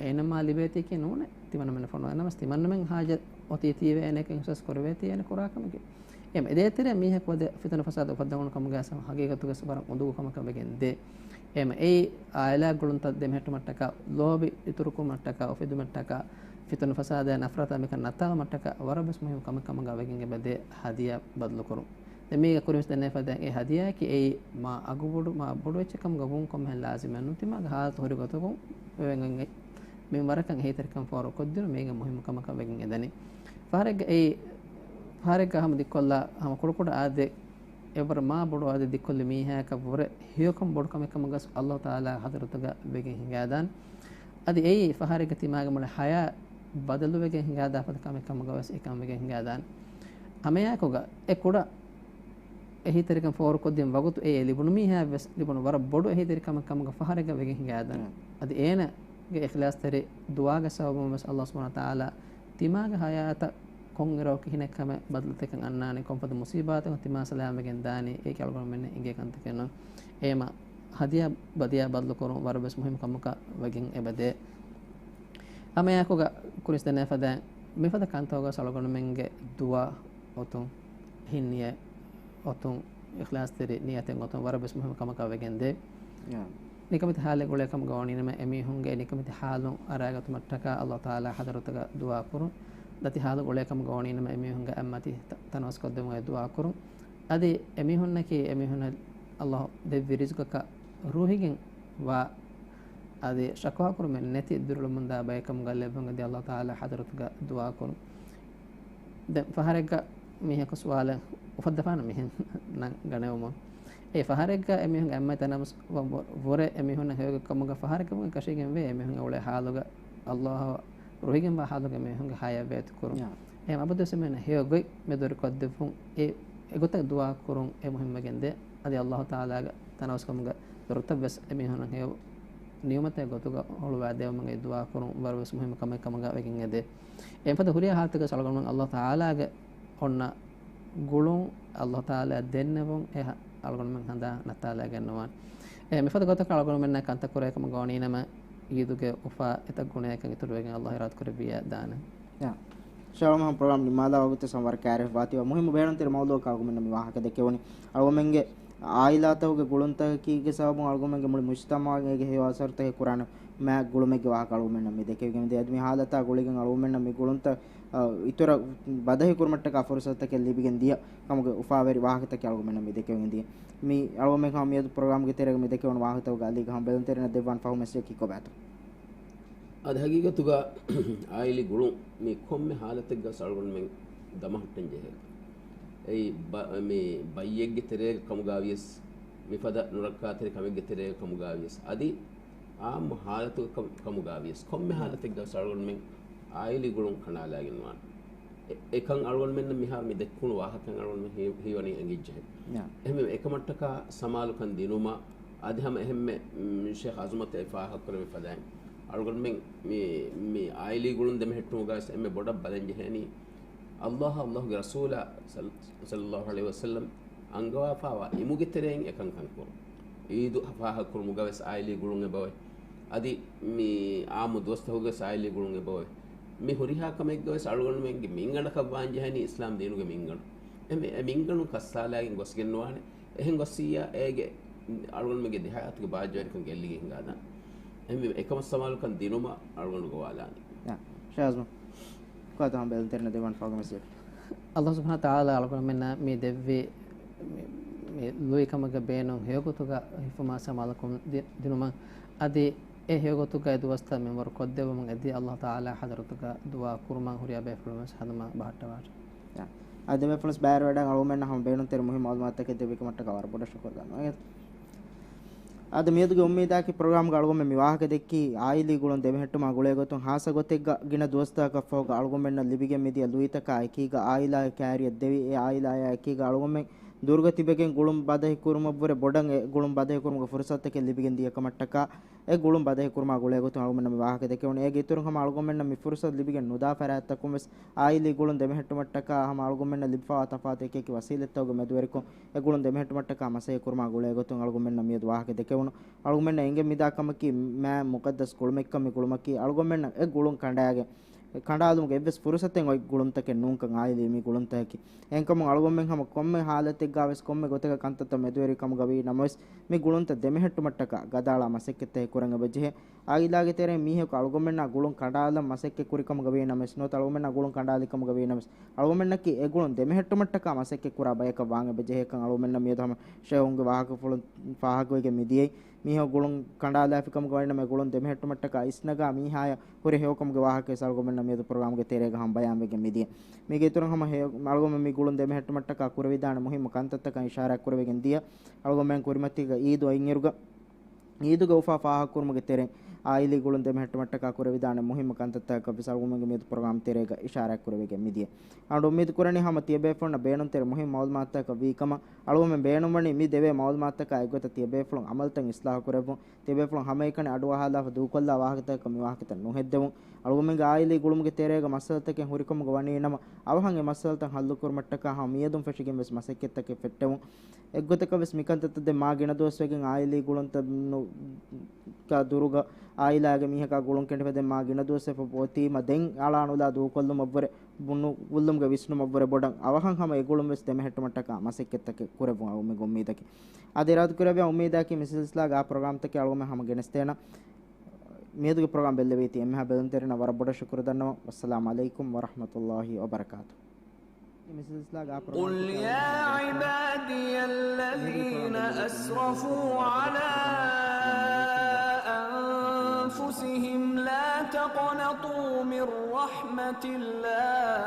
އޭނަ މާ ލިބޭތީކީ ނޫނޭ. ތިމަންނަމެން ފޮނުވާ ނަމަވެސް، ތިމަންނަމެން ހާޖަތް އޮތީތީވެ އޭނަ އެކަން އިޙްސާސް ކުރެވޭތީ އޭނަ ކުރާ ކަމެކޭ. އެ ދޭތެރޭ މީހަކު ވަދެ ފިތުނަ ފަސާދަ އުފައްދަން އުޅުނު ކަމުގައި ހަގީގަތުގަސް ވަރަށް އުނދަގޫ ކަމަކަށް ވެގެން ދޭ. އެމަ އެއީ އާއިލާ ގުޅުންތައް ދެމެހެއްޓުމަށްޓަކާ، ލޯބި އިތުރުކުރުމަށްޓަކާ، އުފެދުމަށްޓަކާ، ފިތުނަ ފަސާދަ ނަފްރަތާ މިކަން ނައްތާލުމަށްޓަކާ ވަރަށް ވެސް މުހިއްމު ކަމެއް ކަމުގަ ވެގެން އެބަދޭ ހަދިޔާ ބަދަލުކުރުން. ދެން މީގަ ކުރިންސް ދެންނެވި ފަދައިން އެ ހަދިޔާއަކީ އެއީ މާ އަގުބޮޑު، މާ ބޮޑު އެއްޗެއް ކަމުގަ ވުން ކޮންމެހެން ލާޒިމެއް ނޫން. ތިމާގެ ހާލަތު ހުރި ގޮތަކުން ވެގެން މި ވަރަކަށް އެހީތެރިކަން ފޯރު ކޮށްދިނުން މީގެ މުހިއްމު ކަމަކަށް ވެގެން އެދަނީ. ފަހަރެއްގަ އެއީ، ފަހަރެއްގަ ހަމަ ދިއްކޮށްލާ ހަމަ ކުޑަކުޑަ އާދެ އެވަރު މާ ބޮޑު އާދެ ދިއްކޮށްލި މީހާއަކަށް ވުރެ ހެޔޮކަން ބޮޑު ކަމެއް ކަމުގަސް ﷲ ތަޢާލާ ޙަޟްރަތުގަ ވެގެން ހިނގާދާނެ. އަދި އެއީ ފަހަރެއްގަ ތިމާގެ މުޅި ޙަޔާތް ބަދަލުވެގެން ހިނގާދާ ފަދަ ކަމެއް ކަމުގަވެސް އެކަން ވެގެން ހިނގާދާނެ. ހަމައެއާއެކުގަ އެ ކުޑަ އެހީތެރިކަން ފޯރުކޮށްދިން ވަގުތު އެ ލިބުނު މީހާއަށްވެސް ލިބުނު ވަރަށް ބޮޑު އެހީތެރިކަމެއް ކަމުގަ ފަހަރެއްގަ ވެގެން ހިނގާދާނެ. އަދި އޭނަގެ އިޚްލާޞްތެރި ދުޢާގެ ސަބަބުން ވެސް ﷲ ސުބްޙާނަހޫ ވަތަޢާލާ ތިމާގެ ޙަޔާތަށް ކޮންއިރަކު ކިހިނެއްކަމެއް ބަދަލުތަކެއް އަންނާނީ، ކޮންފަދަ މުޞީބާތަކުން ތިމާ ސަލާމަތްވެގެން ދާނީ، އޭކި އަޅުގަނޑުމެންނަށް އެނގޭ ކަންތަކެއް ނޫން. އެހެމަ ހަދިޔާ ބަދިޔާ ބަދަލުކުރުން ވަރަށް ވެސް މުހިއްމު ކަމަކަށް ވެގެން އެބަދޭ. ހަމައެއާއެކުގަ ކުރިންސް ދެންނެވި ފަދައިން މިފަދަ ކަންތަކުގަސް އަޅުގަނޑުމެންގެ ދުޢާ އޮތުން، ހިތްނިޔަތް އޮތުން، އިޚްލާޞްތެރި ނިޔަތެއް އޮތުން ވަރަށް ވެސް މުހިއްމު ކަމަކަށް ވެގެން ދޭ. ޔާ. ނިކަމެތި ޙާލެއް އުޅޭ ކަމުގަ ވަނީނަމަ، އެމީހުންގެ ނިކަމެތި ޙާލުން އަރާގަތުމަށްޓަކާ ﷲ ތަޢާލާ ޙަޟްރަތުގަ ދުޢާ ކުރުން. ދަތި ޙާލު އުޅޭ ކަމުގަ ވަނީނަމަ، އެމީހުންގެ އަތްމަތި ތަ-، ތަނަވަސްކޮށްދެމުގައި ދުޢާ ކުރުން. އަދި އެމީހުންނަކީ އެމީހުންނަށް ﷲ ދެއްވި ރިޒުޤަކަށް ރުހިގެން ވާ، އަދި ޝަކުވާ ކުރުމެއް ނެތި ދުރުޅަމުންދާ ބައެއް ކަމުގަ ލެއްވުން އަދި ﷲ ތަޢާލާ ޙަޟްރަތުގަ ދުޢާ ކުރުން. ދެން ފަހަރެއްގަ މީހަކު ސުވާލެއް އުފައްދަފާނަ މިހެން ނަން ގަނެވުމުން. އެ ފަހަރެއްގަ އެމީހުންގެ އަތްމަތި ތަނަވަސް ވަ-، ވަ-، ވުރެ އެމީހުންނަށް ހެޔޮ ކަމުގަ ފަހަރެއްގަ ކަށީގެން ވޭ އެމީހުން އުޅޭ ޙާލުގަ ﷲ ރުހިގެންވާ ޙާލުގަ މީހުންގެ ޙަޔާތް ވޭތުކުރުން. ޔާ. އެހެން އަބަދުވެސް އެމީހުންނަށް ހެޔޮ ގޮތް މެދުވެރިކޮށްދެއްވުން އެ، އެގޮތަށް ދުޢާ ކުރުން އެ މުހިއްމުވެގެން ދޭ. އަދި ﷲ ތަޢާލާގެ ތަނަވަސްކަމުގެ ދޮރުތައްވެސް އެމީހުންނަށް ހެޔޮ ނިޢުމަތެއް ގޮތުގަ ހުޅުވާ ދެވުމުގެ ދުޢާ ކުރުން ވަރަށް ވެސް މުހިއްމު ކަމެއް ކަމުގަ ވެގެން އެދޭ. އެފަދަ ހުރިހާ ޙާލަތުގަސް އަޅުގަނޑުމެން ﷲ ތަޢާލާގެ އޮންނަ ގުޅުން، ﷲ ތަޢާލާ ދެންނެވުން އެ އަޅުގަނޑުމެން ހަނދާން ނައްތާލައިގެން ނުވާނެ. އެ މިފަދަ ގޮތަކަށް އަޅުގަނޑުމެންނަށް ކަންތައް ކުރޭ ކަމުގަ ވަނީނަމަ، އީދުގެ އުފާ އެތައް ގުނައަކަށް އިތުރުވެގެން ﷲ އިރާދަކުރެއްވިއްޔާ ދާނެ. ޔާ. ޝާ މަހަމް ޕްރޮގްރާމް ނިންމާލާ ވަގުތު ވަރަށް ކައިރިފަ ވާތީވާ މުހިއްމު ބޭނުންތެރި މައުޟޫޢަކަށް އަޅުގަނޑުމެންނަށް މި ވާހަކަ ދެއްކެވުނީ. އަޅުގަނޑުމެންގެ އާއިލާތަކުގެ ގުޅުންތަކީގެ ސަބަބުން އަޅުގަނޑުމެންގެ މުޅި މުޖްތަމަޢަށް އޭގެ ހެޔޮ އަސަރުތަކެއް ކުރާނެ. މާތް ގުޅުމެއްގެ ވާހަކަ އަޅުގަމެންނަށް މި ދެކެވިގެން ދިޔަ. އަދި މި ހާލަތާ ގުޅިގެން އަޅުގަމެންނަށް މި ގުޅުންތައް، އަ، އިތުރަށް ބަދަހި ކުރުމަށްޓަކާ ފުރުސަތުތަކެއް ލިބިގެން ދިޔަ ކަމުގެ އުފާވެރި ވާހަކަތަކެއް އަޅުގަމެންނަށް މި ދެކެވިގެން ދިޔަ. މި އަޅުގަމެން ހަމަ މިއަދު ޕްރޮގްރާމްގެ ތެރޭގަ މި ދެކެވުނު ވާހަކަތަކުގަ އަލީގަ ހަމަ ބެލުންތެރިންނަށް ދެއްވާން ފަހު މެސެޖަކީ ކޮބާތޯ؟ އަދި ހަގީގަތުގަ އާއިލީ ގުޅުން މި ކޮންމެ ހާލަތެއްގަސް އަޅުގަނޑުމެން ދަމަހައްޓަން ޖެހޭ. އެއީ ބަ-، މި ބައްޔެއްގެ ތެރޭގަ ކަމުގަވިޔަސް، މިފަދަ ނުރައްކާތެރި ކަމެއްގެ ތެރޭގަ ކަމުގަވިޔަސް، އަދި އާއްމު ހާލަތުގަ ކަމު-، ކަމުގަވިޔަސް، ކޮންމެ ހާލަތެއްގަސް އަޅުގަނޑުމެން އާއިލީ ގުޅުން ކަނޑާލާގެންވާނެ. އެ-، އެކަން އަޅުގަނޑުމެންނަށް މިހާރު މި ދެއްކުނު ވާހަކައިން އަޅުގަނޑުމެން ހީ-، ހީވަނީ އެނގިއްޖެހޭ. ނާ. އެހެންވެ، އެކަމަށްޓަކާ ސަމާލުކަން ދިނުމަށް އަދި ހަމަ އެހެންމެ، މް، ޝޭޚް އަޒުމަތު އެ ފާހަގަކުރެއްވި ފަދައިން އަޅުގަނޑުމެން މި، މި އާއިލީ ގުޅުން ދެމެހެއްޓުމުގަވެސް އެންމެ ބޮޑަށް ބަލަން ޖެހޭނީ، ﷲ، ﷲގެ ރަސޫލާ ޞައް-، ޞައްލައްލާހު ޢަލައިހި ވަސައްލަމް އަންގަވާފާވާ އިމުގެ ތެރެއިން އެކަންކަން ކުރުން. ޢީދު ފާހަގަކުރުމުގަވެސް އާއިލީ ގުޅުން އެބައޮތް. އަދި މި އާއްމު ދުވަސްތަކުގަވެސް އާއިލީ ގުޅުން އެބައޮތް. މި ހުރިހާ ކަމެއްގަވެސް އަޅުގަނޑުމެންގެ މިންގަނޑަކަށް ވާން ޖެހެނީ އިސްލާމް ދީނުގެ މިންގަނޑު. އެ މި-، އެ މިންގަނޑު ކައްސާލާގެން ގޮސްގެންނުވާނެ. އެހެން ގޮއްސިއްޔާ އޭގެ އަޅުގަނޑުމެންގެ ދެހާތުގެ ބާއްޖަވެރިކަން ގެއްލިގެން ހިނގާދާނެ. އެހެންވީމަ އެކަމަށް ސަމާލުކަން ދިނުމަށް އަޅުގަނޑު ގޮވާލާނީ. އާ، ޝާޒްމު. ކޮބާތޯ ހަމަ ބެލުންތެރިންނަށް ދެއްވާން ފަހުގެ މެސެޖަކީ؟ ﷲ ސުބްޙާނަހޫ ވަތަޢާލާ އަޅުގަނޑުމެންނަށް މި ދެއްވި މި، މި ލުއިކަމުގެ ބޭނުން ހެޔޮގޮތުގަ ހިފުމާ ސަމާލުކަން ދި-، ދިނުމަށް އަދި އެ ހެޔޮގޮތުގައި ދުވަސްތައް މިންވަރު ކޮށްދެއްވުމުން އެދި ﷲ ތަޢާލާ ޙަޟްރަތުގަ ދުޢާ ކުރުމަށް ހުރިހާ ބޭފުޅުން ވެސް ހަނދުމަށް ބަހައްޓަވާށި. އާ، އަދި ދެބޭފުޅުން ބައިވެރިވެވަޑައިގެން އަޅުގަނޑުމެންނަށް ހަމަ ބޭނުންތެރި މުހިއްމު މަޢުލޫމާތުތަކެއް ދެއްވިކަމަށްޓަކާ ވަރަށް ބޮޑަށް ޝުކުރު ދަންނަވަން. އަދި މިއަދުގެ އުއްމީދާއަކީ ޕްރޮގްރާމްގަ އަޅުގަނޑުމެން މި ވާހަކަ ދެއްކީ އާއިލީ ގުޅުން ދެމެހެއްޓުމާ ގުޅޭގޮތުން ހާއްސަ ގޮތެއްގަ ގިނަ ދުވަސްތަކަށްފަހުގަ އަޅުގަނޑުމެންނަށް ލިބިގެން މިދިޔަ ލުއިތަކާ އެކީގަ އާއިލާއެއް ކައިރިއަށް ދެވި، އެ އާއިލާއާ އެކީގަ އަޅުގަނޑުމެން ދުރުގަ ތިބެގެން ގުޅުން ބަދަހިކުރުމަށްވުރެ ބޮޑަށް އެ ގުޅުން ބަދަހިކުރުމުގެ ފުރުސަތުތަކެއް ލިބިގެން ދިޔަ ކަމަށްޓަކާ، އެ ގުޅުން ބަދަހިކުރުމާ ގުޅޭގޮތުން އަޅުގަނޑުމެންނަށް މި ވާހަކަ ދެކެވުނު. އޭގެ އިތުރުން ހަމަ އަޅުގަނޑުމެންނަށް މި ފުރުސަތު ލިބިގެން ނުދާ ފަރާތްތަކުން ވެސް އާއިލީ ގުޅުން ދެމެހެއްޓުމަށްޓަކާ ހަމަ އަޅުގަނޑުމެންނަށް ލިބިފައިވާ ތަފާތު އެކި އެކި ވަސީލަތްތަކުގެ މެދުވެރިކޮށް، އެ ގުޅުން ދެމެހެއްޓުމަށްޓަކާ މަސައްކަތް ކުރުމާ ގުޅޭގޮތުން އަޅުގަނޑުމެންނަށް މިއަދު ވާހަކަ ދެކެވުނު. އަޅުގަނޑުމެންނަށް އެނގެން މިދާ ކަމަކީ، މާތް މުޤައްދަސް ގުޅުމެއްކަން މި ގުޅުމަކީ، އަޅުގަނޑުމެންނަށް އެ ގުޅުން ކަނޑާގެން، ކަނޑާލުމުގެ އެއްވެސް ފުރުސަތެއް އޮތް ގުޅުންތަކެއް ނޫންކަން އާއިލީ މި ގުޅުންތަކަކީ. އެހެންކަމުން އަޅުގަނޑުމެން ހަމަ ކޮންމެ ހާލަތެއްގަވެސް ކޮންމެ ގޮތަކަށް ކަންތައްތައް މެދުވެރި ކަމުގަ ވީ ނަމަވެސް، މި ގުޅުންތައް ދެމެހެއްޓުމަށްޓަކާ ގަދައަޅާ މަސައްކަތްތަކެއް ކުރަން އެބަޖެހޭ. އާއިލާގެ ތެރެއިން މީހަކު އަޅުގަނޑުމެންނާ ގުޅުން ކަނޑާލަން މަސައްކަތް ކުރިކަމުގަ ވީ ނަމަވެސް، ނުވަތަ އަޅުގަނޑުމެންނާ ގުޅުން ކަނޑާލިކަމުގަ ވީ ނަމަވެސް، އަޅުގަނޑުމެންނަކީ އެ ގުޅުން ދެމެހެއްޓުމަށްޓަކާ މަސައްކަތް ކުރާ ބަޔަކަށް ވާން އެބަޖެހޭކަން އަޅުގަނޑުމެންނަށް މިއަދު ހަމަ ޝޭޚުންގެ ވާހަކަފުޅުން ފާހަގަވެގެން މިދިޔައީ. މީހަކު ގުޅުން ކަނޑާލާފިކަމުގަ ވަނީ ނަމަ، އެ ގުޅުން ދެމެހެއްޓުމަށްޓަކާ އިސްނަގާ މީހާޔަށް ހުރި ހެޔޮކަމުގެ ވާހަކަވެސް އަޅުގަނޑުމެންނަށް މިއަދު ޕްރޮގްރާމްގެ ތެރޭގަ ހަމަ ބަޔާންވެގެން މިދިޔަ. މީގެ އިތުރުން ހަމަ ހެޔޮ-، އަޅުގަނޑުމެން މި ގުޅުން ދެމެހެއްޓުމަށްޓަކާ ކުރެވިދާނެ މުހިއްމު ކަންތައްތަކަށް އިޝާރާތް ކުރެވިގެން ދިޔަ. އަޅުގަނޑުމެން ކުރިމަތީގަ ޢީދު އޮތްއިރުގަ، ޢީދުގެ އުފާ ފާހަގަކުރުމުގެ ތެރެއިން އާއިލީ ގުޅުން ދެމެހެއްޓުމަށްޓަކާ ކުރެވިދާނެ މުހިއްމު ކަންތައްތަކަށްވެސް އަޅުގަނޑުމެންގެ މިއަދު ޕްރޮގްރާމް ތެރޭގަ އިޝާރާތް ކުރެވިގެން މިދިޔަ. އަޅުގަނޑު އުއްމީދު ކުރަނީ ހަމަ ތިޔަބޭފުޅުންނަށް ބޭނުންތެރި މުހިއްމު މަޢުލޫމާތުތަކަށް ވީކަމަށް. އަޅުގަނޑުމެން ބޭނުންވަނީ މި ދެވޭ މަޢުލޫމާތުތަކާ އެއްގޮތަށް ތިޔަބޭފުޅުން ޢަމަލުތައް އިޞްލާޙު ކުރެއްވުން. ތިޔަބޭފުޅުން ހަމައެކަނި އަޑުއަހާލާފަ ދޫކޮށްލާ ވާހަކަތަކަކަށް މި ވާހަކަތައް ނުހެއްދެވުން. އަޅުގަނޑުމެންގެ އާއިލީ ގުޅުމުގެ ތެރޭގަ މައްސަލަތަކެއް ހުރިކަމުގަ ވަނީ ނަމަ، އަވަހަށް އެ މައްސަލަތައް ޙައްލުކުރުމަށްޓަކާ ހަމަ މިއަދުން ފެށިގެން ވެސް މަސައްކަތްތަކެއް ފެއްޓެވުން. އެއްގޮތަކަށް ވެސް މިކަންތައްތައް ދެން މާ ގިނަ ދުވަސްވެގެން އާއިލީ ގުޅުންތައް ނު-، ގަ ދުރުގަ އާއިލާގެ މީހަކާ ގުޅުން ކެނޑިފަ ދެން މާ ގިނަ ދުވަސްވެފަ އޮތީމަ ދެން އަޅާނުލާ ދޫކޮށްލުމަށްވުރެ ބުނު-، ގުޅުމުގެ ވިސްނުމަށްވުރެ ބޮޑަށް އަވަހަށް ހަމަ އެ ގުޅުން ވެސް ދެމެހެއްޓުމަށްޓަކާ މަސައްކަތްތަކެއް ކުރެއްވުން އަޅުގަނޑުމެންގެ އުއްމީދަކީ. އަދި އިރާދަކުރެއްވިޔާ އުއްމީދަކީ މި ސިލްސިލާގެ އާ ޕްރޮގްރާމްތަކެއް އަޅުގަނޑުމެން ހަމަ ގެނެސްދޭނަން. މިއަދުގެ ޕްރޮގްރާމް ބެއްލެވީތީ އެންމެހާ ބެލުންތެރިންނަށް ވަރަށް ބޮޑަށް ޝުކުރު ދަންނަވަން. ވައްސަލާމް ޢަލައިކުމް ވަރަޙްމަތުﷲި ވަބަރަކާތުހު. މި ސިލްސިލާގެ އާ ޕްރޮގްރާމް قل يا عبادي الذين أسرفوا على أنفسهم لا تقنطوا من رحمة الله